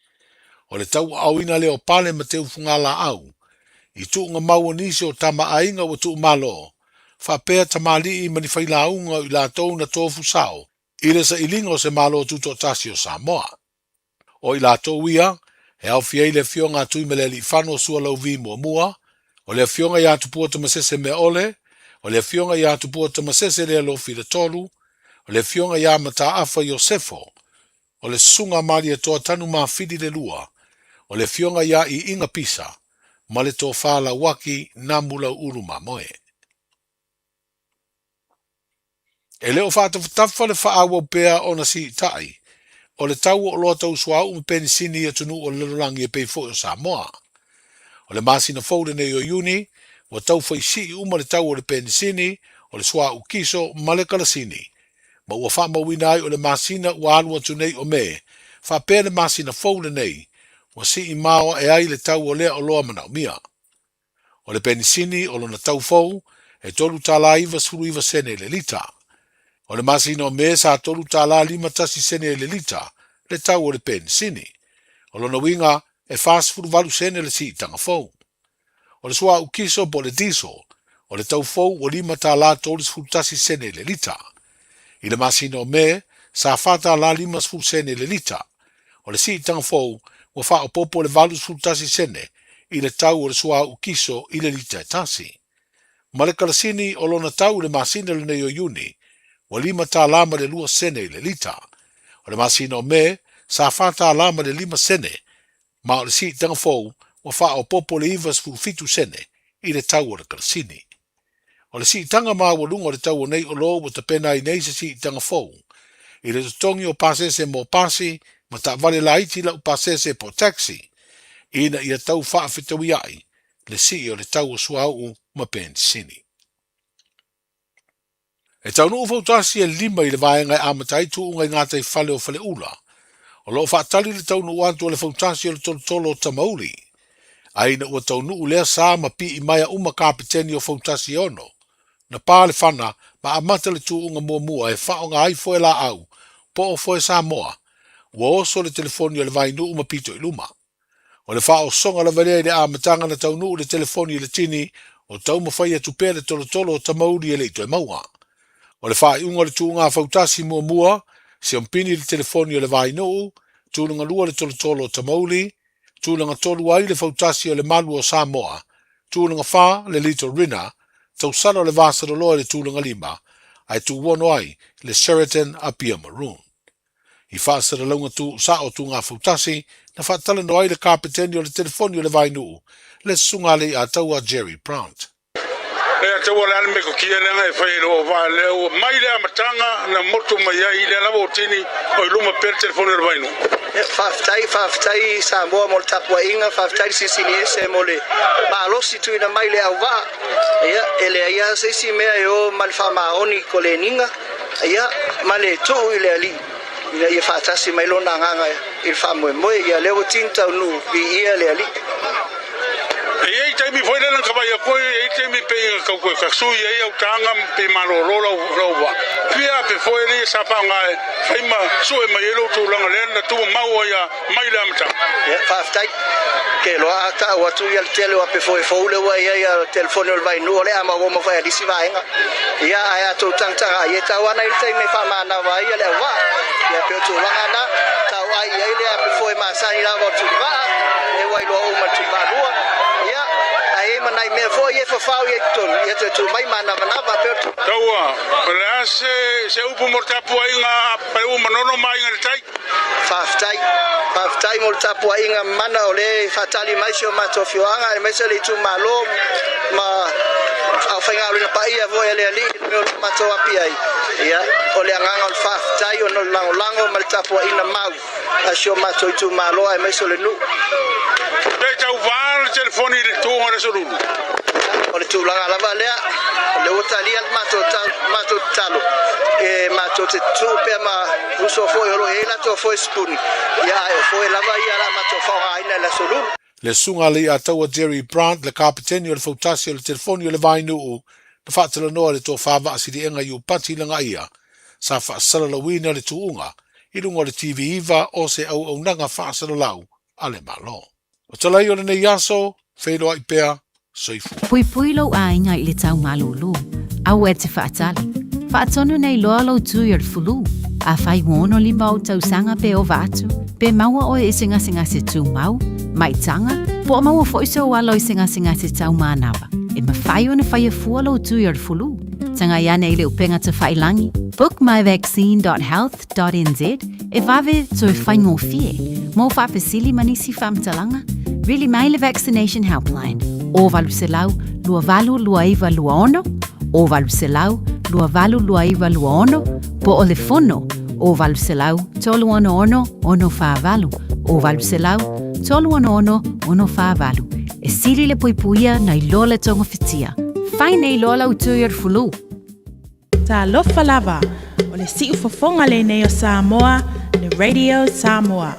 o le tauaaoina lea o pale ma teufugalaau i tuuga mau o nisi o tama aiga ua tuumalo, faapea tamalii ma ni failauga o i latou na tofu sao i le sailiga o se Malo Tutoatasi o Samoa. O i latou ia, e aofia ai le Afioga a Tuimalealiifano Sualauvi Muamua, o le Afioga ia Tupua Tamasese Meaole, o le Afioga ia Tupua Tamasese Lealofi le Tolu, o le Afioga ia Mataafa Iosefo, o le Susuga a Malietoa Tanumafili le Lua, o le Afioga ia Iiga Pisa, ma le Tofa Lauaki Namulauulu Mamoe. E le o faatafatafa le faaauau pea ona siitai o le tau o oloa tau suauu ma penisini i atunuu o le lalolagi e pei foi o Samoa. O le masina fou lenei o Iuni, ua tau fai sii uma le tau o le penisini, o le suauu kiso ma le kalasini, ma ua faamauina ai o le masina ua alu atu nei o Me, faapea le masina fou lenei, ua sii maoae ai le tau o lea oloa manaomia. O le penisini o lona tau fou, e $3.99 sene i le lita. O le masina o Me sa $3.51 sene i le lita le tau o le penisini. O lona uiga, e 48 sene le siitaga fou. O le suauu kiso po o le diesel, o le tau fou ua $5.31 sene i le lita. I le masina o Me, sa $4.50 sene i le lita. O le siitaga fou, ua faaopoopo le 81 sene i le tau o le suauu kiso i le lita e tasi. Ma le kalasini o lona tau i le masina lenei o Iuni, ua $5 ma le 2 sene i le lita. O le masina o Me, sa $4 ma le 5 sene, ma o le siitaga fou ua faaopoopo le 97 sene i le tau o le kalasini. O le siitaga maualuga o le tau o nei oloa ua tapena ai nei se siitaga fou i le totogi o pasese mo pasi ma taavale laiti laupasese po o taxi ina ia tau faafetauia'i le sii o le tau o suauu ma penisini. E taunuu fautasi e lima i le vaega e amata ai tuuga i gataifale o Faleula. O lo o faatali le taunuu atu o le fautasi o le tolotolo o Tamauli. A ina ua taunuu lea sa ma pii maea uma kapeteni o fautasi e ono, na pa le fana ma amata le tuuga muamua e faaaoga ai foe laau po o foe Samoa. Ua oso le telefoni o le Vainuu ma pito i luma. O le faaosoga lava lea i le amataga na taunuu le telefoni i le tini o taumafai atu pea le tolotolo o Tamauli e le i toe maua. O le faaiuga o le tuuga fautasi muamua, siompini le telefoni o le Vainuu, tulaga lua le tolotolo o Tamauli, tulaga tolu ai le fautasi o le Malu o Samoa, tulaga fa le Little Rina, tausala o le Vasaloloa i le tulaga lima, ae tuuono ai le Sheraton Apia Maroon. I faasalalauga tuusao tuuga fautasi, na faatalanoa ai le kapeteni o le telefoni o le Vainuu, le Susuga a Leiataua Jerry Brant. Leiataua o le a le metotia lea e fai i lou vaa lea ua mai le amataga na motu mai ai lea lava o tini o i luma pea le telefoni o le Vainuu. Faafetai, faafetai Samoa mo le tapuaiga, faafetai le Silisili Ese mo le malosi tuuina mai i le auvaa. Ia, e leai lava se isi mea e o ma le faamaoni i koleniga. Ia, ma le tuu i le Alii, ina ia faatasi mai Lona Agaga i le faamoemoe. Ia, lea ua tini taunuu, viia le Alii. E i ai taimi foi lea na ka vai atu ai, e i ai taimi pei na tau toe tasui ai au taga ma pei malolo lau, lau vaa. Fia ape foi le ia sa faaaoga e fai ma sue mai ai lou tulaga lea na tumau ai a mai le amataga. Ia, faafetai. Ke loa a tau atu ia le tele o ape foe fou le ua ia ia telefoni o le Vainuu o le a maua ma fai a lisi vaega. Ia, ae a tou tagataga ai e tau ana i le taimi e faamanawa ai ia le auvaa. Ia, pe o tulaga na, tau ai i ai le ape foe masani lava o le Tulivaa, le ua iloa uma le Tulivaa lua. Ia, ae i ai ma nai mea foi ia e fafao i ai totonu, ia toe tu mai manavanava pe o le. Taua, o le a se, se upu mo le tapuaiga a Paleuu Manono ma Aiga i le Tai? Faafetai. Faafetai mo le tapuaiga mana o lea e faatali mai si o matou afioaga aemaise le itumalo ma aufaigaluega paia foi a le Alii i le mea o lo o matou api ai. Ia, o le agaga o le faafetai ona o le lagolago ma le tapuaiga mau a si o matou itumalo aemaise o le nuu. Pe tauva le telefoni i le tuga o le Aso Lulu. O le tulaga lava lea, o lea ua talia le matou matou tatalo e matou te tuu pea ma uso foi o lo o i ai latou foe sipuni, ia ae o foe lava ia o le a matou faaaogaina i le Aso Lulu. Le susuga a Leiataua Jerry Brant, le kapeteni o le fautasi o le telefoni o le Vainuu, na faatalanoa i le tofa Vaasiliega Iupati Lagaia, sa faasalalauina le tuuga i luga o le TV 9 o se auaunaga faasalalau a le Malo. O talai o lenei aso, feiloai pea, soifua. Puipui lou aiga i le tau malūlū, aua e te faatali. Faatonu nei loa lou tui o le fulu. Afai ua 65 ou tausaga pe ova atu, pe maua oe i se gasegase tumau, maitaga, po o maua foi sou alo i se gasegase tau manava, e mafai ona faia fua lou tui o le fulu. Tagai ane i le upega tafailangi, bookmyvaccine.health.nz, e vave toe faigofie mo faafesili ma nisi faamatalaga, vili mai le Vaccination Helpline o 800 282926 o 800 282926 po o le fono O 800 366 648, O 800 366 648. E sili le puipuia nai lo le togofitia. Fai nei loa lau tui o le fulu. Talofa lava, o le siufofoga lenei o Samoa, le Radio Samoa.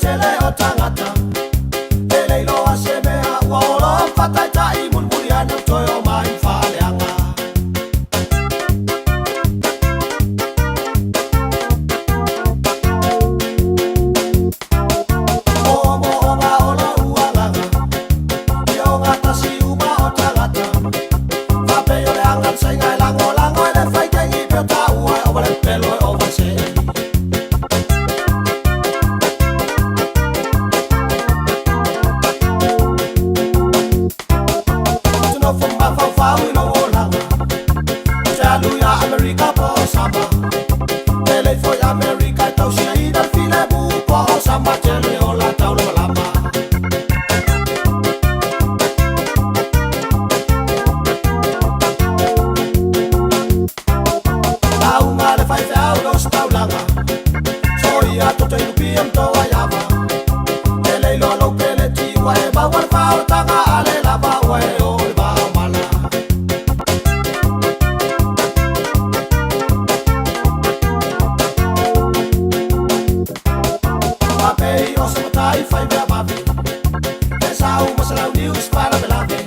tele o tagata. E le iloa se mea ua olo fataita'i mulimuli ane u toe o mai faaleaga. Mo'omo'oga o lo'u agaga, ia ogatasi uma o tagata. Faapei o le aga saiga e lagolago e le faitegi peo ta'ua e ova le pelo e ova se'eli. Nofo mafaufau i lou olaga, ou te alu iā Amerika po o Sama. E lei foi Amerika e tausiaina le filemu po o sama tele o la taulamalama. Lauga le faifeau i ositaulaga, soia toto i lupia ma toa iava. E le iloa lou peleti ua e maua le faaolataga a le lava ua e o le vaomala. Faapei o se matai fai mea vave, e sau ma se launiu i se faalavelave.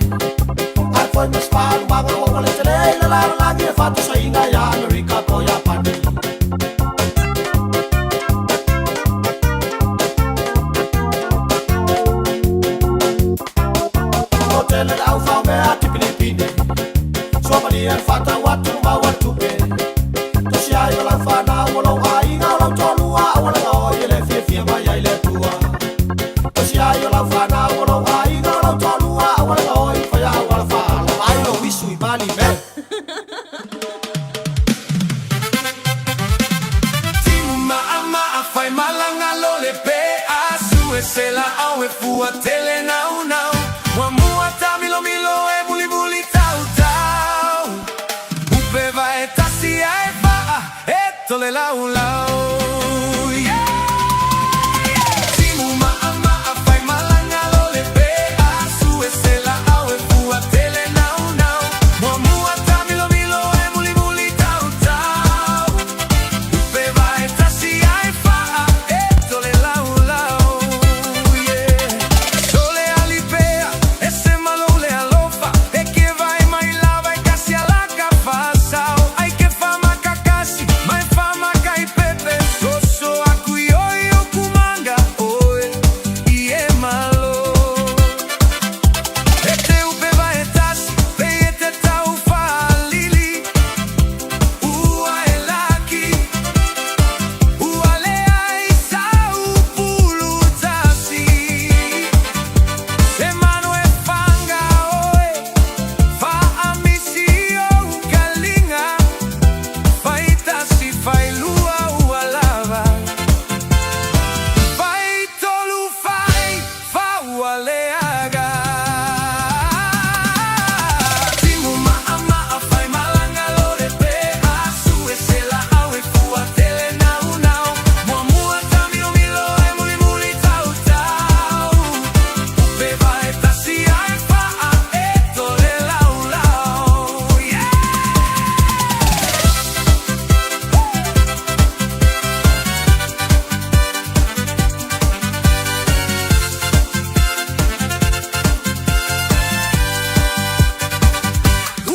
Ae foi ma se faalumaga ua ua le tele i le lalolagi e faatosaina iā Amerika po Iapani. O tele le aufaomea tipilipine, suamalie le faatau atu maua le tupe. Tosi ai o lau fanau o lou aiga o lau toalua aualaga oi e le fiafia mai ai le Atua. Tosi ai o lau fanau o lou aiga o lau toalua aualaga oi faia auala faala ai lou isu i mali me. Timu ma'a fai malaga lo le pe asu e se la au e fua tele nau nau. Muamua tamilomilo e mulimuli tau tau. Upe vae tasi ae fa'a e tole lau lau. Yeah! Timu ma'a ma'a fai malaga lo le pe asu e se la au e fua tele nau nau. Muamua tamilomilo e mulimuli tau tau. Upe vae tasi ae fa'a e tole lau lau. Yeah. Sole alipea e se malo le alofa e ke vai mai lava e kasi alaka fasao ai ke fama kakasi mai fama kai pepe soso aku ioi o kumanga oe i e malo. E te upe vai tasi pe e te tau whaalili ua e laki ua le ai sau pulu tasi. Se manu e whanga oe Whaamisi o kalinga Whaitasi whailua ua lava Whai tolu whai whaua leaga. Timu ma'a ma'a whai malanga lo le pe asu e se la au e fua tele nau nau. Muamua tamilomilo e mulimuli tau tau. Upe vae tasi ae fa'a e tole lau lau. Yeah!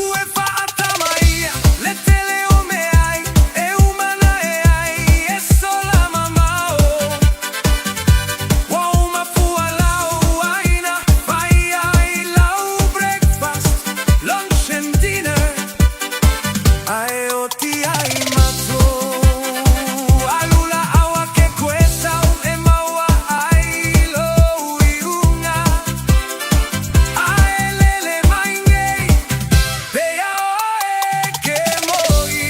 Ue fa'atamaia le tele o meai e umana e ai e sola mamao. Ua uma fua lau aina fai ai lau breakfast, lunch and dinner. Ae oti ai matou alula aua ke koesau e maua ai lou iuga. Ae lele mai nei pea oe ke moi.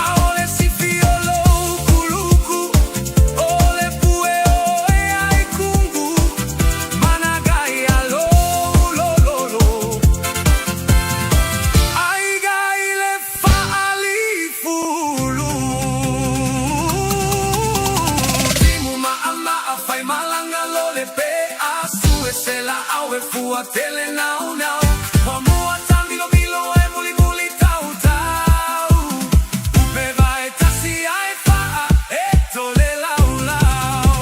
Aole sifi o lou kuluku o le pue oe ai kungu. Managai a lou lololo aiga i le faalifulu. Timu ma'a ma'a fai malaga lo le pe asu e se la au e fua tele nau nau. Muamua tamilomilo e mulimuli tau tau. Upe vae tasi ae fa'a e tole lau lau.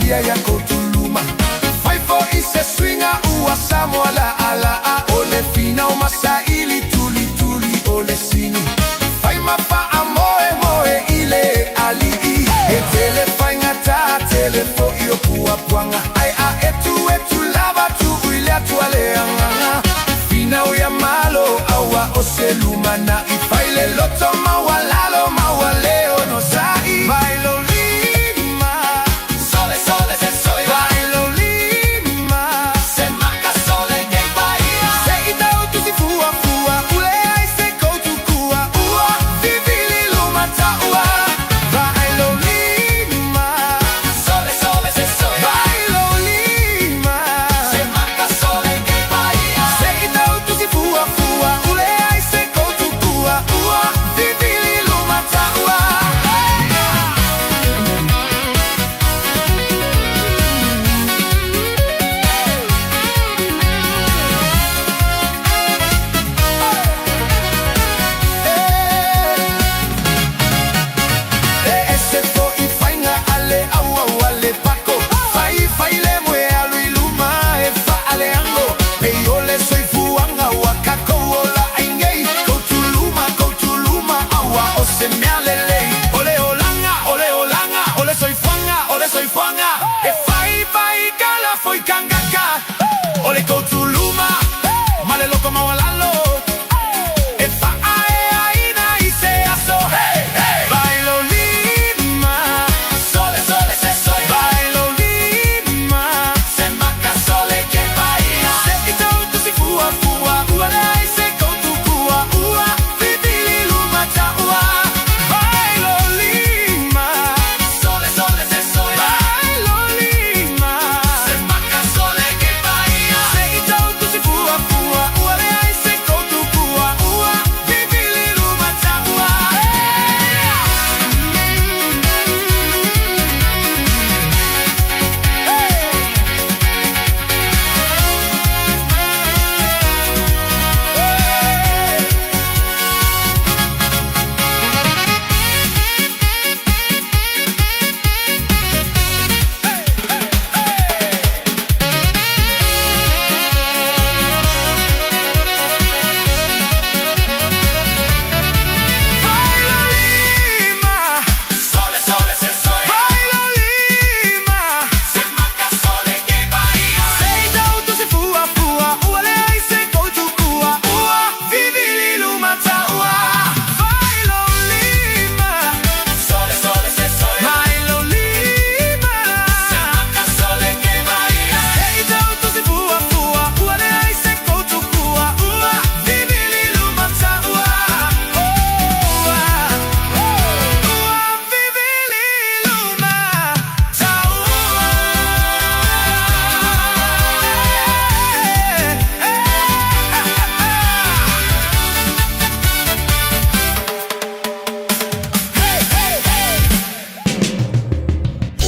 ia ia kotuluma. Fai fo'i se suiga ua Samoa la'ala'a o le finau ma saili tulituli o le sini. Fai ma fa'amoemoe i le Alii. E tele faigata, tele fo'i o puapuaga, ae a e tu e tu lava tuu i le Atua le agaga. Finau ia Malo aua o se lumana'i, fai le loto maualalo maua le onosa'i. Vai lou lima, sole sole se soi. Vai lou lima, se maka sole ke paia. Se i tau tusi fuafua, ule ai se koutukua, ua vivili luma taua. Vai lou lima, sole sole se soi. Vai lou lima, se maka sole ke paia. Se i tau tusi fuafua, ule ai se koutukua, ua vivili luma taua. E ese fo'i faiga a le auau a le pako. Fai fai le moe alu i luma e fa'aleago. Pei o le soifuaga ua tatou ola ai nei. Koutuluma, koutuluma, aua o se mea lelei. O le olaga, o le olaga, o le soifuaga, o le soifuaga. E fai fai kala foi kangaka. O le koutuluma, ma le loto maualalo. E fa'aeaina i se aso. Hey, hey! Vai lou lima, sole sole se soi. Vai lou lima, se maka sole ke paia. Se i tau tusi fuafua, ua leai se koutukua, ua vivili luma taua. Vai lou lima, sole sole se soi. Vai lou lima, se maka sole ke paia. Se i tau tusi fuafua, ua leai se koutukua, ua vivili luma taua. Vai lou lima, sole sole se soi. Vai lou lima, se maka sole ke paia. Se i tau tusi fuafua, ua leai se koutukua, ua vivili luma taua. Vai lou lima, sole sole se soi. Vai lou lima, se maka sole ke paia. Se i tau tusi fuafua, ua leai se koutukua, ua vivili luma taua. Ua, ua vivili luma taua.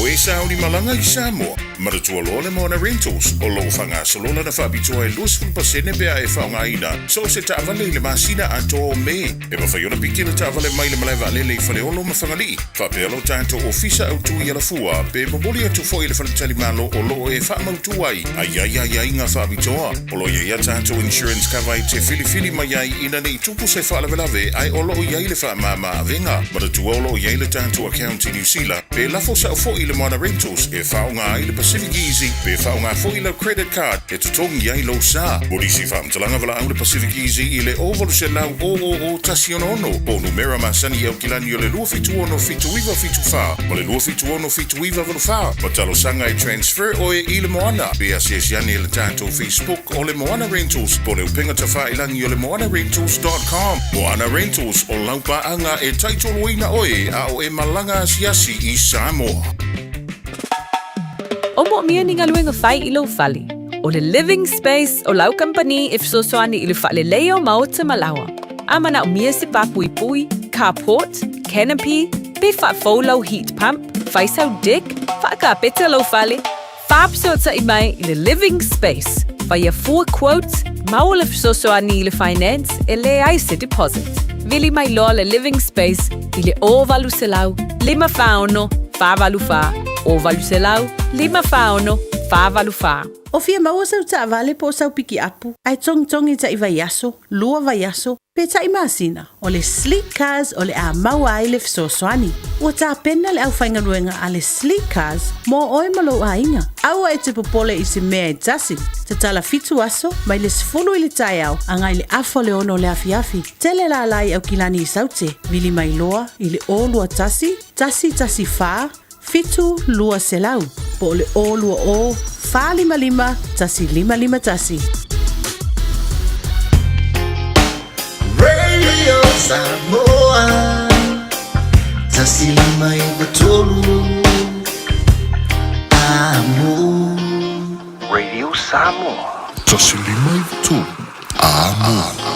O e sauni malaga i Samoa, manatua loa le Moana Rentals o lo o faagasolo lana faapitoa e 20% pe a e faaaogaina so o se taavale i le masina atoa o Me. E mafai ona piki le taavale mai le malae vaalele i Faleolo ma Fagalii, faapea lo tatou ofisa autu i Alafua, pe momoli atu foi i le faletalimalo o lo o e faamautu ai a i ai aiaiga faapitoa. O lo o i ai a tatou insurance cover e te filifili mai ai ina ne i tupu se faalavelave ae o lo o i ai le faamama avega. Manatua o lo o i ai le tatou account i Niu Sila, pe lafo sa'o fo'i i le Moana Rentals e faaaoga ai le Pacific Easy pe faaaoga fo'i lau credit card e totogi ai lou sa. Mo nisi faamatalaga valaau le Pacific Easy i le 0800 000 166 po o numera masani i Aukilani o le 276 7974 ma le 276 7984 ma talosaga e transfer oe i le Moana pe asiasi ane i le tatou Facebook o le Moana Rentals po o le upega tafailagi o le moanarentals.com. Moana Rentals, o lau paaga e taitoloina oe a o e malaga asiasi i Samoa. O moomia ni galuega fai i lou fale. O le Living Space o lau kamupani e fesoasoani i le faaleleia o maota ma laoa. A manaomia se pāpuipui, carport, canopy, pe faafou lau heat pump, fai sau deck, faakapeta lou fale, Faafesootai mai i le Living Space, faia fua quote, maua le fesoasoani i le finance e leai se deposit. Vili mai loa le Living Space i le 0800 546 484. O 800 546 484. O fia maua sau taavale po o sau pikiapu, ae togitogi ta'i vaiaso, lua vaiaso, pe ta'i masina, o le Sleek Cars o le a maua ai le fesoasoani. Ua tapena le aufaigaluega a le Sleek Cars mo oe ma lou aiga. Aua e te popole i se mea e tasi. Tatala fitu aso, mai le 10 i le taeao agai le afa o le 6 o le afiafi. Tele lala i Aukilani i Saute, vili mai loa i le 021 114 7200 po o le 020 455 1551. Radio Samoa 153 Amo. Radio Samoa 153 Amo.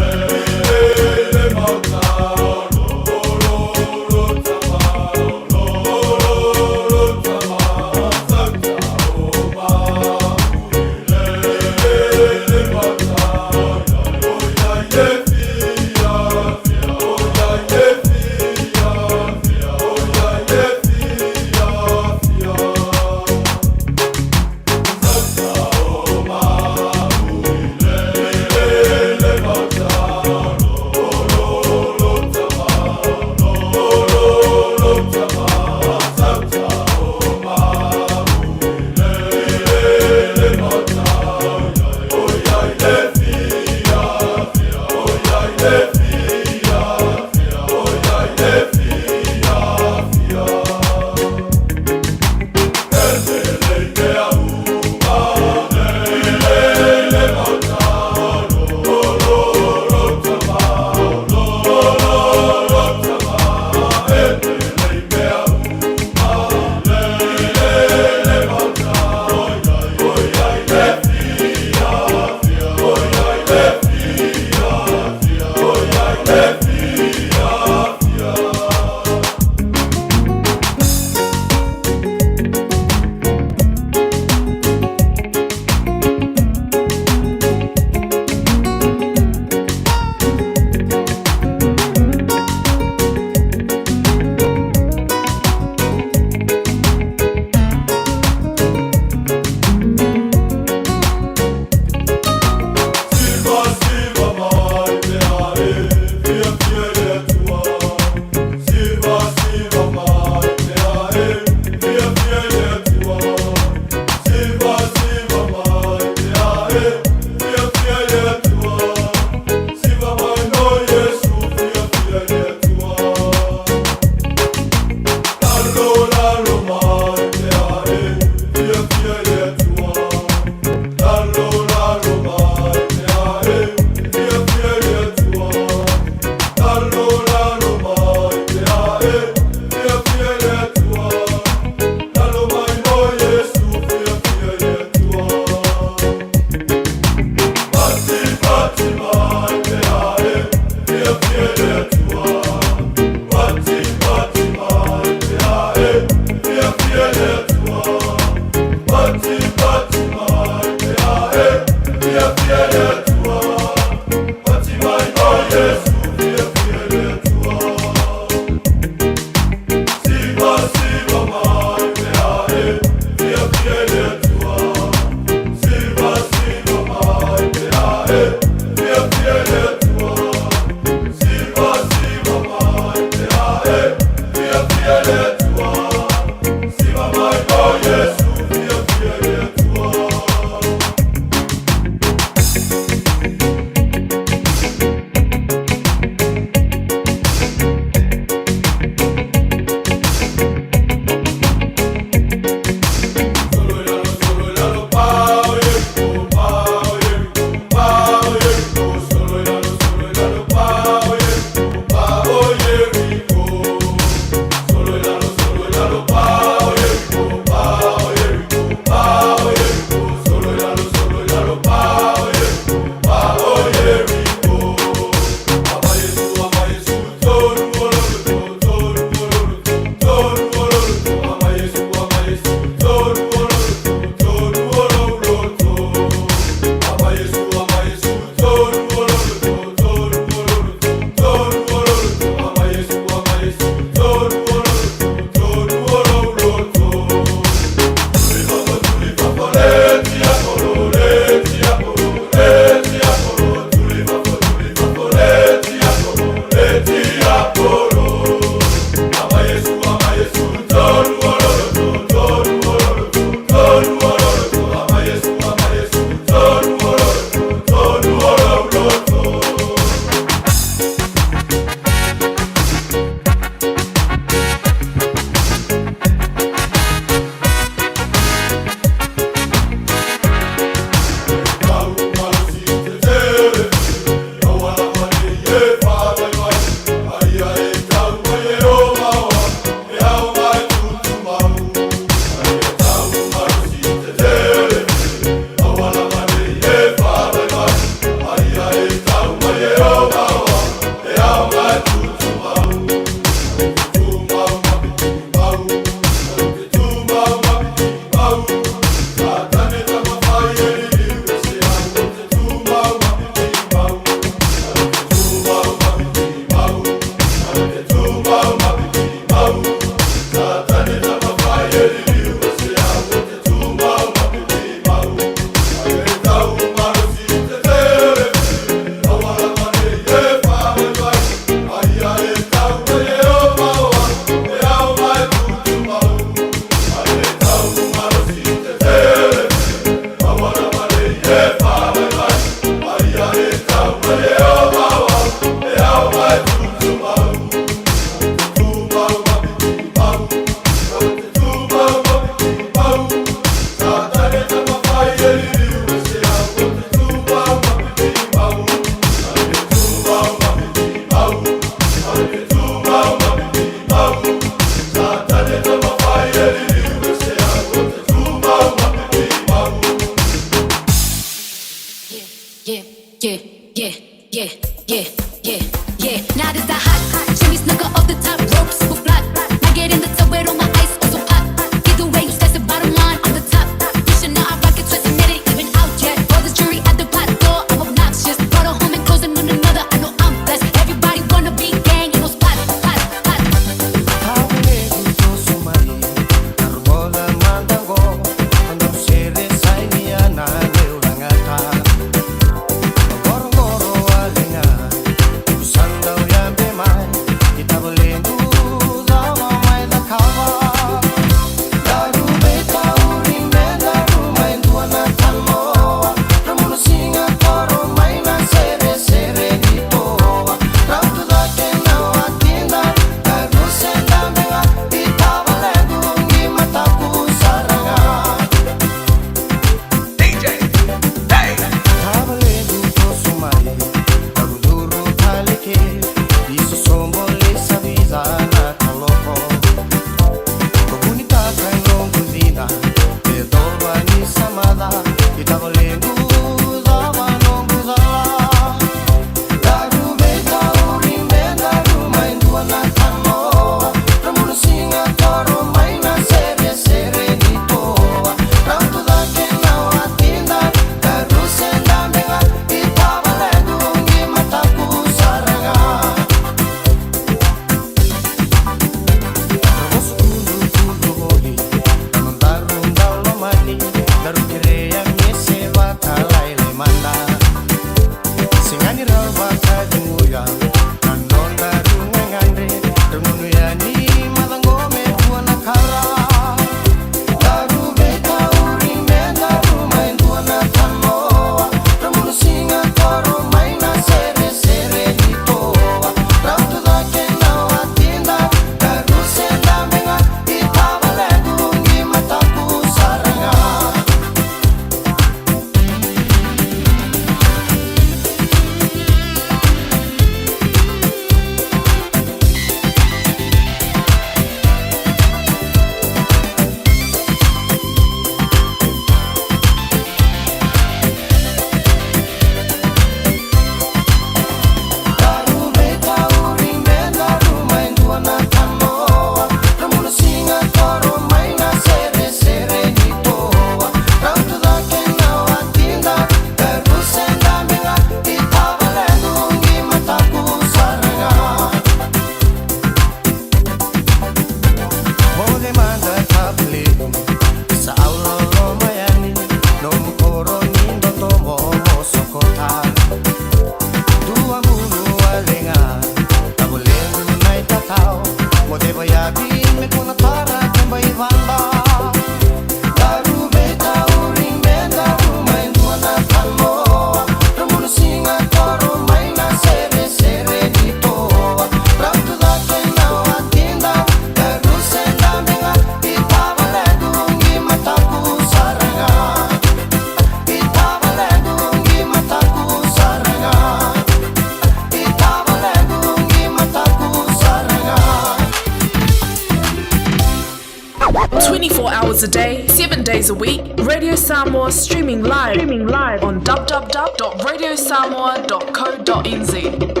hours a day, 7 days a week. Radio Samoa streaming live, streaming live on www.radiosamoa.co.nz.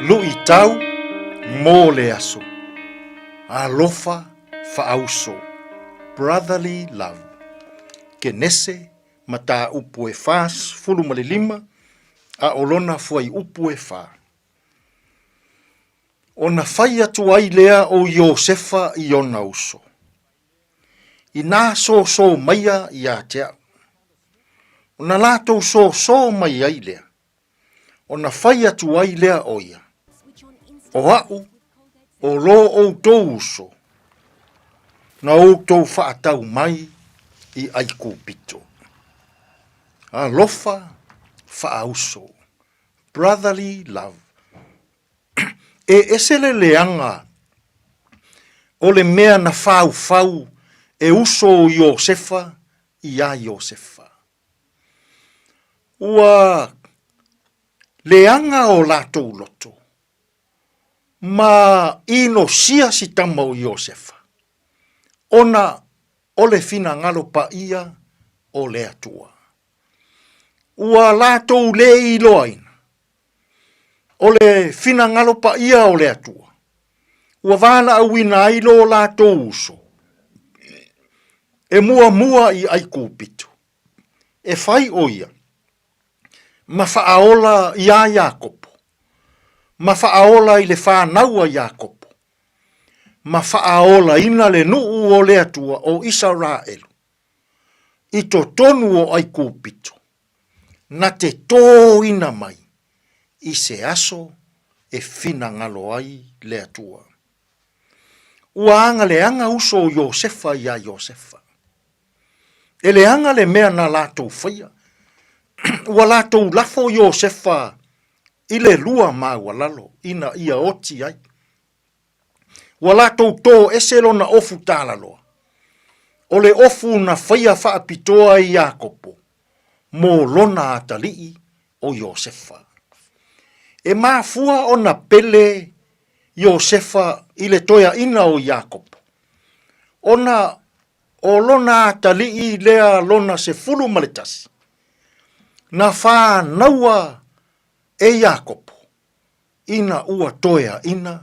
Luʻitau mo le aso. Alofa faauso. Brotherly love. Kenese mataupu e 45 a o lona fuaiupu e 4. Ona fai atu ai lea o Iosefa i ona uso. Inā sōsō maia iā te a'u. Ona lātou sōsō mai ai lea, ona fai atu ai lea o ia, O a'u, o lō ʻoutou uso, na outou faatau mai i ʻAikupito. Alofa faauso, brotherly love. E ese le leaga o le mea na faufau e uso o Iosefa iā Iosefa. Ua leaga o latou loto, ma inosia si tama o Iosefa, ona o le finagalo paia o le Atua. Ua latou le iloaina o le finagalo paia o le Atua, ua valaauina ai lo latou uso e muamua i Aikupito, e fai ʻo ia ma faaola iā Iakopo, ma faaola i le fanau a Iakopo, ma faaolaina le nuu o le Atua o Isaraelu i totonu o Aikupito, na te tōina mai i se aso e finagalo ai le Atua. Ua agaleaga uso o Iosefa iā Iosefa. E leaga le mea na latou faia. Ua latou lafo Iosefa i le lua maualalo ina ia oti ai. Ua latou tō ese lona ofu talaloa, o le ofu na faia faapitoa e Iakopo mō lona atalii o Iosefa. E mafua ona pele Iosefa i le toeaina o Iakopo, ona o lona atalii lea lona 11, na fānaua e Iakopo ina ua toeaina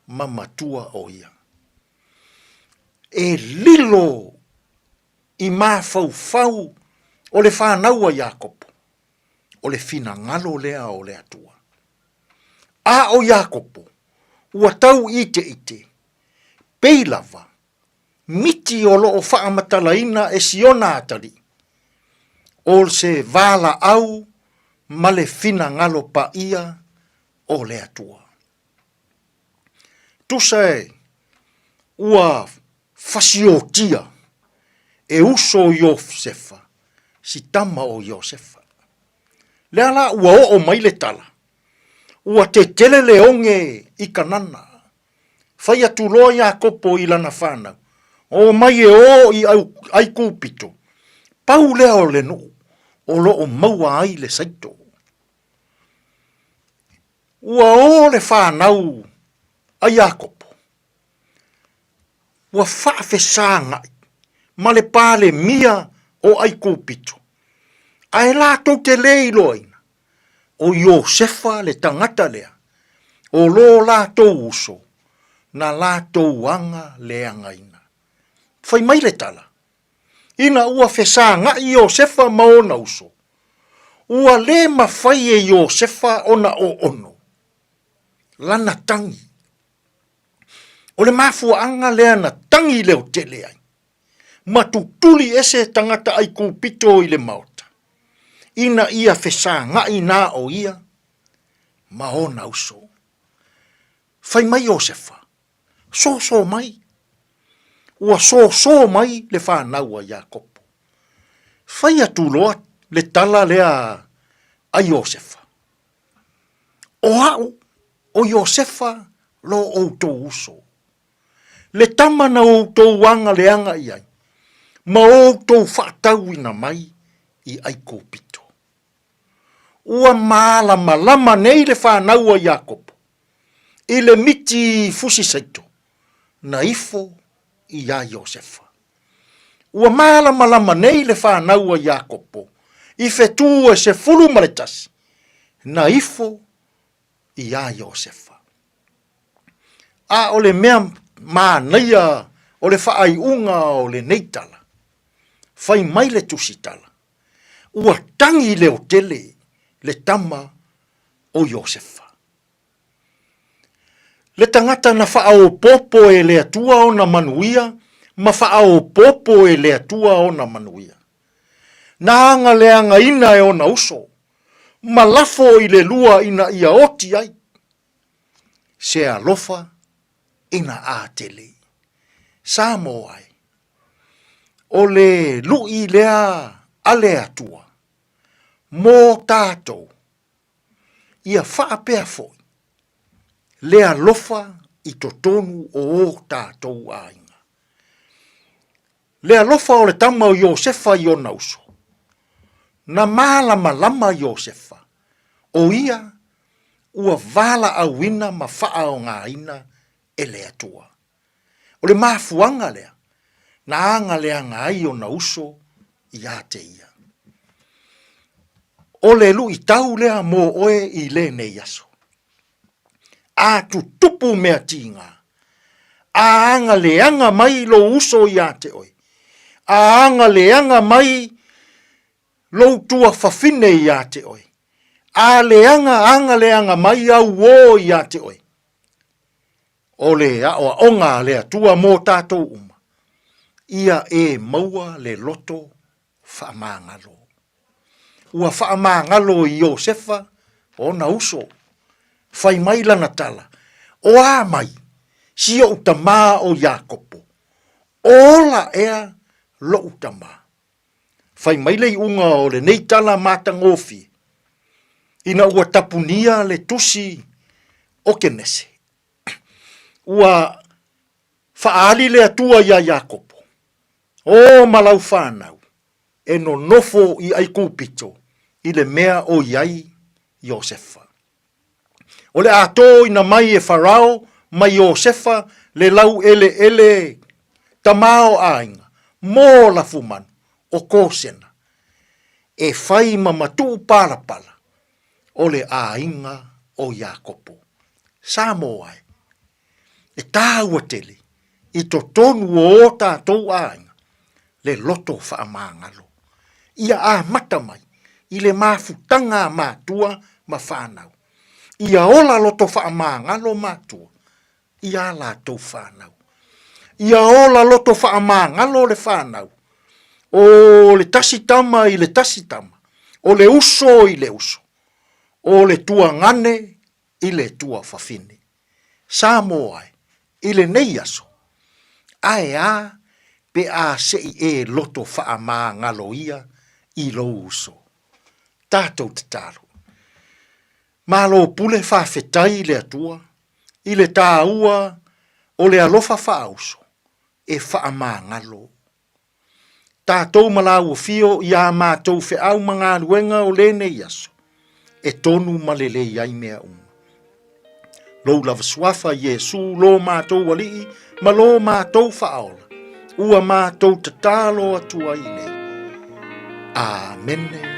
ma matua o ia. E lilo i mafaufau o le fanau a Iakopo, o le finagalo lea o le Atua. A o Iakopo, ua tau iteite, pei lava miti o lo o faamatalaina e siona atalii, o se valaau ma le finagalo paia o le Atua. Tusa e ua fasiotia e uso o Iosefa, si tama o Iosefa. Lea la ua oo mai le tala, ua tetele le oge i Kanana, Fai atu loa Iakopo i lana fanau, O mai e ō i Aikupito, pau lea o le nuu o lo o maua ai le saito. Ua ō le fanau a Iakopo, ua faafesagaʻi ma le Palemia o Aikupito, ae latou te le iloaina ʻO Iosefa le tagata lea, o lo latou uso, na latou aga leagaina. Fai mai le tala, ina ua fesagaʻi Iosefa ma ona uso, ua le mafai e Iosefa ona oono lana tagi. O le mafuaaga lea na tagi leotele ai. ma tutuli ese tagata Aikupito i le maota, ina ia fesagaʻi na o ia ma ona uso. Fai mai Iosefa, Sōsō mai. Ua sōsō mai le fanau a Iakopo. Fai atu loa le tala lea a Iosefa, O a'u, o Iosefa lo outou uso. Le tama na outou aga leaga i ai, ma outou faatauina mai i Aikupito. Ua malamalama nei le fanau a Iakopo i le miti fusi saito na ifo iā Iosefa. Ua malamalama nei le fanau a Iakopo i fetū e 11 na ifo iā Iosefa. A o le mea manaia o le faaiuga o lenei tala, fai mai le tusitala, ua tagi leotele le tama o Iosefa. Le tagata na faaopoopo e le Atua ona manuia ma faaopoopo e le Atua ona manuia. Na agaleagaina e ona uso, ma lafo i le lua ina ia oti ai se alofa ina atele. Samoa e, o le luʻi lea a le Atua mo tatou, ia faapea foi le alofa i totonu o o tatou aiga. Le alofa o le tama o Iosefa i ona uso. Na malamalama Iosefa, o ia ua valaauina ma faaaogaina e le Atua. O le mafuaga lea na agaleaga ai ona uso ia te ia. O le luitau lea mo oe i lenei aso. A tutupu mea tiga, a agaleaga mai lou uso ia te oe, a agaleaga mai lou tuafafine ia te oe, a leaga agaleaga mai au uō ia te oe, o le aoaoga a le Atua mō tātou uma, ia e maua le loto faamagalo. Ua faamagalo i Iosefa ona uso, fai mai lana tala, O a mai, si oʻu tamā o Iakopo, o ola ea loʻu tamā? Fai mai le iuga o lenei tala matagofie, ina ua tapunia le tusi o Kenese, ua faaali le Atua iā Iakopo, O ma lau fanau, e nonofo i Aikupito i le mea o i ai Iosefa. O le a tōina mai e Farao ma Iosefa le laueleele tamaoaiga mō lafumanu o Kosena, e fai ma matuʻu palapala o le aiga o Iakopo. Samoa e, e tāua tele i totonu o ō tātou aiga le loto faamagalo. Ia amata mai i le mafutaga a matua ma whanau. Ia ola loto faamagalo matua i a latou whanau. Ia ola loto faamagalo le whanau. O le tasi tama i le tasi tama. O le uso i le uso. O le tuagane i le tuafafine. Samoa e, i lenei aso, ae a pe a se i e loto faamagalo ia i lou uso. Tatou tatalo. Malo pule faafetai i le Atua i le taua o le alofa faauso e faamagalo Tatou ma lāua fio i ā mātou feau ma galuega o lenei aso, e tonu ma lelei ai mea uma. Lou lava suafa, Iesu, lo mātou Alii ma lo mātou Faaola, ua mātou tatalo atu ai nei. Āmene.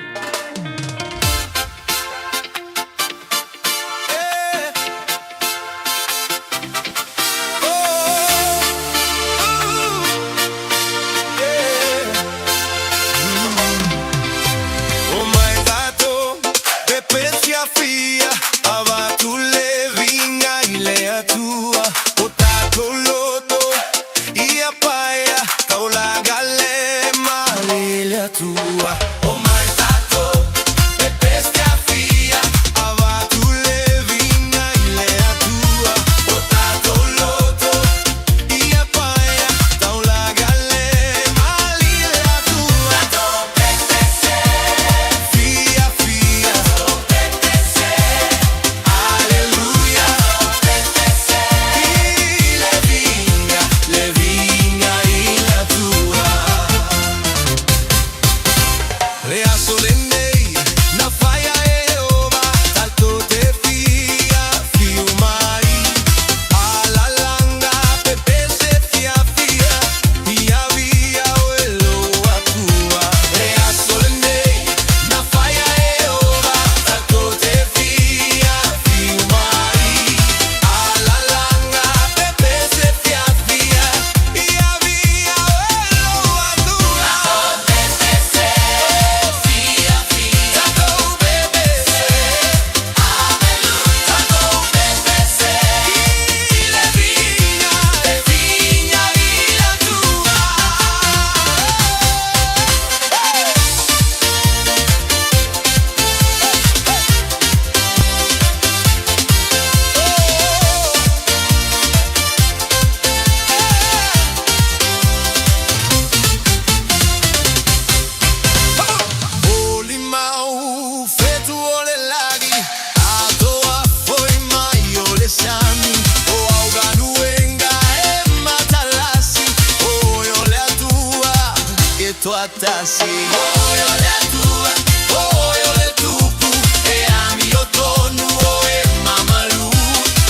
toatasi. Oe o le Atua, oe o le Tupu, e amiotonu oe mamalu.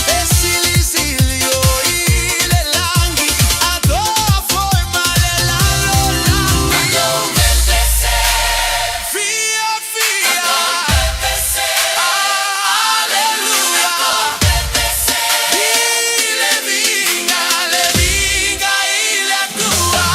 E silisili o i le langi, atoa foe ma le lalolagi. Fia, fia, Alleluia. I le viga, le viga i le Atua.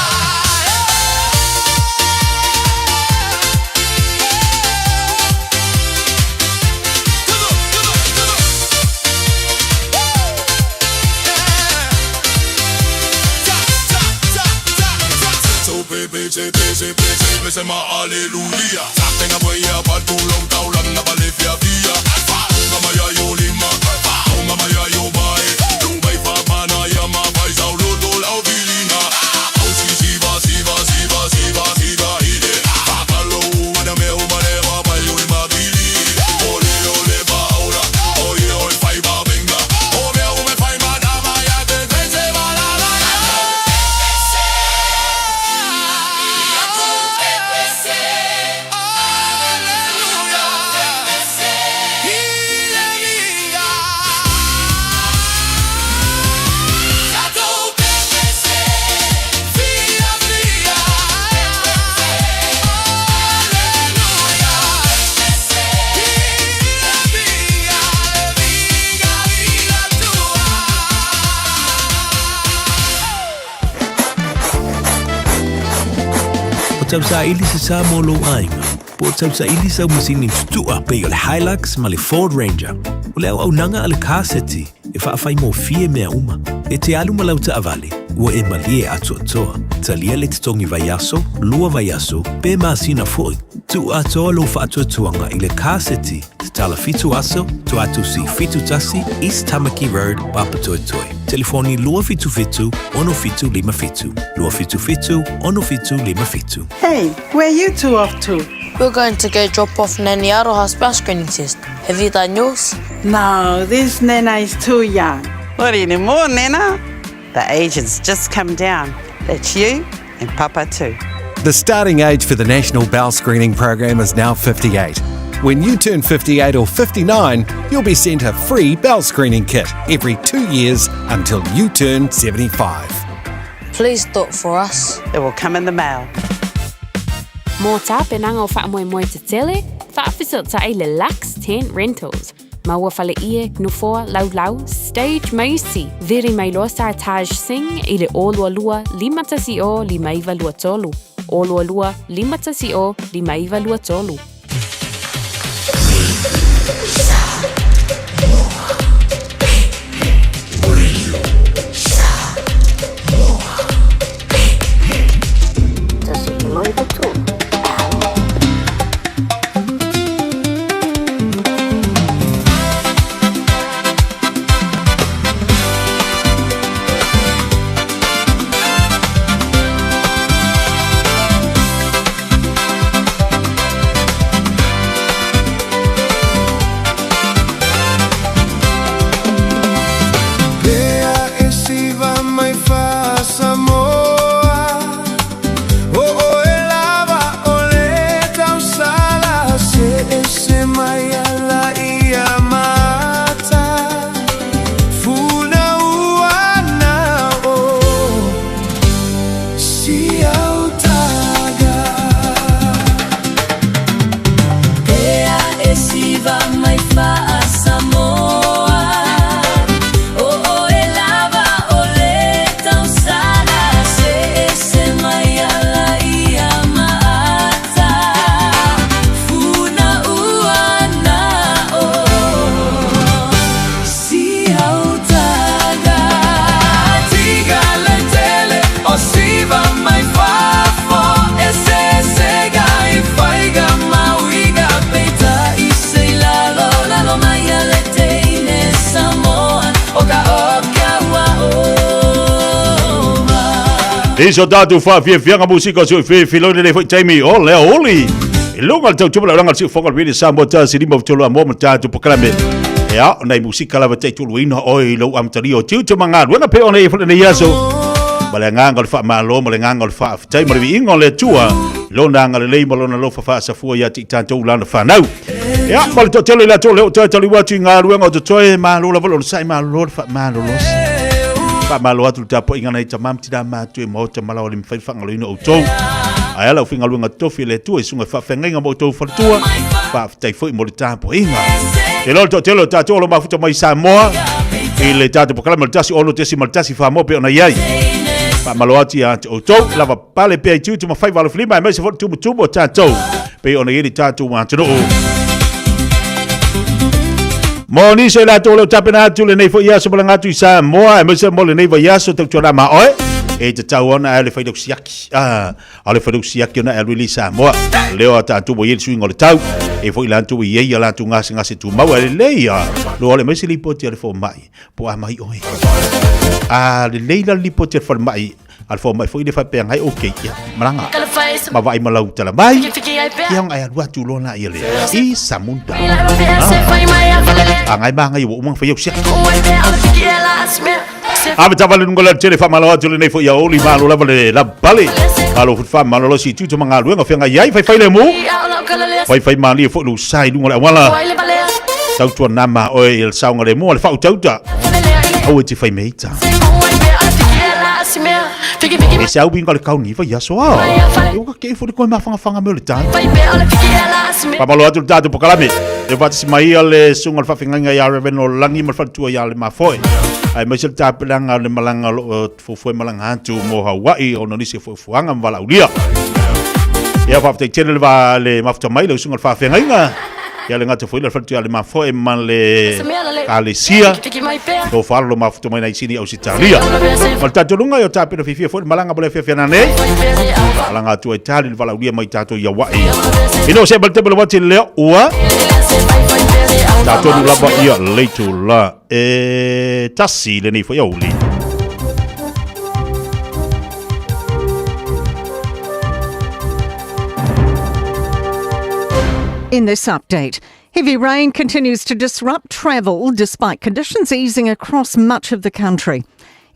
Alleluia. Tenga boia paltu taulan na balefia via. Unga maya yo lima, unga maya yo bai. Lumbai fa pana ya ma bai zau lo do lau vilina. Au si siva siva siva siva siva ide. Pakalo wana me umane wa bai yo imabili. Ole ole ba ora, oye oi fai ba venga. O me ume fai ma dama ya te te se va la la ya. O tausaili se sa mo lou aiga, po o tausaili sau masini tutua pei o le Hilux ma le Ford Ranger. O le auaunaga a le Car City e faafaigofie mea uma. E te alu ma lau taavale, ua e malie atoatoa. Talia le totogi vaiaso, lua vaiaso, pe masina foi. Tuu atoa lou faatuatuaga i le Car City, tatala 7 aso, Toatusi 71, East Tamaki Road, Papatoetoe. Telefoni 277 6757. 277 6757. Hey, where are you two off to? We're going to go drop off Nanny Aroha's bowel screening test. Have you done yours? No, this Nana is too young. Not anymore, Nana. The age has just come down. That's you and Papa too. The starting age for the National Bowel Screening Program is now 58. When you turn 58 or 59, you'll be sent a free bowel screening kit every 2 years until you turn 75. Please do it for us. It will come in the mail. Mō tapenaga o faamoemoe tetele, faafesootai le Lux Tent Rentals. Maua faleie, nofoa, laulau, stage ma isi. Vili mai loa Sartaj Singh i le 022 510 5923. 022 510 5923. Pea e siva mai faa-Samoa, o oe lava o le tausala, se ese mai ala ia mata, funa ua na o si autaga. Pea e siva mai faa-Samoa, o oe lava o le tausala, se ese mai ala ia maata, funa ua na o si autaga. Tiga le tele o siva mai fafo, e sesega i faiga mauiga Peita i se lalo, lalo mai a le teine Samoan, o ka o ka ua ova. I so tātou whaafiafiaga musika o sui filone le foi taimi o le oli. I luga le tautupa la ulanga le siufoga le Radio Samoa 153 a moa ma tātou pokalame. E a, o nai musika lava taituluina oi lou amatalia o tiute ma galuega pe ona e fale nei aso. Ma le agaga o le faamalo ma le agaga o le faafetai ma le viiga o le Atua i Lona agalelei ma Lona alofa faasafua ia te i tatou Lana fanau. Ia, ma le toatele i latou lea ua toe taliu atu i galuega o totoe, malo lava le onosai, malo le faamalolosi. Faamalo atu le tapuaiga nai tama ma tina matutua i maota ma laoa le mafai faagaloina outou. Ae a le aufaigaluega totofi a le Atua i susuga i faafeagaiga ma outou faletua, faafetai foi mo le tapuaiga. E loa le toatele o tatou o lo o mafuta mai i Samoa i le tatou polokalame o le 16.1 Samoa pei ona i ai. Faamalo atu ia te outou, lava pale pea i tiute ma faiva alofilima aemaise foi le tumutumu o tatou pei ona i ai le tatou atunuu. Mo nisi o i latou o lo o tapena atu lenei foi aso malaga atu i Samoa aemaise mo lenei vaiaso tautuana ma oe, e tatau ona e le fai lau siaki. Ah, a le fai lau siaki ona e alu i Samoa. Leo a tatou ua i ai le suiga o le tau, e foi latou i ai a latou gasegase tumau, ae lelei a loa le mai se lipoti a le fomai, po a mai oe. A lelei la le lipoti a le falemai, a le fomai foi le faapea ngai, okay, ia, malaga. Ma vaai ma lau tala mai, ia ona e alu atu loa la ia lea, i Samunda. A ngai ma ngai ua uma fai au siaki. Ave tavale lunga le tele whamalo atu lenei fo ia oli malo lava le labale. Malo futu wha malo losi tutu ma ngā luenga whenga iai whai whai le mu. Whai whai malia fo lu sai lunga le awala. Tautua nama oe i le saunga le mua le whau tauta. Au e te whai meita. E se au winga le kau niwa ia soa. E waka ke fo le koe mawhanga whanga me o le tāu. Whamalo atu le tātou pokalame. E whatasi mai ia le sunga le whawhengainga ia Reveno Langi ma le whanatua ia le Mafoe. Ai mai se le tāpelanga le malanga lo fuafua malanga atu mo Hawaii ona nisi fuafuaga ma valaaulia. Ia faafetai tele le va le mafuta mai le usuga le faafeagaiga. Ia le gata foi le faletua le mafoe ma le kalesia. To falo lo mafuta mai nei sini Ausitalia. Ma le tatou luga ia tapena fiafia foi le malaga mo le afiafi ana nei. Malaga atu ai tali le valaaulia mai tatou i Hawaii. Ina o se ma le tebele wati lea ua tatou lava ia leitu la e tasi lenei foi aoauli. In this update, heavy rain continues to disrupt travel despite conditions easing across much of the country.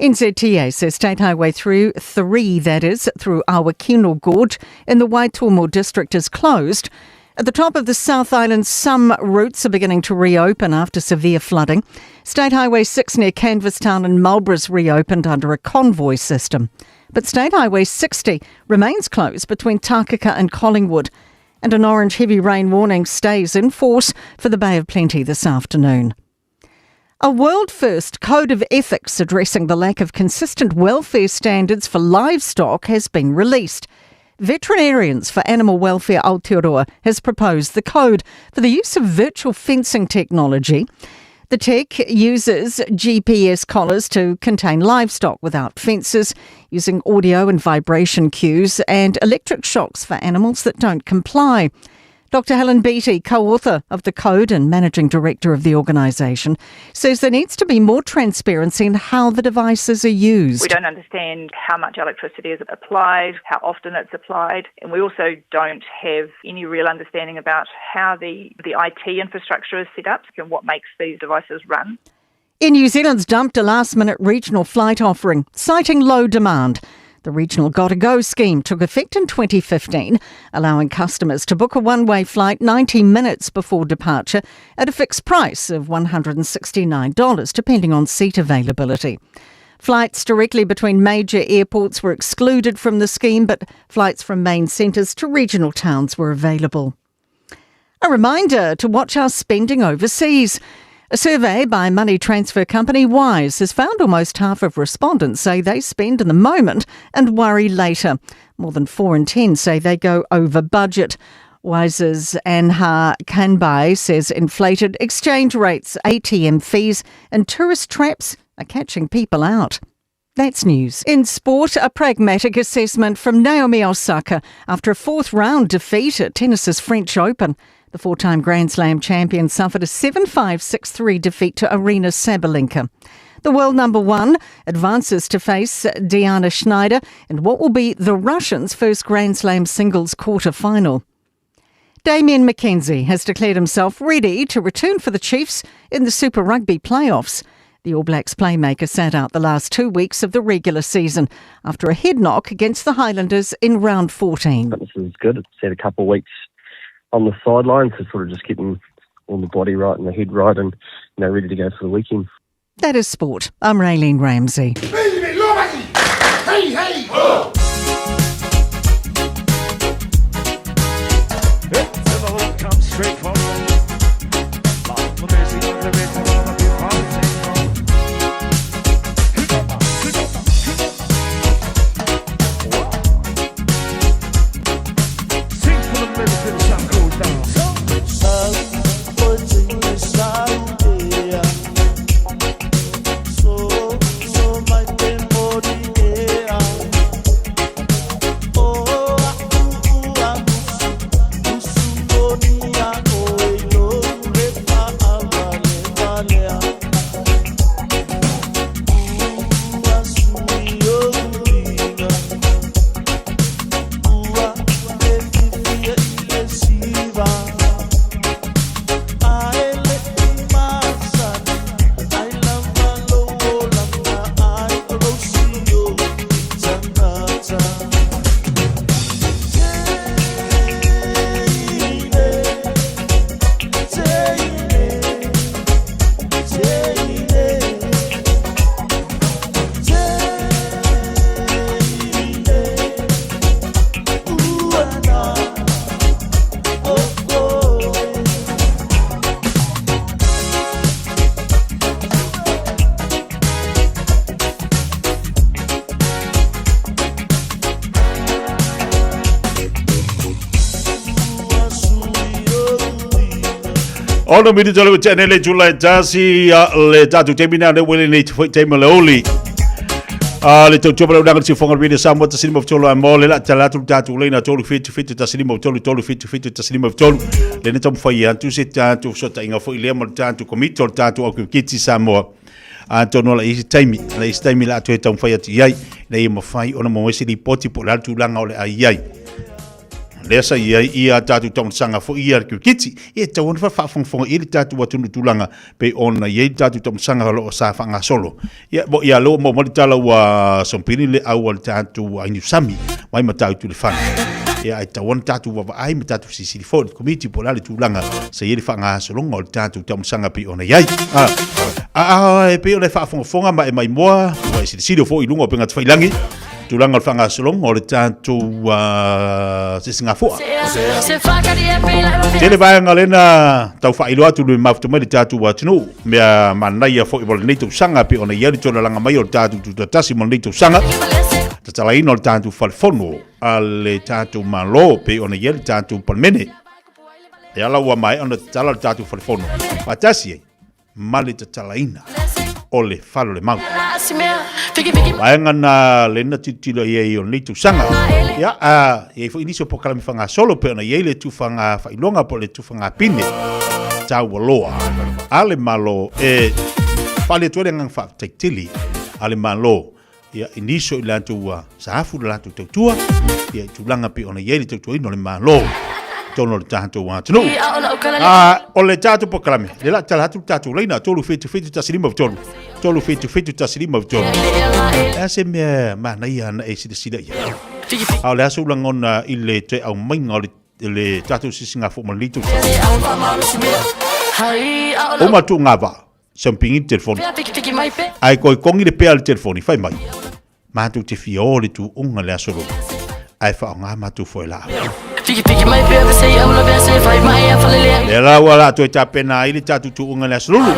NZTA says State Highway through 3, that is, through Awakino Gorge in the Waitomo district is closed. At the top of the South Island, some routes are beginning to reopen after severe flooding. State Highway 6 near Canvastown and Marlborough's reopened under a convoy system. But State Highway 60 remains closed between Takaka and Collingwood. And an orange heavy rain warning stays in force for the Bay of Plenty this afternoon. A world first code of ethics addressing the lack of consistent welfare standards for livestock has been released. Veterinarians for Animal Welfare Aotearoa has proposed the code for the use of virtual fencing technology. The tech uses GPS collars to contain livestock without fences, using audio and vibration cues and electric shocks for animals that don't comply. Dr. Helen Beattie, co author of the code and managing director of the organisation, says there needs to be more transparency in how the devices are used. We don't understand how much electricity is applied, how often it's applied, and we also don't have any real understanding about how the, the IT infrastructure is set up and what makes these devices run. Air New Zealand's dumped a last minute regional flight offering, citing low demand. The regional Gotta Go scheme took effect in 2015, allowing customers to book a one way flight 90 minutes before departure at a fixed price of $169, depending on seat availability. Flights directly between major airports were excluded from the scheme, but flights from main centres to regional towns were available. A reminder to watch our spending overseas. A survey by money transfer company Wise has found almost half of respondents say they spend in the moment and worry later. More than 4 in 10 say they go over budget. Wise's Anha Kanbai says inflated exchange rates, ATM fees, and tourist traps are catching people out. That's news. In sport, a pragmatic assessment from Naomi Osaka after a fourth round defeat at tennis's French Open. The four time Grand Slam champion suffered a 7 5 6 3 defeat to Arena Sabalenka. The world number one advances to face Diana Schneider in what will be the Russians' first Grand Slam singles quarter final. Damian McKenzie has declared himself ready to return for the Chiefs in the Super Rugby playoffs. The All Blacks playmaker sat out the last 2 weeks of the regular season after a head knock against the Highlanders in round 14. Fitness is good. It's had a couple of weeks on the sidelines, so sort of just getting all the body right and the head right and, you know, ready to go for the weekend. That is sport. I'm Raylene Ramsey. Hey, hey! Oh! Ono minute o le tene le tula e tasi le tatu temina le wele nei te taimi le oli. A le tau tupa le unanga te fonga rina Samoa tasi lima tolu a mo le la tala atu tatu leina tolu fitu fitu tasi lima tolu tolu fitu fitu tasi lima tolu. Le ne tamu whai atu se tatu so ta inga fo i lea mo le tatu komito le tatu au kiti Samoa. A tono la isi taimi, la isi taimi la atu e tamu whai atu iai. Le ia mawhai ona mo esi li poti po le atu langa o le ai ai. Lea sa ia ia tātou taumasaga fo ia le kirikiti e tau ona faafogafoga i le tātou atunu tulaga pei ona iai le tātou taumasaga o loo sa faagasolo. Ia mo ia lo mo mo le tala ua sompini le au a le tātou ainiusami mai ma tāutu le fana. Ia ai tau ona tātou vavaai ma tātou sisili fo le komiti po le a le tulaga sa iai le faagasologa o le tātou taumasaga pei ona iai. A a a e pei o le faafogafoga ma e maimoa ua e silisili fo i luga o pega tafailangi tulaga o le faagasologa o le tatou sesigafoa. Tele vaega lena tau faailoa atu le mafuta mai le tatou atunuu mea manaia foi mo lenei tausaga pei ona i ai le tolalaga mai o le tatou tutatasi mo lenei tausaga tatalaina o le tatou falefono a le tatou Malo pei ona i ai le tatou Palemene. E ala ua maea ona tatala le tatou falefono faatasi ai ma le tatalaina o le fale o le mau. Vaega na lena tilotilo i ai o lenei tausaga. Ia, a, i ai foi nisi o polokalame faagasolo pei ona i ai le tufaga faailoga po o le tufaga pine taualoa a le Malo e faaalia atu ai le agaga faafetai tele a le Malo ia, i nisi o i latou ua saafu le latou tautua, ia, i tulaga pei ona i ai le tautuaina o le Malo i totonu o le tatou atunuu. A, o le tatou polokalame, le la tala atu le tatou laina, 377 153, 377 153. E a se mea manaia na e silasila i ai. A o le aso lagona i le toe aumaiga o le le tatou sisigafo ma lenei tausaga. Uma atu ngā vaa. Sampingi le telefoni. Ae koe kongi le pea le telefoni, fai mai. Mātou te fia o le tuunga le aso lolo. Ae whaonga mātou foe la. Le la ua la toe tapena ai le tātou tuunga le aso lolo.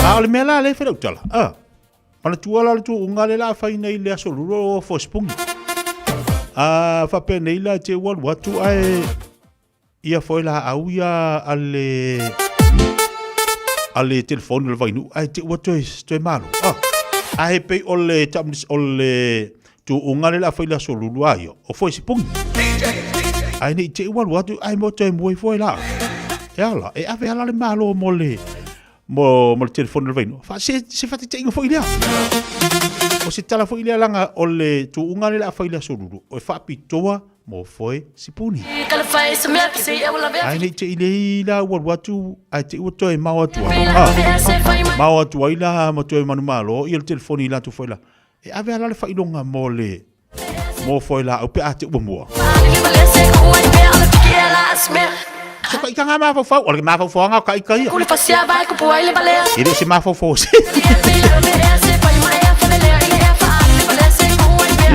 A o le mea la le whai tala. A, mana tua la le tuunga le la whai nei le aso lolo o fo spungi. A whape nei la te walu atu ae ia foi la au ia a le a le telefoni o le vainu ai te ua toe toe malo. Ah, a he pei o le tamnis o le tuunga le la fai la solulu ai o foi sipungi. Ai nei te ua atu ai mo toe mui foi la. E ala, e ave ala le malo mo le mo mo le telefoni o le vainu. Fa se se fa te inga foi lea. O se tala foi lea laga o le tuuga lea o le a fai i le Aso Lulu, o e faapitoa mo foe sipuni. Ae ne i te i lei la ua alu atu ae te i ua toe mao atu ai. Ah, mao atu ai la ma toe manumalo ia le telefoni i latou foi la. E ave ala le faailoga mo le mo foe laau pe a te ua mua. So ka ika ngā mafaufau, o le mafaufaoga o ka ika ia. E le o se mafaufau se.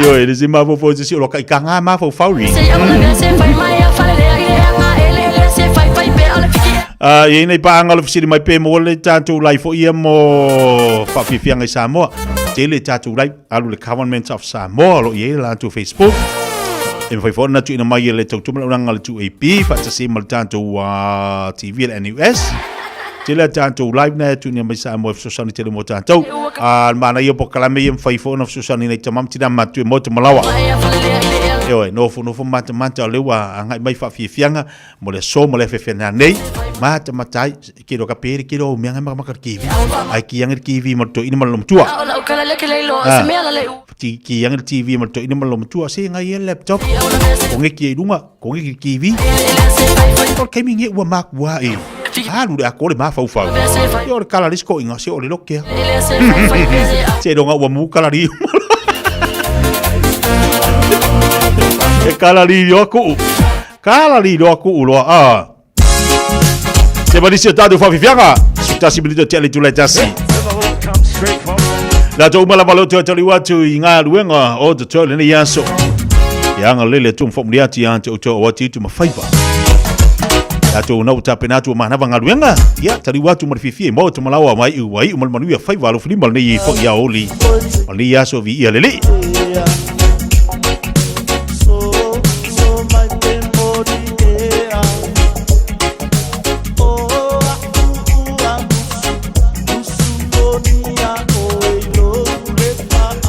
Io, e le se mafaufau se si o lo ka ika ngā mafaufau ri. E i nei paanga o le fesili mai pe mo le tātou lai fo ia mo whaafiafianga i Samoa. Tele tātou lai, alu le Government of Samoa lo i e la Facebook. E mawhai whaona tu ina mai e le tautumala uranga le 2AP, whaatasi ma le tātou TV le NUS. Tele a tātou live na e tu ina mai Samoa e fesoasoani tele mo tātou. A mana ia po kalame ia mawhai whaona fesoasoani nei tamam tina matu e mo te malawa. Eoe, nofo nofo mata mata o lewa a ngai mai whaafiafianga mo le aso mo le afefe nei matamata ai ke lo ka pere ke lo mea ngai makamaka le kivi ai ki ange le kivi mo le toeaina ma le lomatua Ah, ti ki ange le TV ma le toeaina ma le lomatua se ngai ia le laptop ko nge ki e i lunga ko nge ki le kivi o le taimi nge ua makua i alu le ako le mafaufau ia o le kala le isi koʻiga se o le lokea se longa ua mu kala li e kala li loa kuʻu Kala li loa kuu loa a. Se manisi o tātou whawhiwhianga. Sutasi minita te ale tūlai tasi. Nā tō umala malo tō tali watu i ngā luenga o te tō lene aso. Ia anga lele tō mwhamuri ati a te o tō o ati tu mawhaipa. Nā tō nau tāpena atu o mānawa ngā luenga. Ia tali watu marififia i mau te malawa mai u wai u malmanuia whaiwa alo whilima nei i whangi a oli. O nei aso vi ia lele.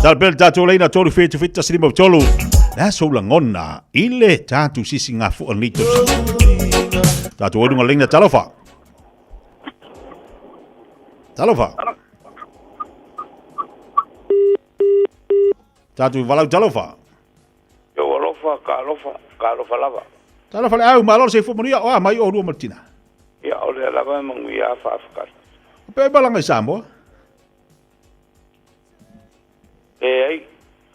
Tala pea le tatou laina tolu whitu whitu tasi lima tolu. Le aso lagona i le tatou sisi ngā fua nei tausaga. Tatou ai lunga laina talofa. Talofa. Tatou valau talofa. Yo alofa, ka alofa, ka alofa lava. Talofa le au, malo se fo manuia, o a mai o lua ma le tina. Ia, o lea lava e manuia a faafetai. O pe malaga i Samoa? Leai,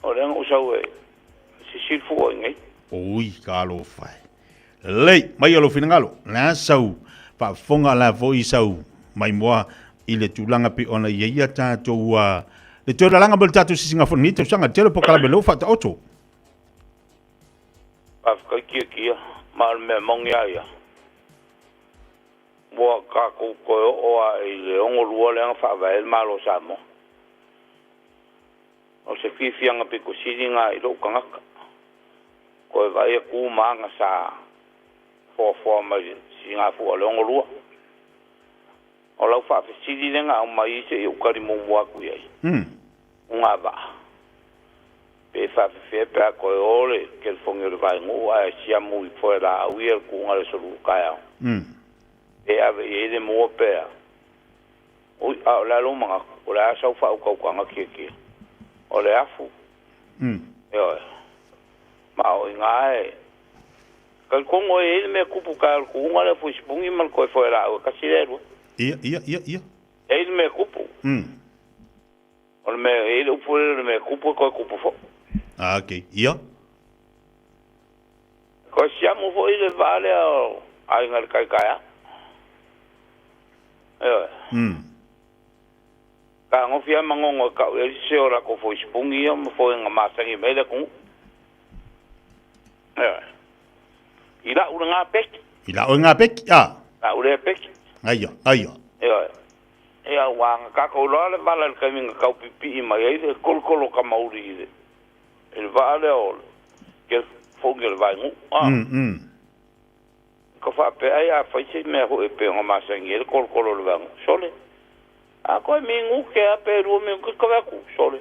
o lea na ou sau e sisili fua i nei. Oi, ka alofa e. Lelei, mai o lou finagalo, le a sau faafofoga la foi sau maimoa i le tulaga pei ona i ai ia tatou le toe lalaga mai o le tatou sisiga foi i lenei tausaga, le tele o polokalame lea ua faataoto. Faafetai kiakia, ma o le mea moni lava ia, ua tatou toe oo lava i le 62 lea na faavae ai le Malo o Samoa. O se fiafiaga pito sili lena i lou tagata, toe vaai atu ma aga sa foafoa mai le sisigafua o le 62. O lau faafesili lea na aumai se i ou tali muamua atu i ai, o gavaa, pe faafefea pe a toe o le telefoni o le vaenuu ae siamu i foe laau ia le tuuga i le aso lua taeao, pe ave i ai le mua pe a. Ui, a o le a lou manatu, o le a sau faautautaga kiakia? O le afu, ioe, ma o i ina e talitonu e i ai le mea tupu taeao i le tuuga lea o Fuisipuni ma le toe foe laau e tasi lea e lua. Ia, ia, ia, ia. E i ai le mea tupu. O le mea, e i ai le upu lea o le mea tupu e toe tupu foi. Ah, okay. Ia. Toe siamu foi le vaa lea o Aiga i le Tai taeao. Ioe. Fetagofi lava Manono e tau i ai se o latou foisipuni ia ma foega masani mai le atunuu. Ioe. I la'u lena peki. I la'u lena peki, a. La'u lea peki. Aia, aia. Ioe. Ia, ua na tatou iloa le vala i le taimi na tau pipii mai ai le kolokolo kamauli i le i le vaa lea o le kelefogi o le vaenuu, a. Ka faapea ai a fai se mea foi e pei ona masani ai le kolokolo o le vaenuu, sole, a toe minute a pe lua minute ka vae atu, sole.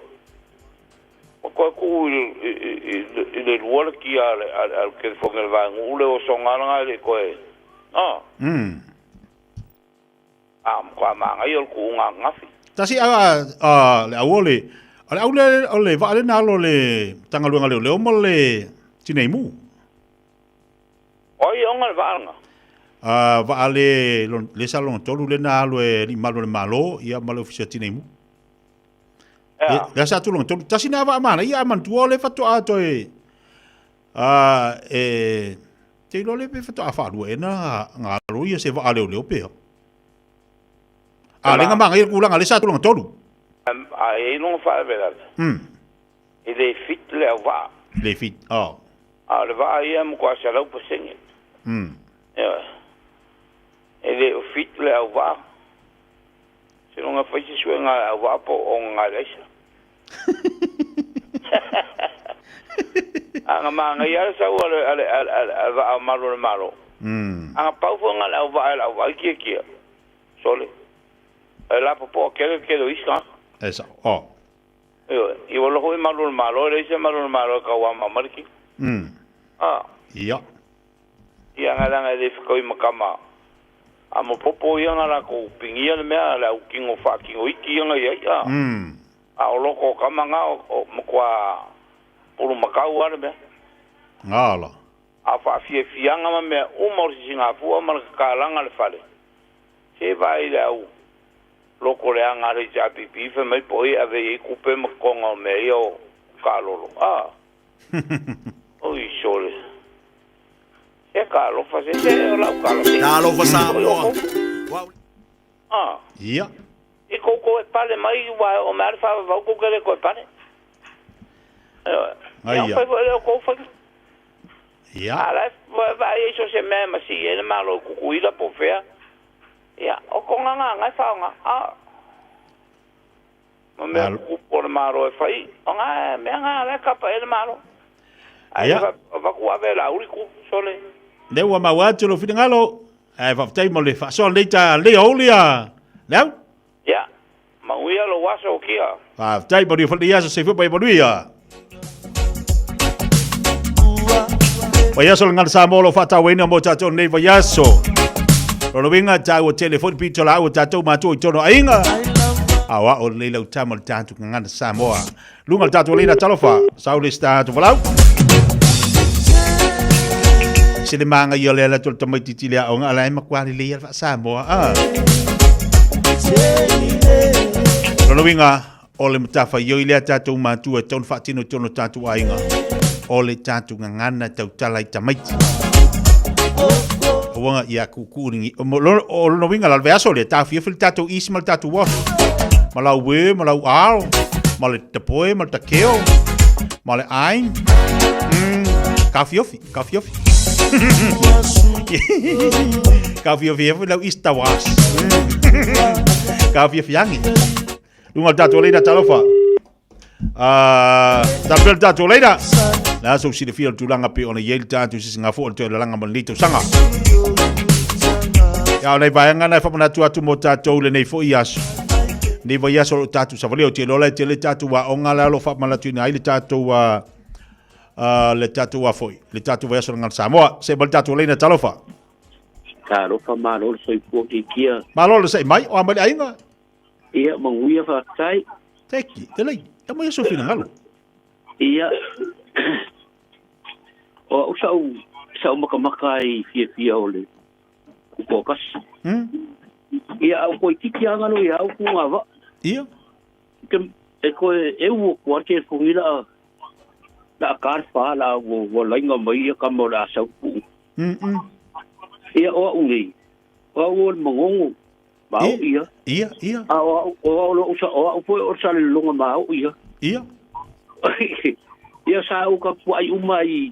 Ua toe tuu i i i le lua le kia a le a le kelefogi o le vaenuu le osoga lena e le i toe, a. A matua manaia o le tuuga ananafi. Tasi a le auole O le au le, o le vaa le na alo le Matagaluega o Leoleo ma le Tinei Mu. O ai e ona le vaa lena? A vaa le, le sa lona tolu le na alo e alii malu o le Malo, ia ma le Ofisa Tinei Mu. Le, le sa tulaga tolu. Tasi na vaa manaia a manatua o le faatoa toe a e te iloa le pe faatoa faalua ea na na alo ia se vaa leoleo pe a. A le nga manaia le tulaga le sa tulaga tolu. A e i ai lona faalavelave. E le fit le au vaa. Le fit, oh. A o le vaa ia e matua 100%. Ioe. E le o fit le au vaa. Seiloga e fai se suega a le au vaa po o oga le aisa. A na manaia lava le sau a le, a le, a le, a le vaa o malu o le Malo. A na pau foi na o le au vaa e lau vaai kiekie. Sole. E lapopoa tele le tele o isi tagata. E sao. Oh. Ioe, i ua loho i malu o le Malo, e leai se malu o le Malo e tauama mai le tino. A. Ia. Ia, na leaga e le fetaui ma tama a mapopo ia na latou pinia le mea a le au tino faatino iti ia na i ai, a. A o loko o tama na, o matua pulumakau lava le mea. Gala. A faafiafiaga ma mea uma o le sisigafua ma le tatalaga le fale, se vaai i le au loko leaga a le HRPP fai mai po o ai e ave i ai tupe ma totoga o mea ia o taalolo. A! Oi sole. Se talofa se se o lau tala se. Talofa Samoa. A! Ia. I koukou e pale mai ua e oo mai lava le faavavau kou te le toe pale. Ioe. Ia Aia. fai foi lea o kou faiga. Ia. A la e vaai ai so o se mea e masii ai le Malo i Tutuila po o fea. Ia, o kona gagana e faaaoga. A ma mea Alo. tutupu a le Malo e fai, o na mea na la e kapa i ai le Malo. Ae Ia. le avatu ave e Laauli ku, sole. Lea ua maua atu lou finagalo, ae faafetai mo le faasoa lenei ta lenei aoauli a Leau. Ia, manuia lou aso o kia. Faafetai, manuia foi lenei aso, soifua ma ia manuia. Vaiaso le Gagana Samoa o lo o faatauaina mo tatou lenei vaiaso. Lona uiga taua tele foi le pito laau a tatou matua i totonu o aiga. Aoao lelei lau tama le tatou Gagana Samoa. Luga le tatou leina talofa, sau le sta atu valau. Se le manga ia le ala tol tamaititi le aoga ala e makuā lelei ala faa-Samoa. Ah. Lona uiga, o le matafaioi lea a tatou matua e tatau ona faatino i totonu o tatou aiga, o le tatou gagana e tautala i tamaiti. Aua ia kuukuu ni o lona uiga la le vaiaso lea, taofiofi le tatou is ma le tatou wash. Ma lau we, ma lau al, ma le tapoe, ma le takeo, ma le ain. Taofiofi, taofiofi. Taofiofi e foi lau is tawas. Taofiofi angi. Luga o le tatou leina talofa. Tapea le tatou leina. Le aso silafia le tulaga pe ona i ai le tatou sisigafua o le toe lalaga ma lenei tausaga. Ia o nei vaega na e faamanatu atu mo tatou lenei foi aso. Nei vaiaso o lo tatou savalia o te iloa la e tele tatou aoga la o lo o faamanatuina ai le tatou le tatou a foi, le tatou vaiaso o le Gagana Samoa. Se mai le tatou leina talofa. Talofa malo le soifua kikia. Malo le sai mai, o a mai le aiga. Ia, manuia faafetai. Teki, te lei, e mai e finagalo. Ia, o au sau, sau makamaka i fiafia o le kutoakasi. Ia, au koe titi anga no ia au ku ngā va. Ia. Ke, e koe e ua kua te fongi la, la ka wha la ua, ua lainga mai ia kama o le a sau ku. Ia, o au nei, o au o le mangongo. Ma au ia. Ia, ia. A o au, o au, o au, o au foi o Salelologa ma au ia. Ia. Ia sa au ka puai uma i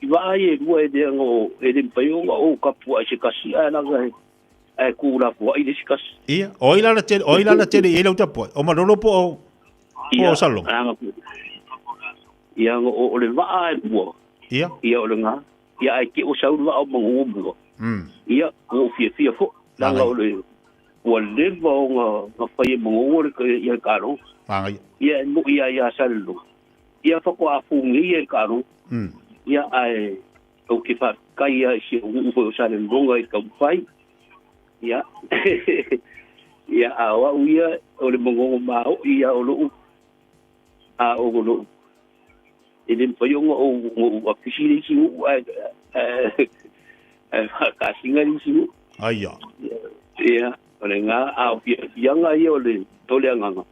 i vaa ai e lua e lea ngo e le mawhai o nga o ka puai se kasi a langa he ai ku la puai le se kasi. Ia, o i lala tele, o i lala tele i lau tapuai. O malolo po o po o Salelologa. Ia, ia ngo o le vaa e mua. Ia. Ia o le ngā. Ia ai ke o sau le vaa o mangongo mua. Ia, ua ou fiafia foi, leaga o le ua leva ona na fai e Mangongo le ia le kalo. Manaia. Ia e mo'i ia ia Salelologa. Ia faatoa fugia ia le kalo. Ia ae ou te faafetai ia i si ou nuu foi o Salelologa i taumafai. Ia ia a o au ia o le Mangongo mao'i ia o lou A o lo e le mafai ona ou ona ou apisi le isi nuu ae ae ae faakasiga le isi nuu. Aia. Ia, o le ga a o fiafiaga ia o le o le agaga.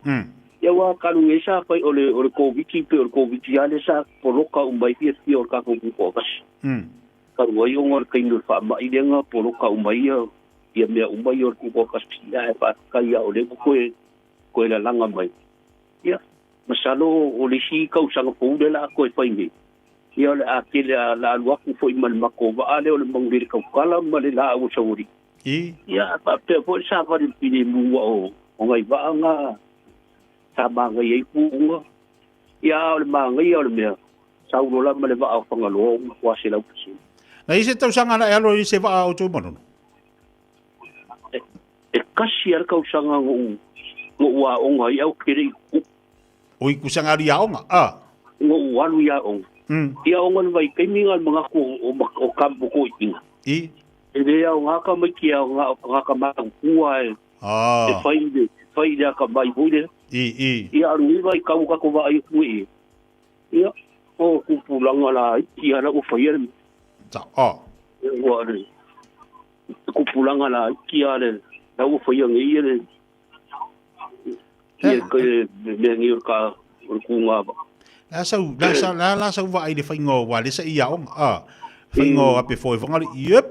Ia ua talu nei sa fai o le o le Koviti pe o le Koviti lava lea sa poloka uma ai fiafia o le tatou tutoatasi. Talu ai ona o le taimi o le faamai lea na poloka uma ai ia ia mea uma ia o le tutoatasi ae faafetai lava o lea ua toe toe lalaga mai. Ia, masalo o le isi tausaga fou lea o le a toe fai nei, ia o le a tele o le a alu atu foi ma le matou vaa lea o le Manulele Tautala ma le Laau o Saualii. I. Ia, faapea foi le savali o le filemu aua o nai vaa na sa manaia ai puuga. Ia, a o le manaia o le mea, sau loa la ma le vaa o Fagaloa ua matua 100%. Na i ai se tausaga na e alu ai i se vaa o outou i Manono? E kasi lava le tausaga na ou, na ou aoga ai ae ou te le i tupu. O i kusaga alu i aoga, a? Na ou alu i aoga. I aoga i le vaitaimi na o le manatu o, o tama o toeaiina. I. E le aoga tamaiti e aoga o tagata matutua e, e fai le, fai le atamai foi lea. I, i. Ia, a o lenei vaitau ua tatou vaai atu i, ia, o tupulaga laiti lava la ua faia le mea. Sa, a. Ua le tupulaga laiti lava le, la ua faia nei le, ia le mea nei o le ka, o le kūgā vaa. La sau, la sa, la la sau vaai le whainga o wale sa i aoga, a, whainga o ape fo e whangali, yep,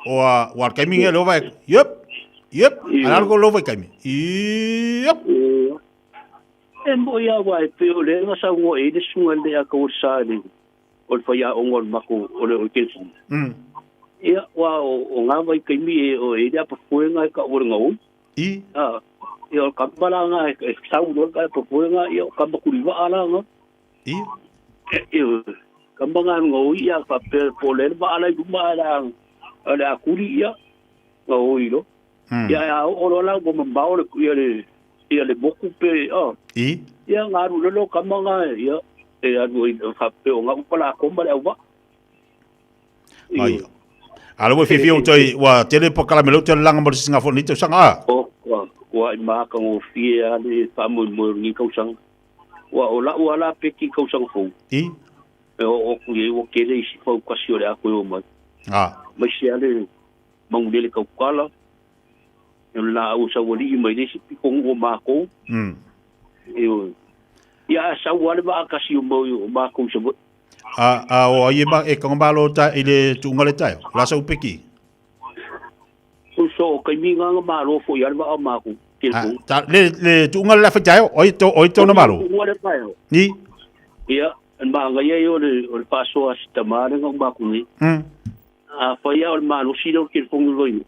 o a, wa kaimi nge lova e, yep, yep, a lalo ko lova i kaimi, yep. E mo ia wa e pe o le nga sau ngo e le sunga le a ka o sa le, o le faiaoga o le mako o le o le telefoni. Ia, ua o, o ngā vaitaimi e o e le apafoega e ka o le gaoi. I. A, ia o le kama la ngā e, e sau loa le apafoega, ia o kama kulivaa la ngā. I. E, e, kama ngā gaoi ia faapea po o le vaa la i luma a le a, a le a kuli ia, gaoi loa. Ia a oo loa la ua mamao le, ia le, ia le moku pe, a. I. Ia nga alu loa lea o kama nga, ia, e alu ai faapea o nga uma lakou ma le auvaa. Ai. A le ua fiafia outou i, ua tele polokalame lea ou te lalaga mo le sisiga foi o lenei tausaga, a? O, ua, ua matagofie lava le faamoemoe o lenei tausaga. Ua o lau lava la peki i tausaga fou. I. E oo atu i ai ua tele isi fautasi o le a toe o mai. A. Aemaise lava le Manulele Tautala, o le laau o Saualii mai le isi pitonuu o matou. Ioe. Ia a sau lava le vaa tasi o mau o matou i Savaii. A, a o ai e ma, e tagamalo ta, i le tuuga le taeao? O le a sau peki? O so o taimi na na malo foi lava le vaa o matou. A, ta, le, le tuuga le la whai taeao, oi to, oi tona malo? O le tuuga le taeao. Ni? Ia, manaia ia o le, o le faasoa a si tama lea na uma atu nei. A fai lava o le malosi lea o le telefoni o Loino.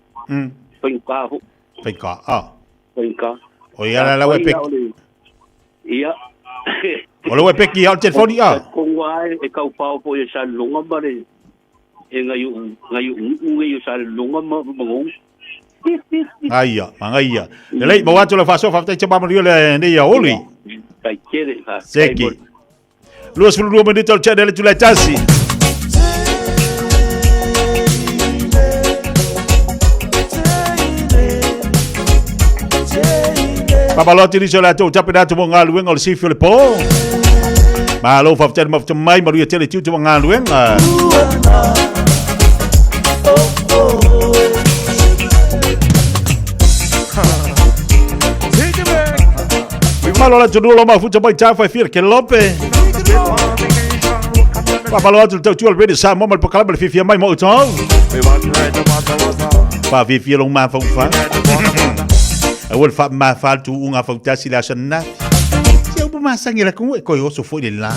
Faigata foi. Faigata, a. Faigata. O ia la lau e peki. Ia. O lau e peki a o le telefoni a. Talitonu lava e taupao foi e Salelologa ma le e nai ou nai ou nuu nei o Salelologa ma Manono. Aia, magaia. Lelei, maua atu lau faasoa, faafetai te manuia lenei aoauli. Faafetai tele, faafetai. Seki. 22 minute o le channel Tulai Tasi. Papaloa atu nisi o latou tapena atu mo galuega o le sifi o le pō. Malo faafetai le mafuta mai, manuia tele tiute ma galuega. Malo la tunu lo mafuta mai tafa e fia ke lope. Papalo atu le tautua le Radio Samoa ma le pokalama le fiafia mai mo outou. Faafiafia lou mafaufau. Aua le faamamafa le tuuga fautasi le aso ananafi. Se upu masani a le atunuu e toe oso foi le la.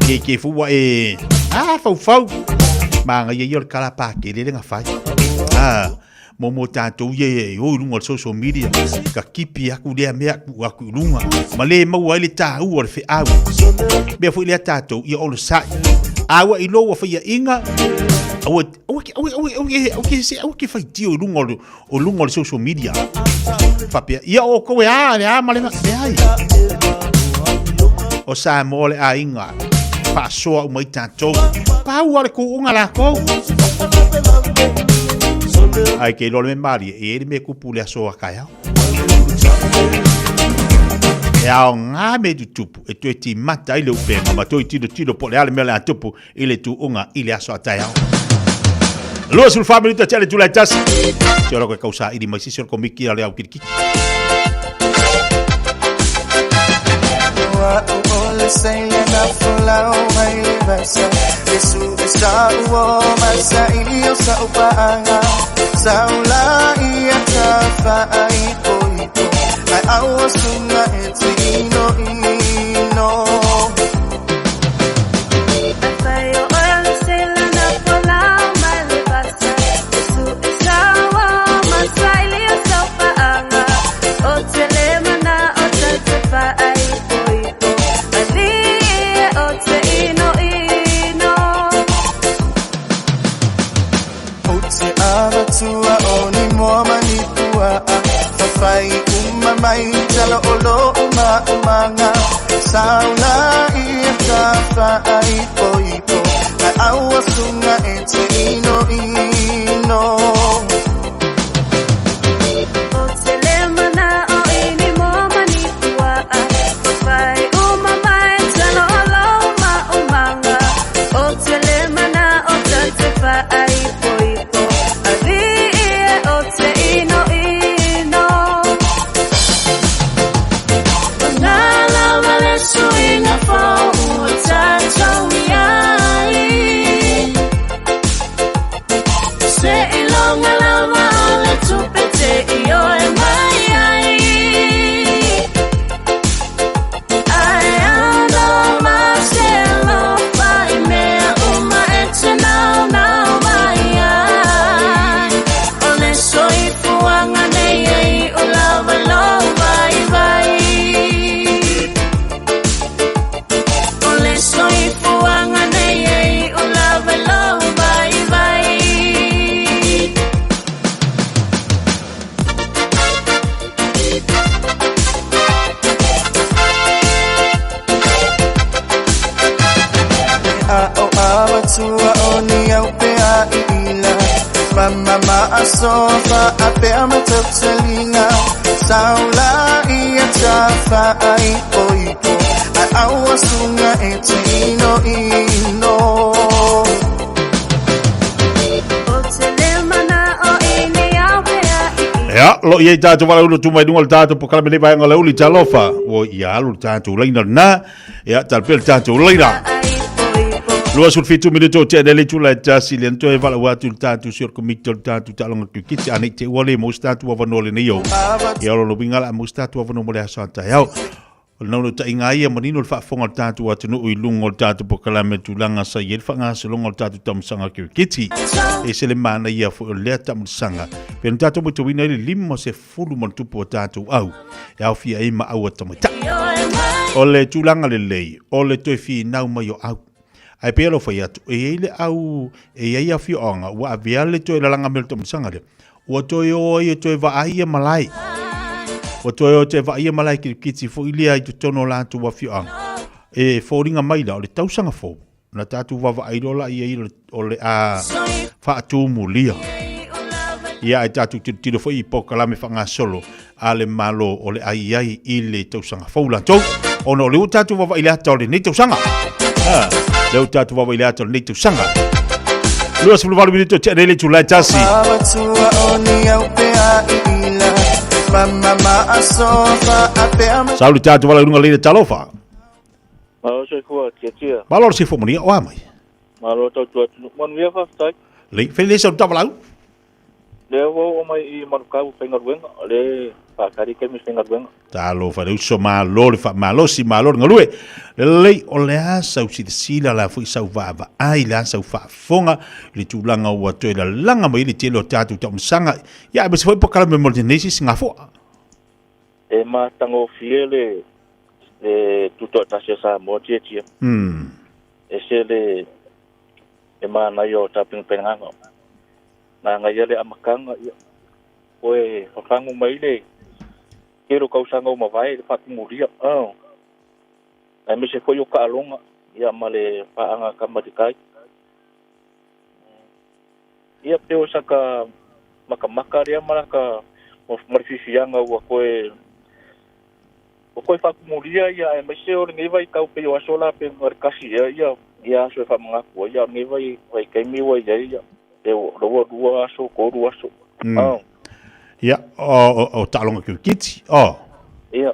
Ke ke fua e ah faufau. Manaia ia o le tala pakele le na fai. Ah mo mo tatou ia e o i luga o le social media ka kipi aku lea mea ku aku i luga ma le maua ai le taua o le feau mea foi lea tatou ia onosai a ua iloa ua faiaʻiga aua aua ke aua aua aua ke aua ke se aua ke faitio i luga o le o luga o le social media faapea ia outou e a le a ma le leai o Samoa le aiga faasoa uma ai tatou pau lava le tuuga lakou ai ke iloa le mea malie e i ai le mea e tupu i le aso a taeao. E aoga mea tutupu e toe timata ai le upega ma toe tilotilo po o le a le mea o le a tupu i le tuuga i le aso a taeao. 24 minuta tea le itula e tasi. Se ora koe kausaili mai se isi o le komiti a le au kilikiki. Ia, lo i ai tātou walaulu tu mai lunga le tātou pokalame nei vaenga o le uli talofa. Ua ia alu le tātou laina lena. Ia, talapea le tātou laina. 27 minuto o tea le itula e tasi le antoe valaau atu i le tātou si o le komiti o le tātou taaloga kirikiti. Anei te ua le mo se tātou avanoa lenei o. Ia, o lona uiga la a mo se tātou avanoa mo le aso a taeao. O le naunautaiga ia manino le faafofoga o le tatou atunuu i luga o le tatou polokalame tulaga sa i ai le faagasologa o le tatou taamilosaga kirikiti. E ese le manaia foi o lea taamilosaga pei ona tatou matauina ai le 50 ma ona tupu o tatou au e aofia ai ma au a tamaitai. O le tulaga lelei o le toe finau mai o au. Ae pei lou fai atu, e i ai le au, e i ai afioaga ua avea le toe lalaga mai o le taamilosaga lea, Ua toe o ai e toe vaai ia malae. Ua toe o e toe vaai ia malae kirikiti foi lea i totonu o latou afioaga. E foliga mai la o le tausaga fou, na tatou vaavaai loa la i ai o le a faatumulia. Ia ae tatou tilotilo foi i polokalame faagasolo a le Malo o le a i ai i le tausaga fou latou. Ona o lea ua tatou vaavaai i le ata o lenei tausaga. Ha, lea ua tatou vaavaai i le ata o lenei tausaga. 28 minuto tea nei le itula e tasi. Sau le tatou vala i luga leina talofa. Malo soifua tiatia. Malo le soifua manuia o a mai. Malo tautua atunuu. Manuia faafetai. Lei, fai le sau tavalau. Lea ua oo mai i Manukau faigaluega, o lea e faatali taimi faigaluega. Talofa le uso, malo le faamalosi, malo le galue. Lelei, o le a sau silasila, o le a foi sau vaavaai, o le a sau faafofoga i le tulaga ua toe lalaga mai ai le tele o tatou taamilosaga, ia aemaise foi polokalame mo lenei sisigafua. E matagofie le le Tutoatasi a Samoa tietie. Ese le e manaia o tapenapenaga. Nanaia le amataga, ia, toe fafagu mai le tele o tausaga ua mavae i le faatumulia, aemaise foi o taaloga, ia, ma le paaga tamalitai. Ia, pei o saka matamata lea ma lata, ma le fiafiaga ua toe. Ua koe faatumulia ia aemaise o lenei vaitau pei o aso la pe o le kasi ea ia ia aso e faamanatu ai, a o lenei vai vaitaimi ua i ai ia e ua ua lua aso tolu aso. Mm. Ia, o, o, o taaloga kirikiti, o. Ia.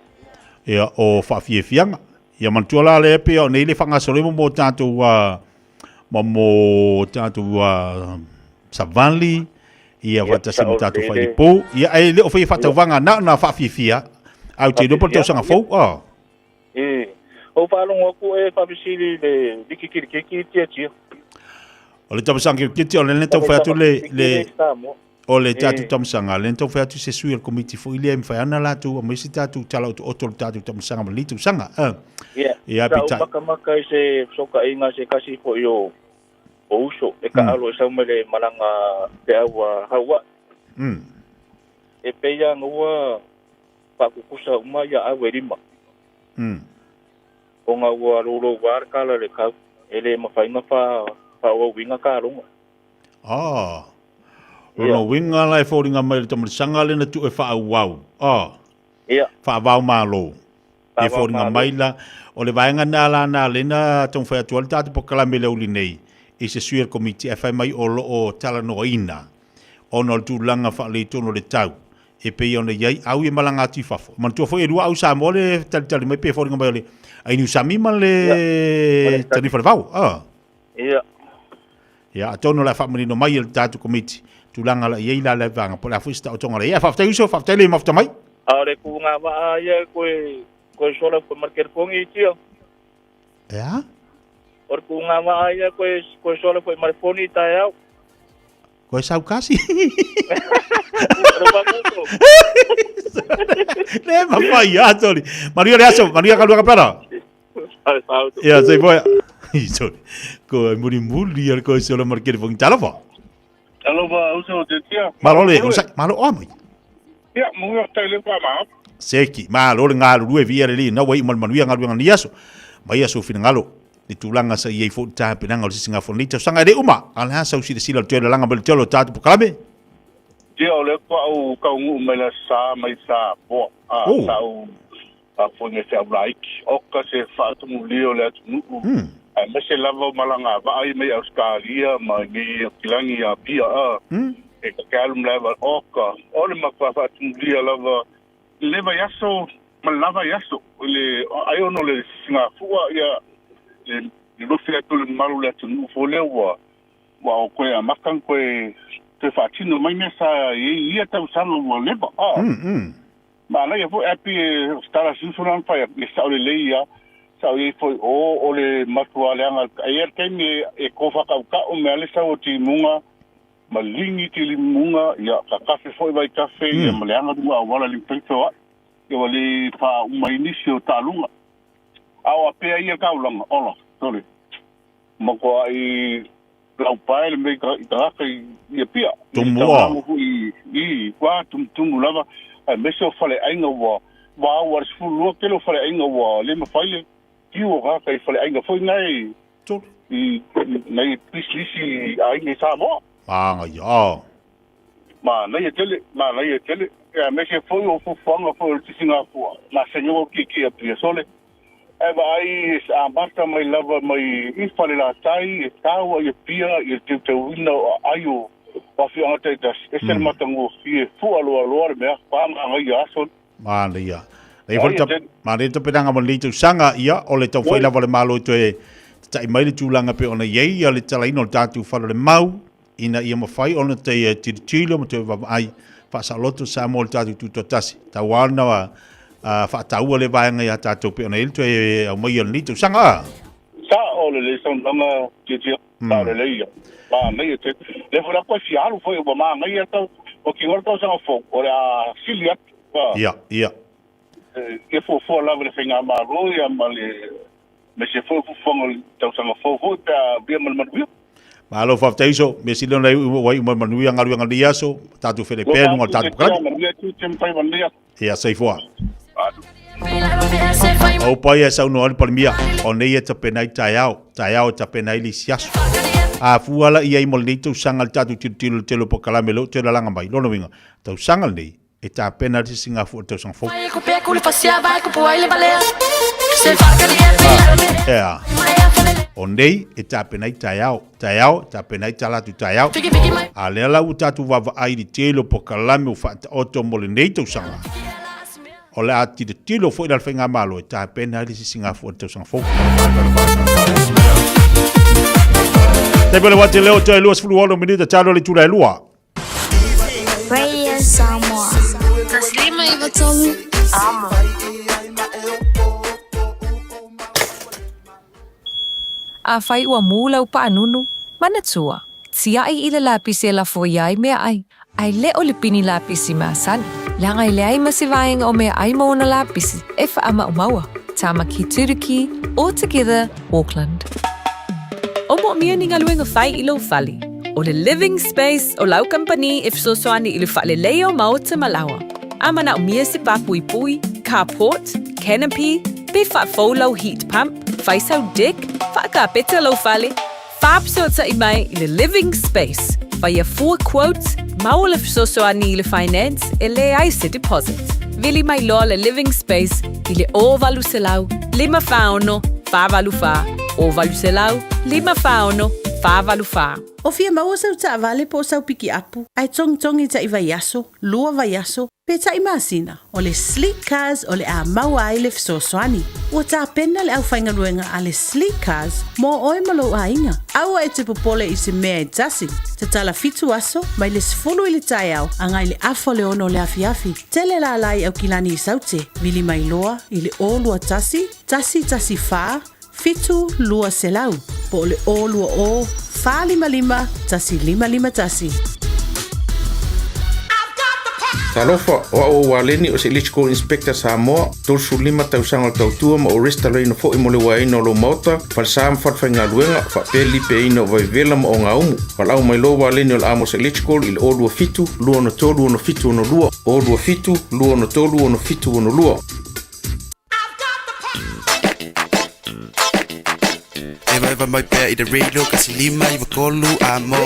Ia, o faafiafiaga. Ia manatua la lea pei o nei le faagasolo ai mo tatou ma mo tatou savali, ia faatasi ma tatou failipo. Ia, e le o faia faatauvaga na o na faafiafia, ae ou te iloa po o le tausaga fou, o. E, ou faalogo atu e faafesili i le liki kiriketi i Tiatia. O le tamasaga kiriketi, o le lena taumafai atu le, le, o le tatou tamasaga, lea na taumafai atu se sui o le komiti foi lea e mafai lava ona latou aumai se tatou tala otooto o le tatou tamasaga ma lenei tausaga. Ia, Ia, sa ou peitai. makamaka i se fesootaiga a se tasi foi o o uso e taalo e sau mai le malaga peau a Haua'i. E pei lava ona ua faatutusa uma ia au e lima. Ona ua louloua le tala i le tau, e le mafai ona faaauauina taaloga. Ah. Lona uiga la e foliga mai le tamalisaga lea na tuu e faaauau. Ah. Ia. Faavao Malo. E foliga mai la, o le vaega lena la na lea na taumafai atu ai le tatou polokalame i le aoauli nei i se sui o le Komiti ae fai mai o lo o talanoaina ona o le tulaga faaletonu o le tau e pei ona i ai au e malaga atu i fafo. Manatua foi e lua au Samoa le talitali mai pei e foliga mai o le Ainiusami ma le Tanifa le Vao. Ah. Ia. Ia, atonu o le a faamanino mai e le tatou Komiti tulaga la i ai la le vaega po o le a foi se taotoga la i ai. Ae faafetai uso, faafetai le mafuta mai. A o le tuuga vaa ia e koe koe sola koe ma le telefoni i tia. E a? O le tuuga vaa ia koe koe sola koe ma le foni i taeao. Koe sau kasi. Le mawhai a, sorry. Manuia le aso, manuia ka lua ka pera. Ia, sei boia. Sorry. Ko ai muri muri al koe sola mar kere fongi talofa. Talofa, uso te tia. Malo le, o malo o mai. Ia, mu ia tai le pa ma. Seki, malo le ngā ruru e via le li, na wai umal manuia ngā ruanga ni aso. Mai aso finangalo, le tulaga sa i ai foi le tapenaga o le sisigafo nei tausaga e le uma, a o le a sau silasila le toe lalaga mai le tele o tatou polokalame? Ia, o lea faatoa ou taunuu mai le Aso Sa mai Samoa, a Oh. sa ou faafofoga i se aulaiti, oka se faatumulia o le atunuu, aemaise lava o malaga vaa ia mai Ausetalia ma nei Aukilani i Apia, a e ta te alu ma le oka, o le matua faatumulia lava i le vaiaso ma le la vaiaso, i le ai ona o le sisigafua ia le lufi atu o le mamalu o le atunuu foi lea ua ua o toe amata ona toe toe faatino mai mea sa i ai i ia tausaga ua leva. A manaia foi ae pei e o se tala se uso lena na fai atu, e sao lelei lava, sao i ai foi o o le matua leaga e i ai le taimi e kofakaukau mea le sau o timuga ma ligi tilimuga, ia ka kafe foi vaitafe, ia ma leaga luga auala le mafai feoai, ia ua le faauma ai nisi o taaluga. A o apea ia taulaga, ola, sole, matuai laupae le mea i tagata i Apia. I le taulaga foi i ua tumutumu lava, aemaise o faleaiga ua ua au a le 12 tele o faleaiga ua le mafai le tiu o tagata i faleaiga foi nae i nai pisinisi aiga i Samoa. Manaia. Manaia tele, manaia tele. Aemaise foi o fuafuaga foi o le sisigafua, masani au kiekie Apia sole. Ae vaai e amata mai lava mai i Falelatai e taua i Apia i le teuteuina o aai o afioaga taitasi, ese le matagofie, fualoaloa le mea, manaia aso. Manaia. Lei foi le manaia le tapenaga mo lenei tausaga, ia, o le taumafai lava o le Malo e toe tatai mai le tulaga pei ona i ai ia le talaina o le tatou fale o le mau, ina ia mafai ona toe tilotilo ma toe vaavaai faasaoloto Samoa i le tatou tutoatasi. Tau lava ona faataua lea vaega ia tatou pei ona i ai le toe aumaia o lenei tausaga. Sao lelei saunoaga Tietia. Sao lelei ia. Manaia tele. Lea foi la koe fia alu foi ua manaia tau o ki le tausaga fou o le a sili atu. Ia, ia. Ia fuafua lava le faigamalo ia ma le aemaise foi o fuafuaga o le tausaga fou foi pe a via ma le manuia. Malo faafetai uso, mea sili ona ua iu ma le manuia galuega lenei aso, tatou fele pea i luga o le tatou polokalame. Manuia tiute ma faiva lenei aso. Ia, soifua. O pai e saunoa ai le Palemia, o nei e tapena ai taeao, taeao e tapena ai le isi aso. A fua la i ai mo lenei tausaga le tatou tilotilo i le tele o polokalame o lea ua toe lalaga mai, lona uiga, tausaga lenei, E tapena le sisigafua i le tausaga fou. Ea. O nei e tapena ai taeao. Taeao, e tapena ai talaatu taeao. A lea la ua tatou vaavaai i le tele o polokalame ua faataoto mo lenei tausaga. O le a tilotilo foi la le Faigamalo e tapena ai le sisigafua i le tausaga fou. Taimi o le wati leo toe 26 minita talo le itula e lua. Radio Samoa. Taslima i Vatomi. Amo. Afai ua mū lau paanunu, manatua, tiaʻi i le lapisi e lafo ia ai meaʻai, a e le o le pini lapisi masani, leaga e leai ma se vaega o meaʻai ma ona lapisi e faamaumauа. Tāmaki Turuki, All Together, Auckland. O moomia ni galuega fai i lou fale. O le Living Space o lau kamupani e fesoasoani i le faaleleia o maota ma laoa. A manaomia se pā puipui, carport, canopy, pe faafou lau heat pump, fai sau deck, faakapeta lou fale, faafesootai mai i le Living Space. Faia fua quote, maua le fesoasoani i le finance e leai se deposit. Vili mai loa le Living Space i le 0800 546 484, 0800 546 484. O fia maua sau taavale po o sau pikiapu, ae togitogi taʻi vaiaso, lua vaiaso, pe taʻi masina, o le Sleek Cars o le a maua ai le fesoasoani. Ua tapena le aufaigaluega a le Sleek Cars mo oe ma lou aiga. Aua e te popole i se mea e tasi. Tatala fitu aso, mai le 10 i le taeao agai le afa o le ono o le afiafi. Tele lala i Aukilani i Saute, vili mai loa i le 0 21 114 7 200 po o le 020 455 1551. Talofa, o au o Waleni o se Electrical Inspector Samoa, 35 tausaga o le tautua ma o restaloina foi mo le uaeina o lou maota, falesa ma falefaigaluega, faapea le lipeaina o vaivevela ma ogaumu. Valaau mai loa Waleni o le Amos Electrical i le 027 263 6762, 027 263 6762. Evaeva mai pea i le radio 1 5 9 amo.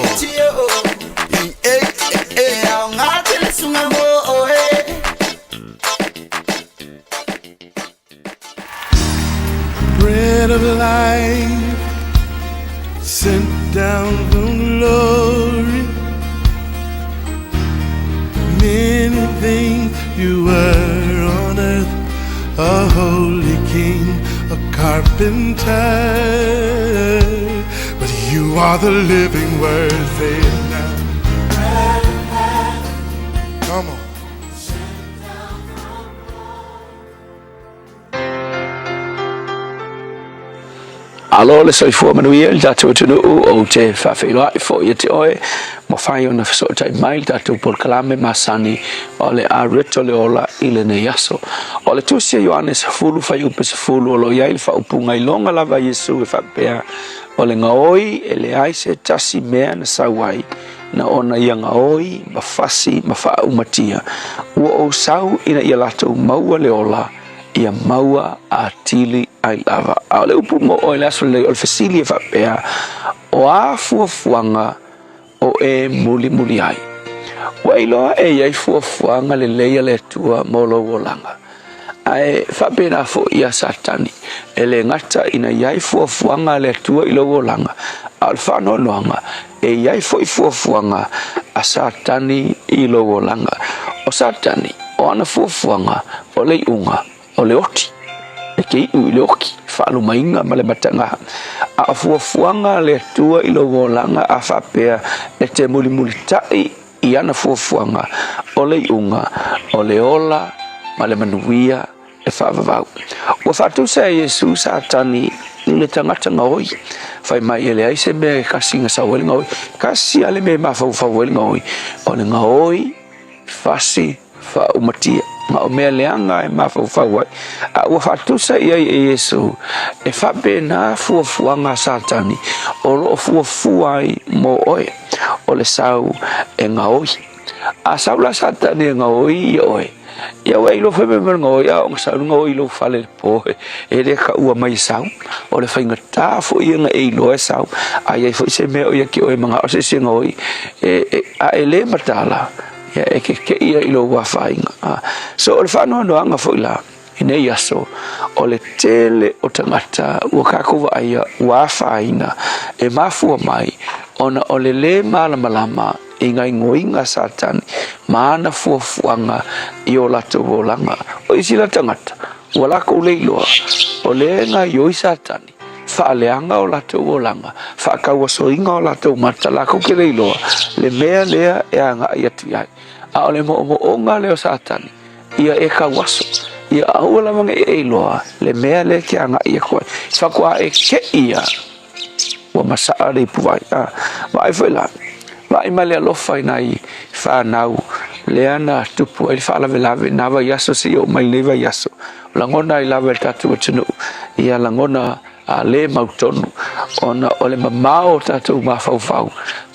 E aoga tele suga mo oe. Bread of life, sent down from glory. Many things you were on earth, a holy king, a carpenter. But you are the living word, say it now. Come on. Alo le soifua manuia i le tatou atunuu, ou te faafeiloai foi ia te oe, mafai ona fesootai mai le tatou polokalame masani o le a Rito le Ola i lenei aso. O le tusi a Ioane 10 fuaiupe 10 o lo o i ai le faaupuga iloga lava a Iesu e faapea, O le gaoi e leai se tasi mea na sau ai, na ona ia gaoi ma fasi ma faaumatia, ua ou sau ina ia latou maua le ola, ia maua atili ai lava. A o le upu mo oe i le aso lenei, o le fesili e faapea, O a fuafuaga o e mulimuli ai? Ua iloa e i ai fuafuaga lelei a le Atua mo lou olaga. Ae faapena foi ia Satani, e le gata ina i ai fuafuaga a le Atua i lou olaga, a o le faanoanoaga, e i ai foi fuafuaga a Satani i lou olaga. O Satani, o ana fuafuaga, o le iuga, o le oti, e te iu i le oti, faalumaina ma le matagaha. A o fuafuaga a le Atua i lou olaga a faapea e te mulimulitai i ana fuafuaga, o le iuga, o le ola ma le manuia e faavavau. Ua faatusa e Iesu Satani i le tagata gaoi, fai mai e leai se mea e kasi na sau ai le gaoi. Kasi lava le mea e mafaufau ai le gaoi, o le gaoi fasi faaumatia. Ma o mea leaga e mafaufau ai. A ua faatusa i ai e Iesu, e faapena fuafuaga a Satani o lo o fuafua ai mo oe, o le sau e gaoi. A sau la Satani e gaoi ia oe, ia ua e iloa foi mea mai o le gaoi, a o na sau le gaoi i lou fale i le po, e le kaua mai e sau. O le faigata foi ia na e iloa e sau, a i ai foi se mea o ia te oe manao se isi e gaoi, a e le mataala, Ia e kekeʻi ai i lou afaina. So o le faanoanoaga foi la i nei aso, o le tele o tagata ua kākou vaaia ua afaina e mafua mai ona o le lē malamalama i gaoioiga a Satani ma ana fuafuaga i o latou olaga. O isi la tagata ua lakou le iloa o lea e gaoioi Satani, faaleaga o latou olaga, faatauasoina o latou mata, lakou te le iloa le mea lea e agai atu i ai. A o le moomooga lea o Satani, ia e tauaso, ia aua lava ne i e iloa le mea lea e te agai atu ai. Faatoa e te i ia, ua masaa le ipuvai. A, vaai foi la, vaai ma le alofa i nai fanau lea na tupu ai le faalavelave i na vaiaso seia oo mai i lenei vaiaso. Lagona ai lava e le tatou atunuu ia lagona a le mautonu ona o le mamao o tatou mafaufau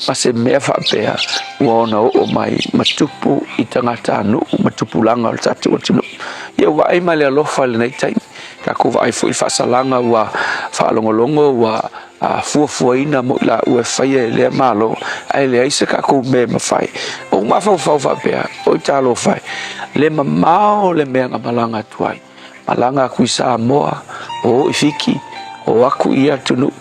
ma se mea faapea ua ona oo mai ma tupu i tagatanuu ma tupulaga o le tatou atunuu. Ia ua vaai ma le alofa i lenei taimi, tatou vaai foi i le faasalaga ua faalogologo ua fuafuaina mo i laua e faia e lea Malo, ae leai se tatou mea e mafai. Ou mafaufau faapea, oi talofa e, le mamao le mea na malaga atu ai. Malaga atu i Samoa, o i Fiti, o aku i ia atunuu.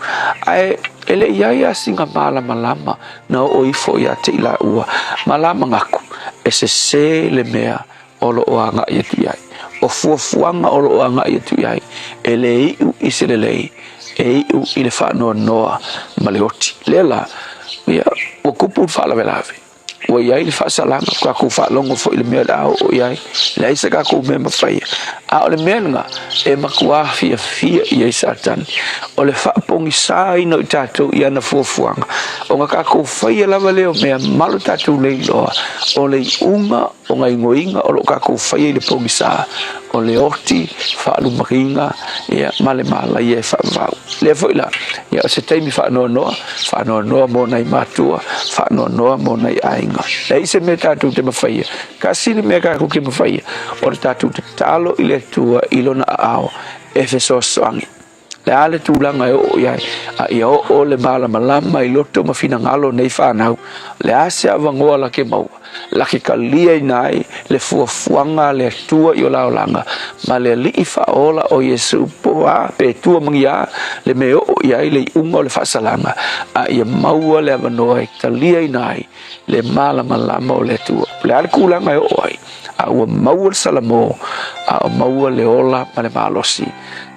Ae e le i ai lava sina malamalama na oo ifo ia te i laua ma la manatu, e sese le mea o lo o agai atu i ai. O fuafuaga o lo o agai atu i ai, e le iu i se lelei, e iu i le faanoanoa ma le oti. Lea la, ia, ua tupu le faalavelave, ua i ai le faasalaga, ua tatou faalogo foi i le mea o le a oo i ai, leai se tatou mea e mafaia. A o le mea lena e matua fiafia i ai Satani, o le faapogisaina o i tatou i ana fuafuaga, ona tatou faia lava lea o mea ma lo tatou le iloa, o le iuga O gaoioiga o lo o tatou faia i le pogisa, o le oti, faalumaina, ia, ma le malaia e faavavau. Lea foi la, ia, o se taimi faanoanoa, faanoanoa mo nai matua, faanoanoa mo nai aiga. Leai se mea tatou te mafaia, tasi le mea tatou te mafaia, o le tatou tatalo i le Atua i Lona aao e fesoasoani. Le a le tulaga e oo i ai, a ia oo le malamalama i loto ma finagalo o nei fanau, le a se avanoa la ke maua, la ke taliaina ai le fuafuaga a le Atua i o la olaga, ma le Alii Faaola o Iesu, po o a, pe tua magia le mea e oo i ai le iuga o le faasalaga, a ia maua le avanoa e taliaina ai le malamalama o le Atua. O le a le tulaga e oo ai, a ua maua le salamo, a o maua le ola ma le malosi,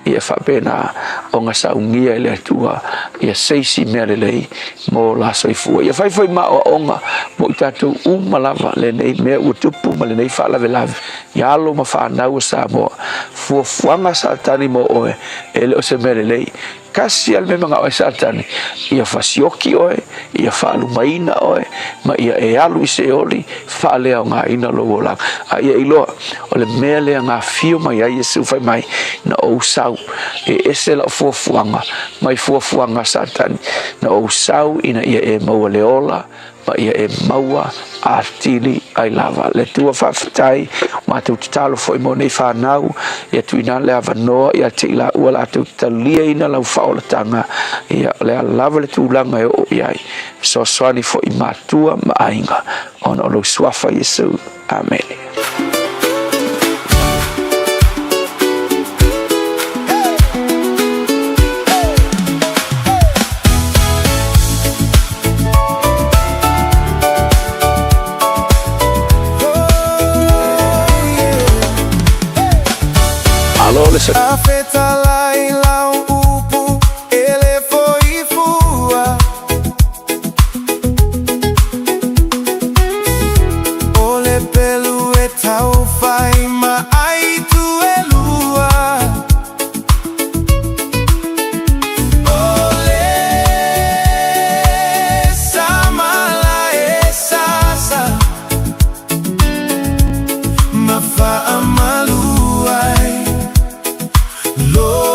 Ia faapena ona saunia e le Atua ia seisi mea lelei mo la soifua. Ia fai foi ma aoaoga mo i tatou uma lava lenei mea ua tupu ma lenei faalavelave i alo ma fanau a Samoa. Fuafuaga a Satani mo oe e le o se mea lelei. Tasi a le mea manao ai Satani, ia fasioki oe, ia faalumaina oe, ma ia e alu i Seoli, faaleaogaina lou olaga. A ia iloa, o le mea lea na afio mai ai Iesu fai mai, na ou sau, e ese lau fuafuaga mai fuafuaga a Satani, na ou sau ina ia e maua le ola, ma ia e maua atili ai lava. Le Atua faafetai, matou tatalo foi mo nei fanau, ia tuuina le avanoa ia te i laua latou taliaina lau faaolataga, ia o le a lava le tulaga e oo i ai. Fesoasoani foi i matua ma aiga, ona o lou suafa Iesu. Amene. Alo le O le pelu e tauwhai ma aitu e lua. O le samala e sasa ma faamalu ai lo.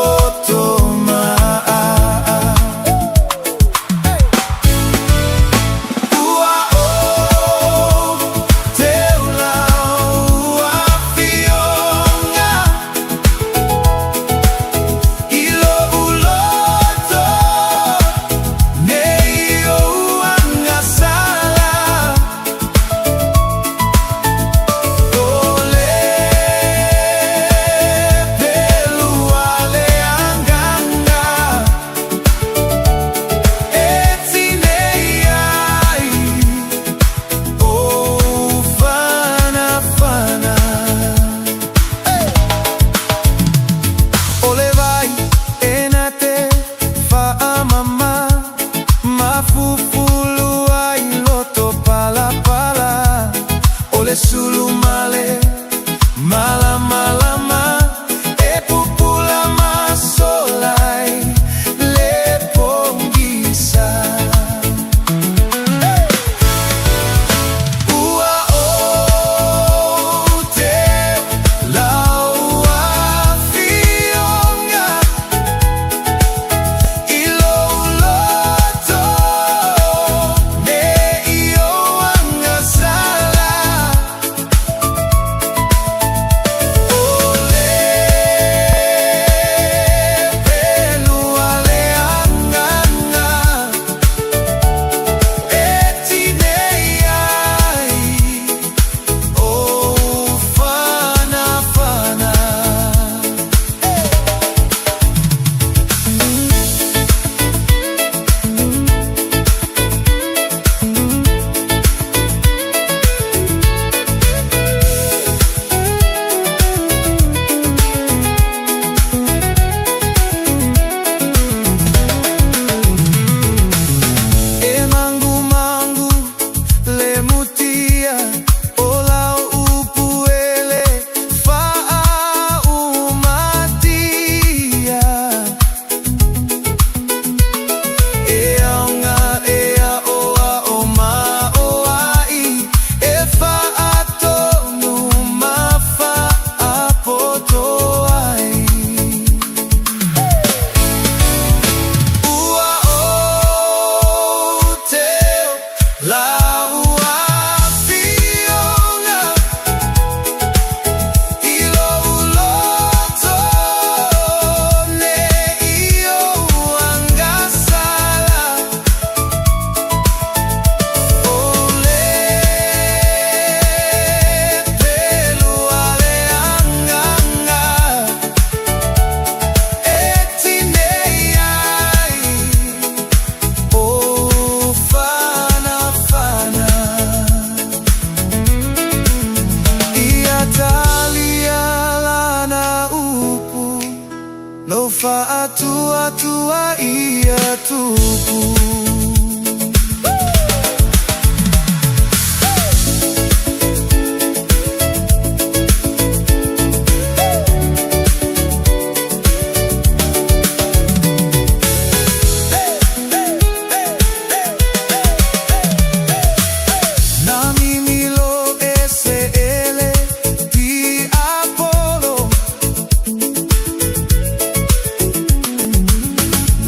Fafufulu ai loto palapala O le sulu ma le malamalama E pupula masola ai le pogisa. Ua ou te lau afioga I lou loto ne i ou agasala. O le pelu a le agaga e tinei ai ou fanafana. E mangumangu le mutia o lau upu e le faaumatia. E aoga e aʻoaʻo ma o ai e faatonu ma faapoto ai. Ua ou te lau afioga I lou loto ne i ou agasala. O le pelu a le agaga e tinei ai ou fanafana. Ia talia lana upu Lou faatuatua ia tupu. Na mimilo e se ele tiapolo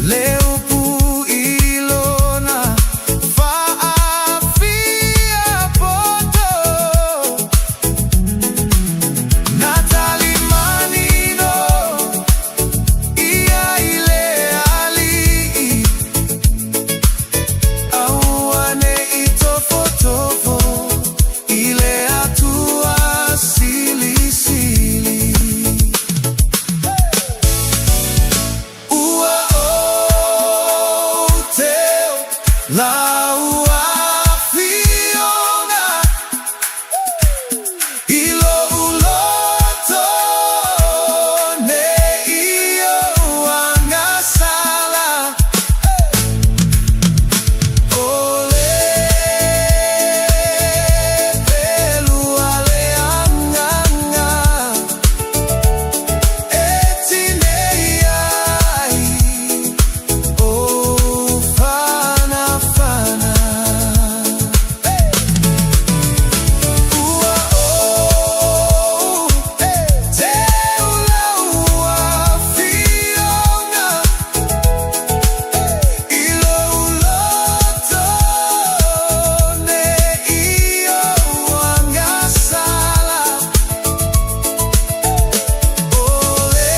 Le upu i lona faafia poto Na tali manino ia i le alii Aua ne i tofotofo i le Atua Silisili. Ua ou te lau afioga I lou loto ne i ou agasala. O le pelu a le agaga e tinei ai ou fanafana. Ua ou te lau afioga I lou loto ne i ou agasala. O le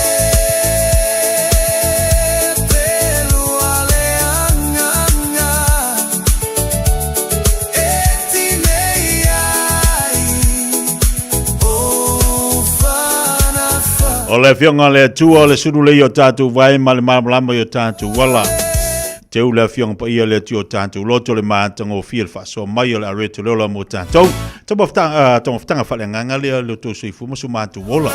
pelu a le agaga e tinei ai ou fanafana. O le afioga a le Atua o le sulu lei o tatou vae ma le malamalama i o tatou ala. Teu le afioga paia le Atua o tatou loto le matagofie le faasoa mai o le areto le ola mo tatou. Taumafataga faaleagaga lea le tou soifua ma so matou ola.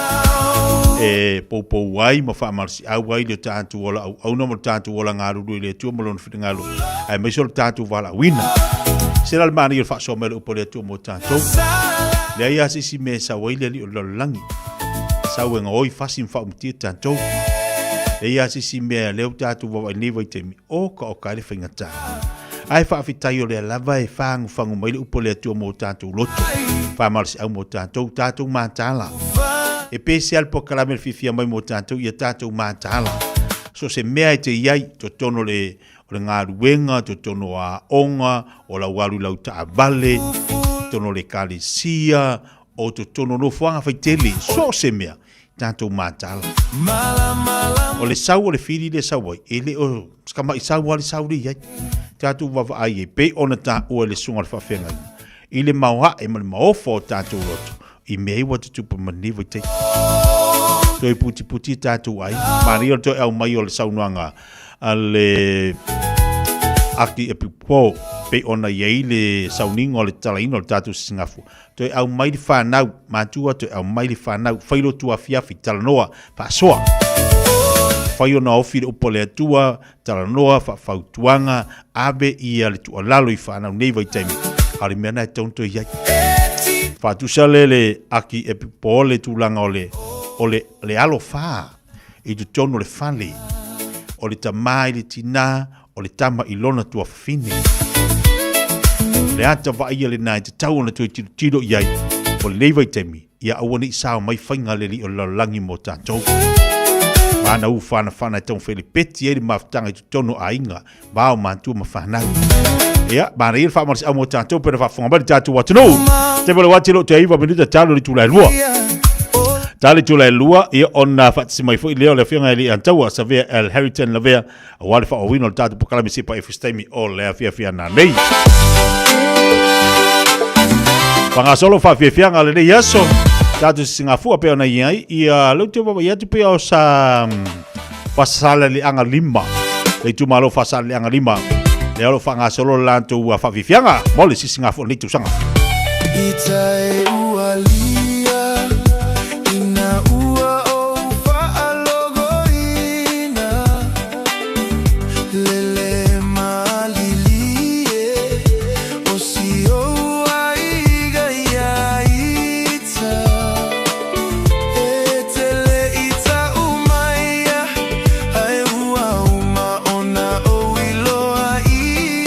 E poupou ai ma faamalosiau ai le tatou ola auauna ma le tatou ola galulue i le Atua ma Lona finagalo, aemaise o le tatou valaauina. Se la le manaia o le faasoa mai o le upu a le Atua mo tatou. Leai lava se isi mea e sau ai le alii o le lalolagi. Sau e gaoi fasi ma faaumatia tatou. Leai lava se isi mea lea ua tatou vaavaai i lenei vaitaimi, oka oka ai le faigata. Ae faafetai o lea lava e fagufagu mai le upu a le Atua mo tatou loto, faamalosiau mo tatou, tatou mataala. E pese lava le polokalame le fiafia mai mo tatou ia tatou mataala. So se mea e te i ai, totonu o le, o le galuega, totonu o aoga, o lau alu i lau taavale, totonu o le ekalesia, o totonu o nofoaga faitele, so se mea, tatou mataala. O le sau o le fili lea e sau ai, e le o se tama'i sau lava le sau lea i ai. Tatou vaavaai ai, pei ona taua e le susuga o le faafeagaiga, i le maoae ma le maofa o tatou loto, i mea ai ua tutupu ma lenei vaitaimi. Toe putiputi tatou ai. Manaia o le toe aumai o le saunoaga a le Aki Epipo, pei ona i ai le sauniga o le tatalaina o le tatou sisigafua. Toe aumai le fanau, matua toe aumai le fanau, fai lotu afiafi, talanoa, faasoa. Fai ona ofi le upu a le Atua, talanoa, faafautuaga, ave ia le tuualalo i fanau nei vaitaimi, a o le mea na e tatau ona toe i ai. Faatusa le le aki e po le tulaga o le, o le, le alofa i totonu o le fale, o le tamā i le tinā, o le tama i lona tuafafine. O le ata vaaia lena e tatau ona toe tilotilo i ai mo lenei vaitaimi, ia aua ne i sao mai faiga a le alii o le lalolagi mo tatou. Mana u whanawhana e taumafai le peti ai le mafutaga i totonu o aiga, va o matua ma whanau. Ia, mana ia le whaamalosiau mo tatou, pena faafofoga mai le tatou atunuu. Te mo le wati lo te aiva minuta talo le tula e lua. Talo le tula e lua, ia ona faatasi mai foi lea o le afioga i le Antaua, Savea L. Harrington Lavea, Aua le faaauauina o le tatou polokalame se i pae taimi o le afiafi ana nei. Fagasolo faafiafiaga lenei aso. Tatou sisigafua pei ona i ai ia leu te vaavaai atu pei o sa Faasaleleaga 5. Le itumalo Faasaleleaga 5. Lea o lo o faagasolo le latou faafiafiaga mo le sisigafua o lenei tausaga. I tai ua lia ina ua ou faalogoina Lele malilie o si ou aiga ia ita E tele i tau maia Ae ua uma ona ou iloaina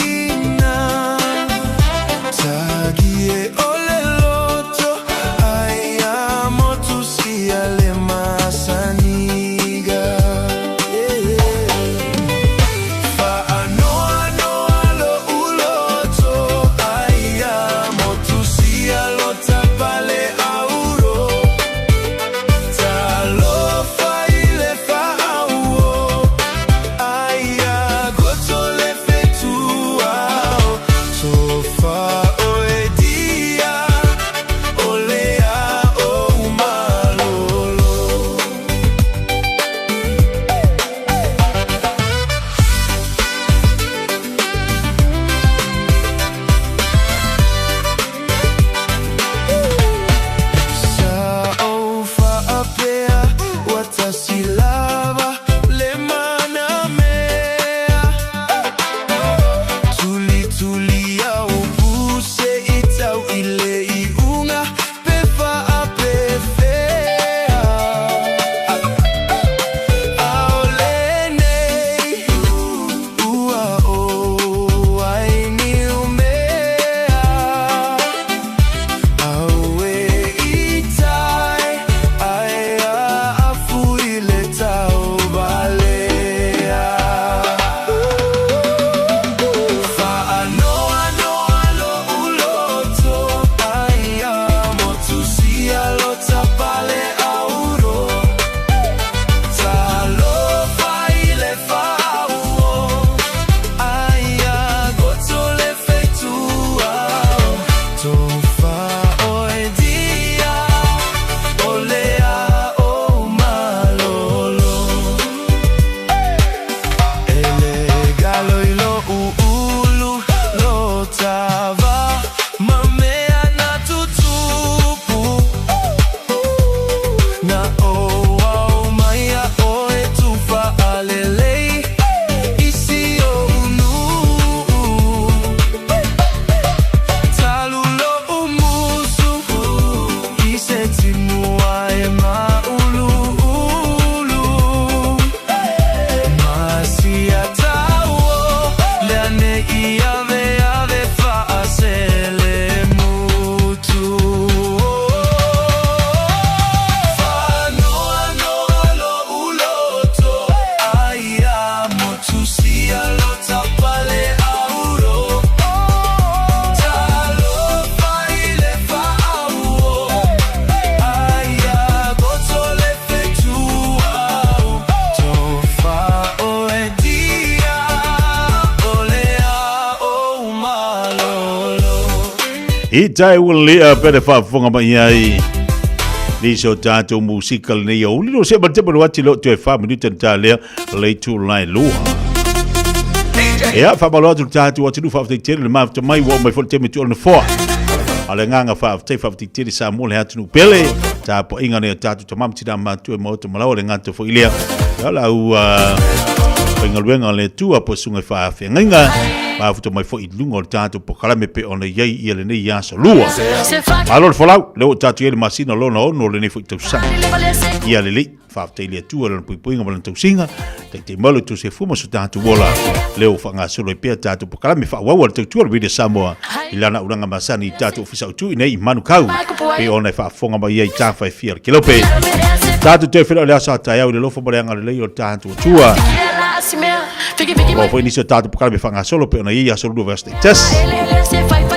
Tagi e o le loto I tai ua lea pere faafofoga mai ai. Nisi o tātou musika lenei o uli no se ma te manu ati lo toe wha minuta na tā lea le tū lai lua. Ia, whamalo atu le tātou atu nu whaaftai tele le mafuta mai wa o mai fo le teme tu o le foa. A le nganga whaaftai whaaftai tele sa mo le atu nu pele. Tā po inga nei o tātou tamam tina mātua e maota malawa le ngata fo ilea. Ia la ua whaingaluenga le tua po sunga whaafengainga. Mafuta mai fo i lunga o le tātou pokalame pe ona iai ia lenei aso lua. Malo le folau, leo o tātou i le masina lona ono lenei fo i tausaga. Ia lelei, whaaftai le atua lona puipuiga ma lona tausiga, taitei malo i tose fuma so tātou ola. Leo whangasolo i pea tātou pokalame whaawaua le tautua le Radio Samoa i lana uraga masani i tātou ofisa utu i nei i Manukau. Pe ona e whaafonga mai ai tāwhai fia le kelope. Tātou te whenua le asa taeau i le lofo ma le anga lelei o le tātou atua. Ua foi nisi o tātou pokala me whangasolo pe ona i aso lua vea status.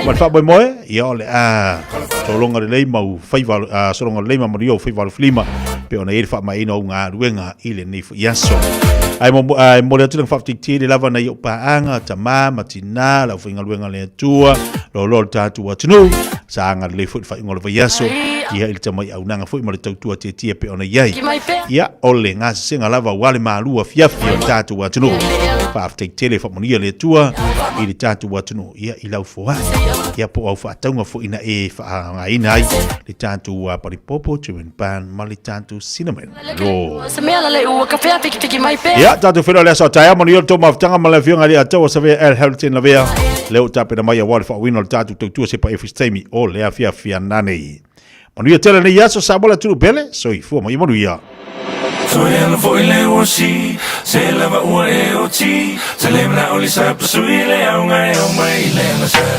Ma le whaamoemoe, ia o le a tolonga le lei mau whaiva, a solonga le lei ma manuia o whaiva filima pe ona i le whaamaina o ngā ruenga i le nei fo i aso. Ai mo ai mo le atu langa whaaftai le lava nei o paanga, tamā, matinā, lau whainga luenga le atua, lo lo le tātou atunu, sa anga le foi le whainga o le vaiaso, ia i le tamai aunaga foi ma le tautua tietie pe ona i ai. Ia, o le gasesega lava aua le malu afiafi o le tatou atunuu. Faafetai tele faamanuia le Atua i le tatou atunuu. Ia, i lau foai, ia po o au faatauga foi na e faaaogaina ai le tatou panipopo, cinnamon bun ma le tatou cinnamon roll. Ia, tatou feiloai le aso a taeao, manuia le tou mafutaga ma le afioga i le Ataua Savea L. Hamilton Lavea, lea ua tapena mai aua le faauuina o le tatou tautua sepa e taimi o le afiafi ananei. Manuia tele nei aso Samoa le atunuu pele, soifua ma ia manuia. Toe ala foi le uasi, se lava ua e oti, Se le mana o le sa pasui le au ngai au mai le agasa.